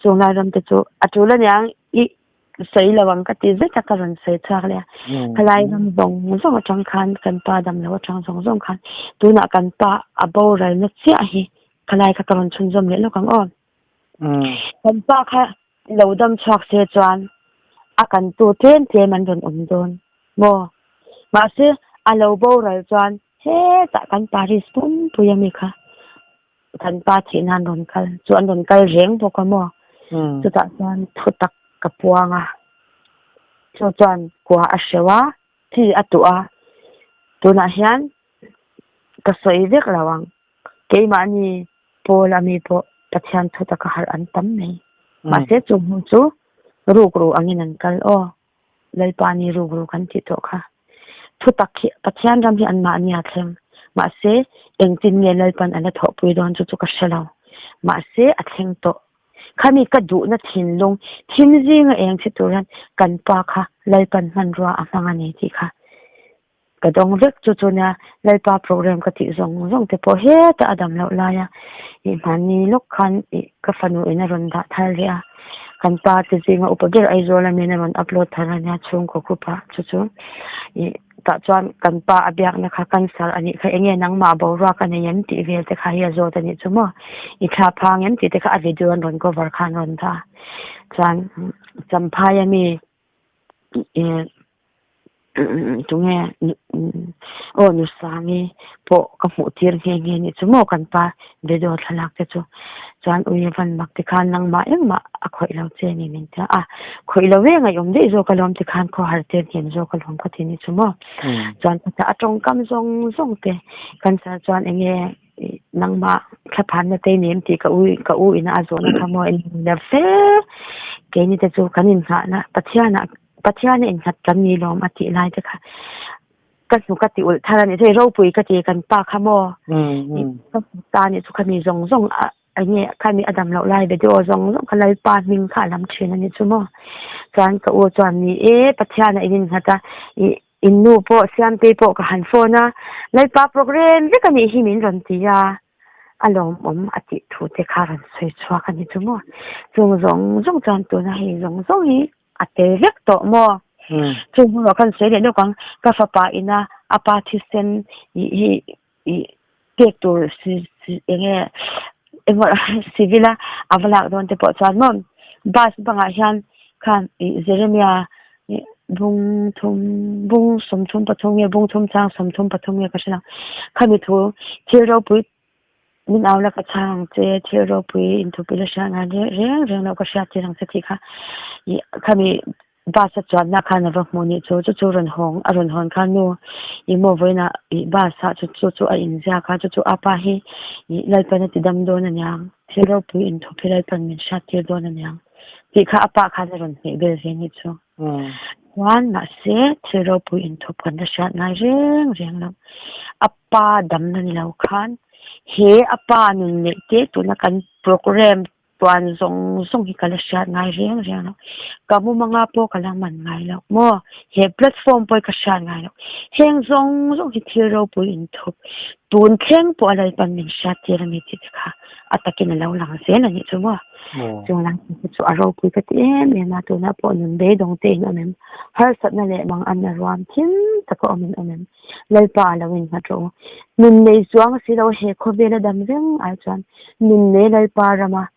Chung lai ram te chu a tul aniang i sawi lo ang ka ti zet a ka rawn sawi chhuak leh a. Khalai ram zawng zawng atang khan kan pa dam lo atang zawng zawng khan tunah kan pa a boral na chiah hi khalai kha ka rawn chhunzawm leh lawk ang aw. Kan pa kha lo dam chhuak se chuan a kan tu tlem tlem an rawn awm dawn maw? Mahse a lo boral chuan hetah kan Paris pumpui ami kha kan pa thih nan rawn kal chu an rawn kal reng bawk a maw? Chutah chuan thu tak ka puang a, chu chuan kua a hreuh a, chi a tuh a, tunah hian ka sawi vek lo ang. Keimahni pawl a mi pawh Pathian thu taka harh an tam mai. Mahse chu hmun chu rukru angin an kal aw. Lalpa ni rukru kan tih tawh kha. Thu tak hi Pathian ram hi anmahni a thleng. Mahse engtin nge Lalpan a la thawhpui dawn chu chu ka hre lo. Mahse a thleng tawh. Khami ka duhna thinlung thim zinga eng chhe tur hian kan pa kha Lalpan hmanrua a hmang a ni tih kha. Ka dawng vek chu chu nia Lalpa program ka tih zawng zawng te pawh heta a dam loh laia ih hmanni lawk khan ih ka fanu in a rawn dah thar leh a, kan pa te zinga upa ber Aizawl ami in a rawn upload thar a nia chhungkaw group ah chu chu ih tah chuan kan pa a biakna kha cancer a nih kha enge nangmah boruak a nei em tih vel te kha hi a zawt a nih chu maw i thla phang em tih te kha a video an rawn cover khan rawn dah a chuan Champhai ami Tunge aw Nusangi pawh ka hmuh tir nghe nghe anih chu maw kan pa video thlalak te chu chuan ui van mak ti khan nangmah engmah a khawih lo che ani min tia a khawih lo ve ngaihawm daih zawk alawm ti khan khawhar te hnem zawk alawm ka ti anih chu maw chuan a tawngkam zawng zawng te cancer chuan enge nangmah thlaphanna te i nem tih ka u ka u ina a zawhna kha maw in la fe keini te chu kan inngahna Pathianah Pathiana innghat kan ni lawm a tih lai te kha ka hnu ka ti ulh thar a ni thei ropui ka ti kan pa kha maw ka hmu ta ni chu khami zawng zawng a enge khami a dam loh lai video zawng zawng kha Lalpa hming kha a lam thin a ni chu maw chuan ka u chuan ni e Pathiana in innghat a ih In nu pawh Siamtei pawh ka han phone a, Lalpa program vek a nih hi min rawn ti a, a lawmawm a tih thu te kha rawn sawi chhuak a ni chu maw. Chung zawng zawng chuan tuna hei zawng zawng hi a tel vek tawh maw. Chung hmunah khan sawi leh lawk ang, ka fapa ina a pa thisen hi ih pek tur enge engmah civil a a va lak dawn te pawh chuan maw bus bangah hian khan ih Jeremia ih bung thum bung 33 nge bung thum chang 33 nge ka hre lo khami thu thil ropui min au la ka chhang ang che thil ropui inthup ila hriat ngai reng reng loh ka hriat tir ang che tih kha ih khami Bus a chuanna khan a va hmuh nih chu chu chu rawn hawng a rawn hawn khan nu ih maw vawiinah ih bus ah chu chu chu a inziak a chu chu a pa hi ih Lalpan a ti dam dawn a niang thil ropui inthup hi Lalpan min hriat tir dawn a niang tih kha a pa khan a rawn hmeh bel ve nih chu chuan mahse thil ropui inthup kan la hriat ngai reng reng lo a pa damna ni lo khan he a pa nun neih te tuna kan program Tuan zawng zawng hi ka la hriat ngai reng reng lo. Ka mumanga pawh ka la man ngai lo maw? He platform pawh hi ka hriat ngai lo. Heng zawng zawng hi thil ropui inthup tun thleng pawh a Lalpan min hriat tir a ni tih te kha a takin a lo lang zel a nih chu maw? Chung lang te chu a ropui ka ti em em a, tunah pawh nun beidawng te in awm em? Harsatna leh mangan a ruam thim taka awm in awm em? Lalpa a lo innghat rawh u. Nun nei chuang si lo he khawvel a dam reng ai chuan nun nei Lalpa rama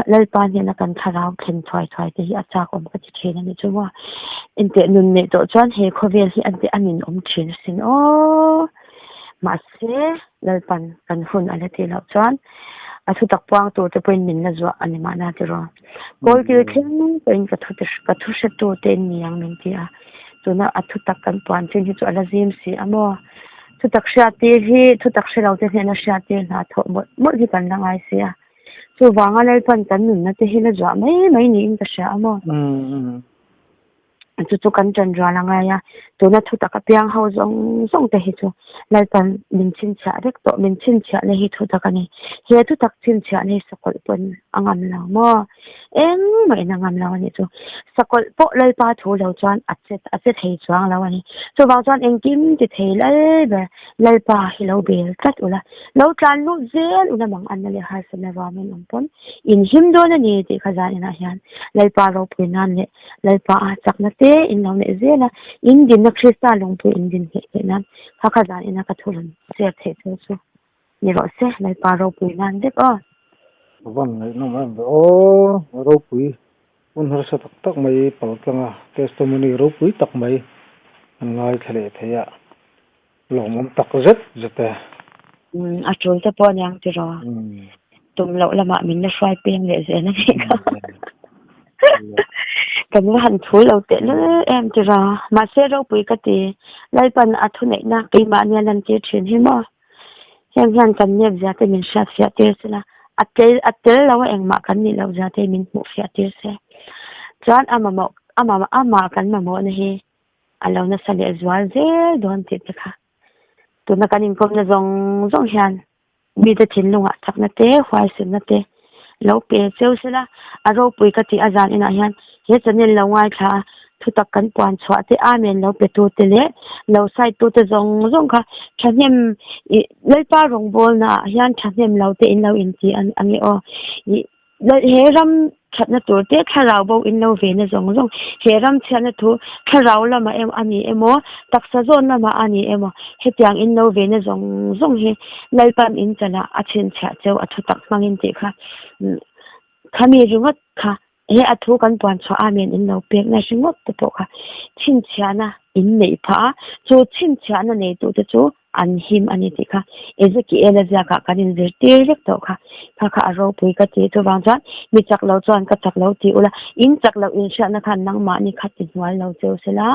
Lalpa hnena kan thlarau thlen thuai thuai te hi a chak awm ka ti thin a ni chu maw. Inteh nun neih tawh chuan he khawvel hi an teh a nin awm thin asin aw. Mahse Lalpan kan hun a la tih loh chuan. A thutak puang tur te pawhin min la zuah a ni mahna tiraw. Kawlkil thleng pawhin ka thu ka thu hretu te in ni ang min ti a. Tuna a thutak kan puan chin hi chu a la zim si a maw. Thutak hriattir hi thutak hre lo te hnena hriattir hna thawh mawlh mawlh hi kan la ngai si a. Chuvanga Lalpan kan nunna te hi la zuah mai mai niin ka hria a maw. Chu chu kan ṭan rual a ngai a, tuna thutak apiang ho zawng zawng te hi chu Lalpan min chhinchhiah vek tawh, min chhinchhiahna hi thutak a ni. He thutak chhinchhiahna hi sakawlh pawn a ngam lo maw? Engmah in a ngam lo a nih chu. Sakawlh pawh Lalpa thu lo chuan a che a che thei chuang lo a ni. Chuvang chuan engkim ti thei lal ber Lalpa hi lo bel tlat ula, lo tlan lut zel ula mang anna leh harsatna ruamin awm pawn in him dawn a ni tih kha zan inah hian Lalpa ropui nan leh Lalpa a chakna te in lo neih zel a, in dinna Krista lungpui in din hneh theih nan kha kha zan ina ka thu rawn share theih chu chu ni rawh se, Lalpa ropui nan vek aw. Ka van ngaihnawm em ve aw, ropui hun harsa tak tak mai pal tlanga testimony ropui tak mai an ngaithla leh thei a, lawmawm tak zet zet e. Umm a tul te pawh aniang tiraw? Tum loh lamah min la hruai peng leh zel a nih kha. Kan va han thu lo teh lul em tiraw? Mahse ropui ka ti, Lalpan a thuneihna keimahni a lantir thin hi maw? Heng hian kan nep zia te min hriat fiah tir se la, a tel a tel lo a engmah kan nih loh zia te min hmuh fiah tir se. Chuan a mamawh amah kan mamawhna hi a lo nasa leh zual zel dawn tih te kha tuna kan inkawmna zawng zawng hian mite thinlungah chakna te huaisenna te lo pe cheu sela a ropui ka tih a zan inah hian he channel lo ngaithla a thutak kan puan chhuah te amen lo pe tu te leh lo side tu te zawng zawng kha thahnem ih Lalpa rawngbawlna ah hian thahnem lo te in lo inti a nge aw ih He ram thatna tur te thlarau bo in lo ve na zawng zawng, he ram chhiatna thu thlarau lamah em a ni emaw, taksa zawn lamah a ni emaw, hetiang in lo ve na zawng zawng hi Lalpan in chalah a chhinchhiah cheu a thu tak hmangin tih kha khami ringawt kha he a thu kan puan chhuah amen in lo pekna ringawt te pawh kha chhinchhiahna in neih phah a, chu chhinchhiahna neitute chu an him a ni tih kha Ezekiel-a ziakah kan inzirtir vek tawh kha. Kha kha a ropui ka ti. Chuvang chuan mi chak lo chuan ka chak lo ti ula, in chak loh inhriatna khan nangmahni kha ti hnual lo cheu sela,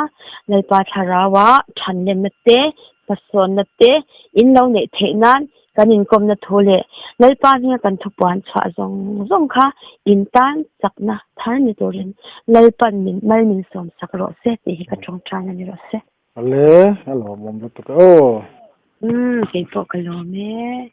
Lalpa Thlaraua thanlenna te, hmasawnna te in lo neih theih nan kan inkawmna thu leh Lalpa hminga kan thupuan chhuah zawng zawng kha in tan chakna thar ni turin Lalpan min mal min sawmsak rawh se tih hi ka tawngtai a ni rawh se. Ale, a lawmawm lutuk e aw. Umm, keipawh ka lawm e.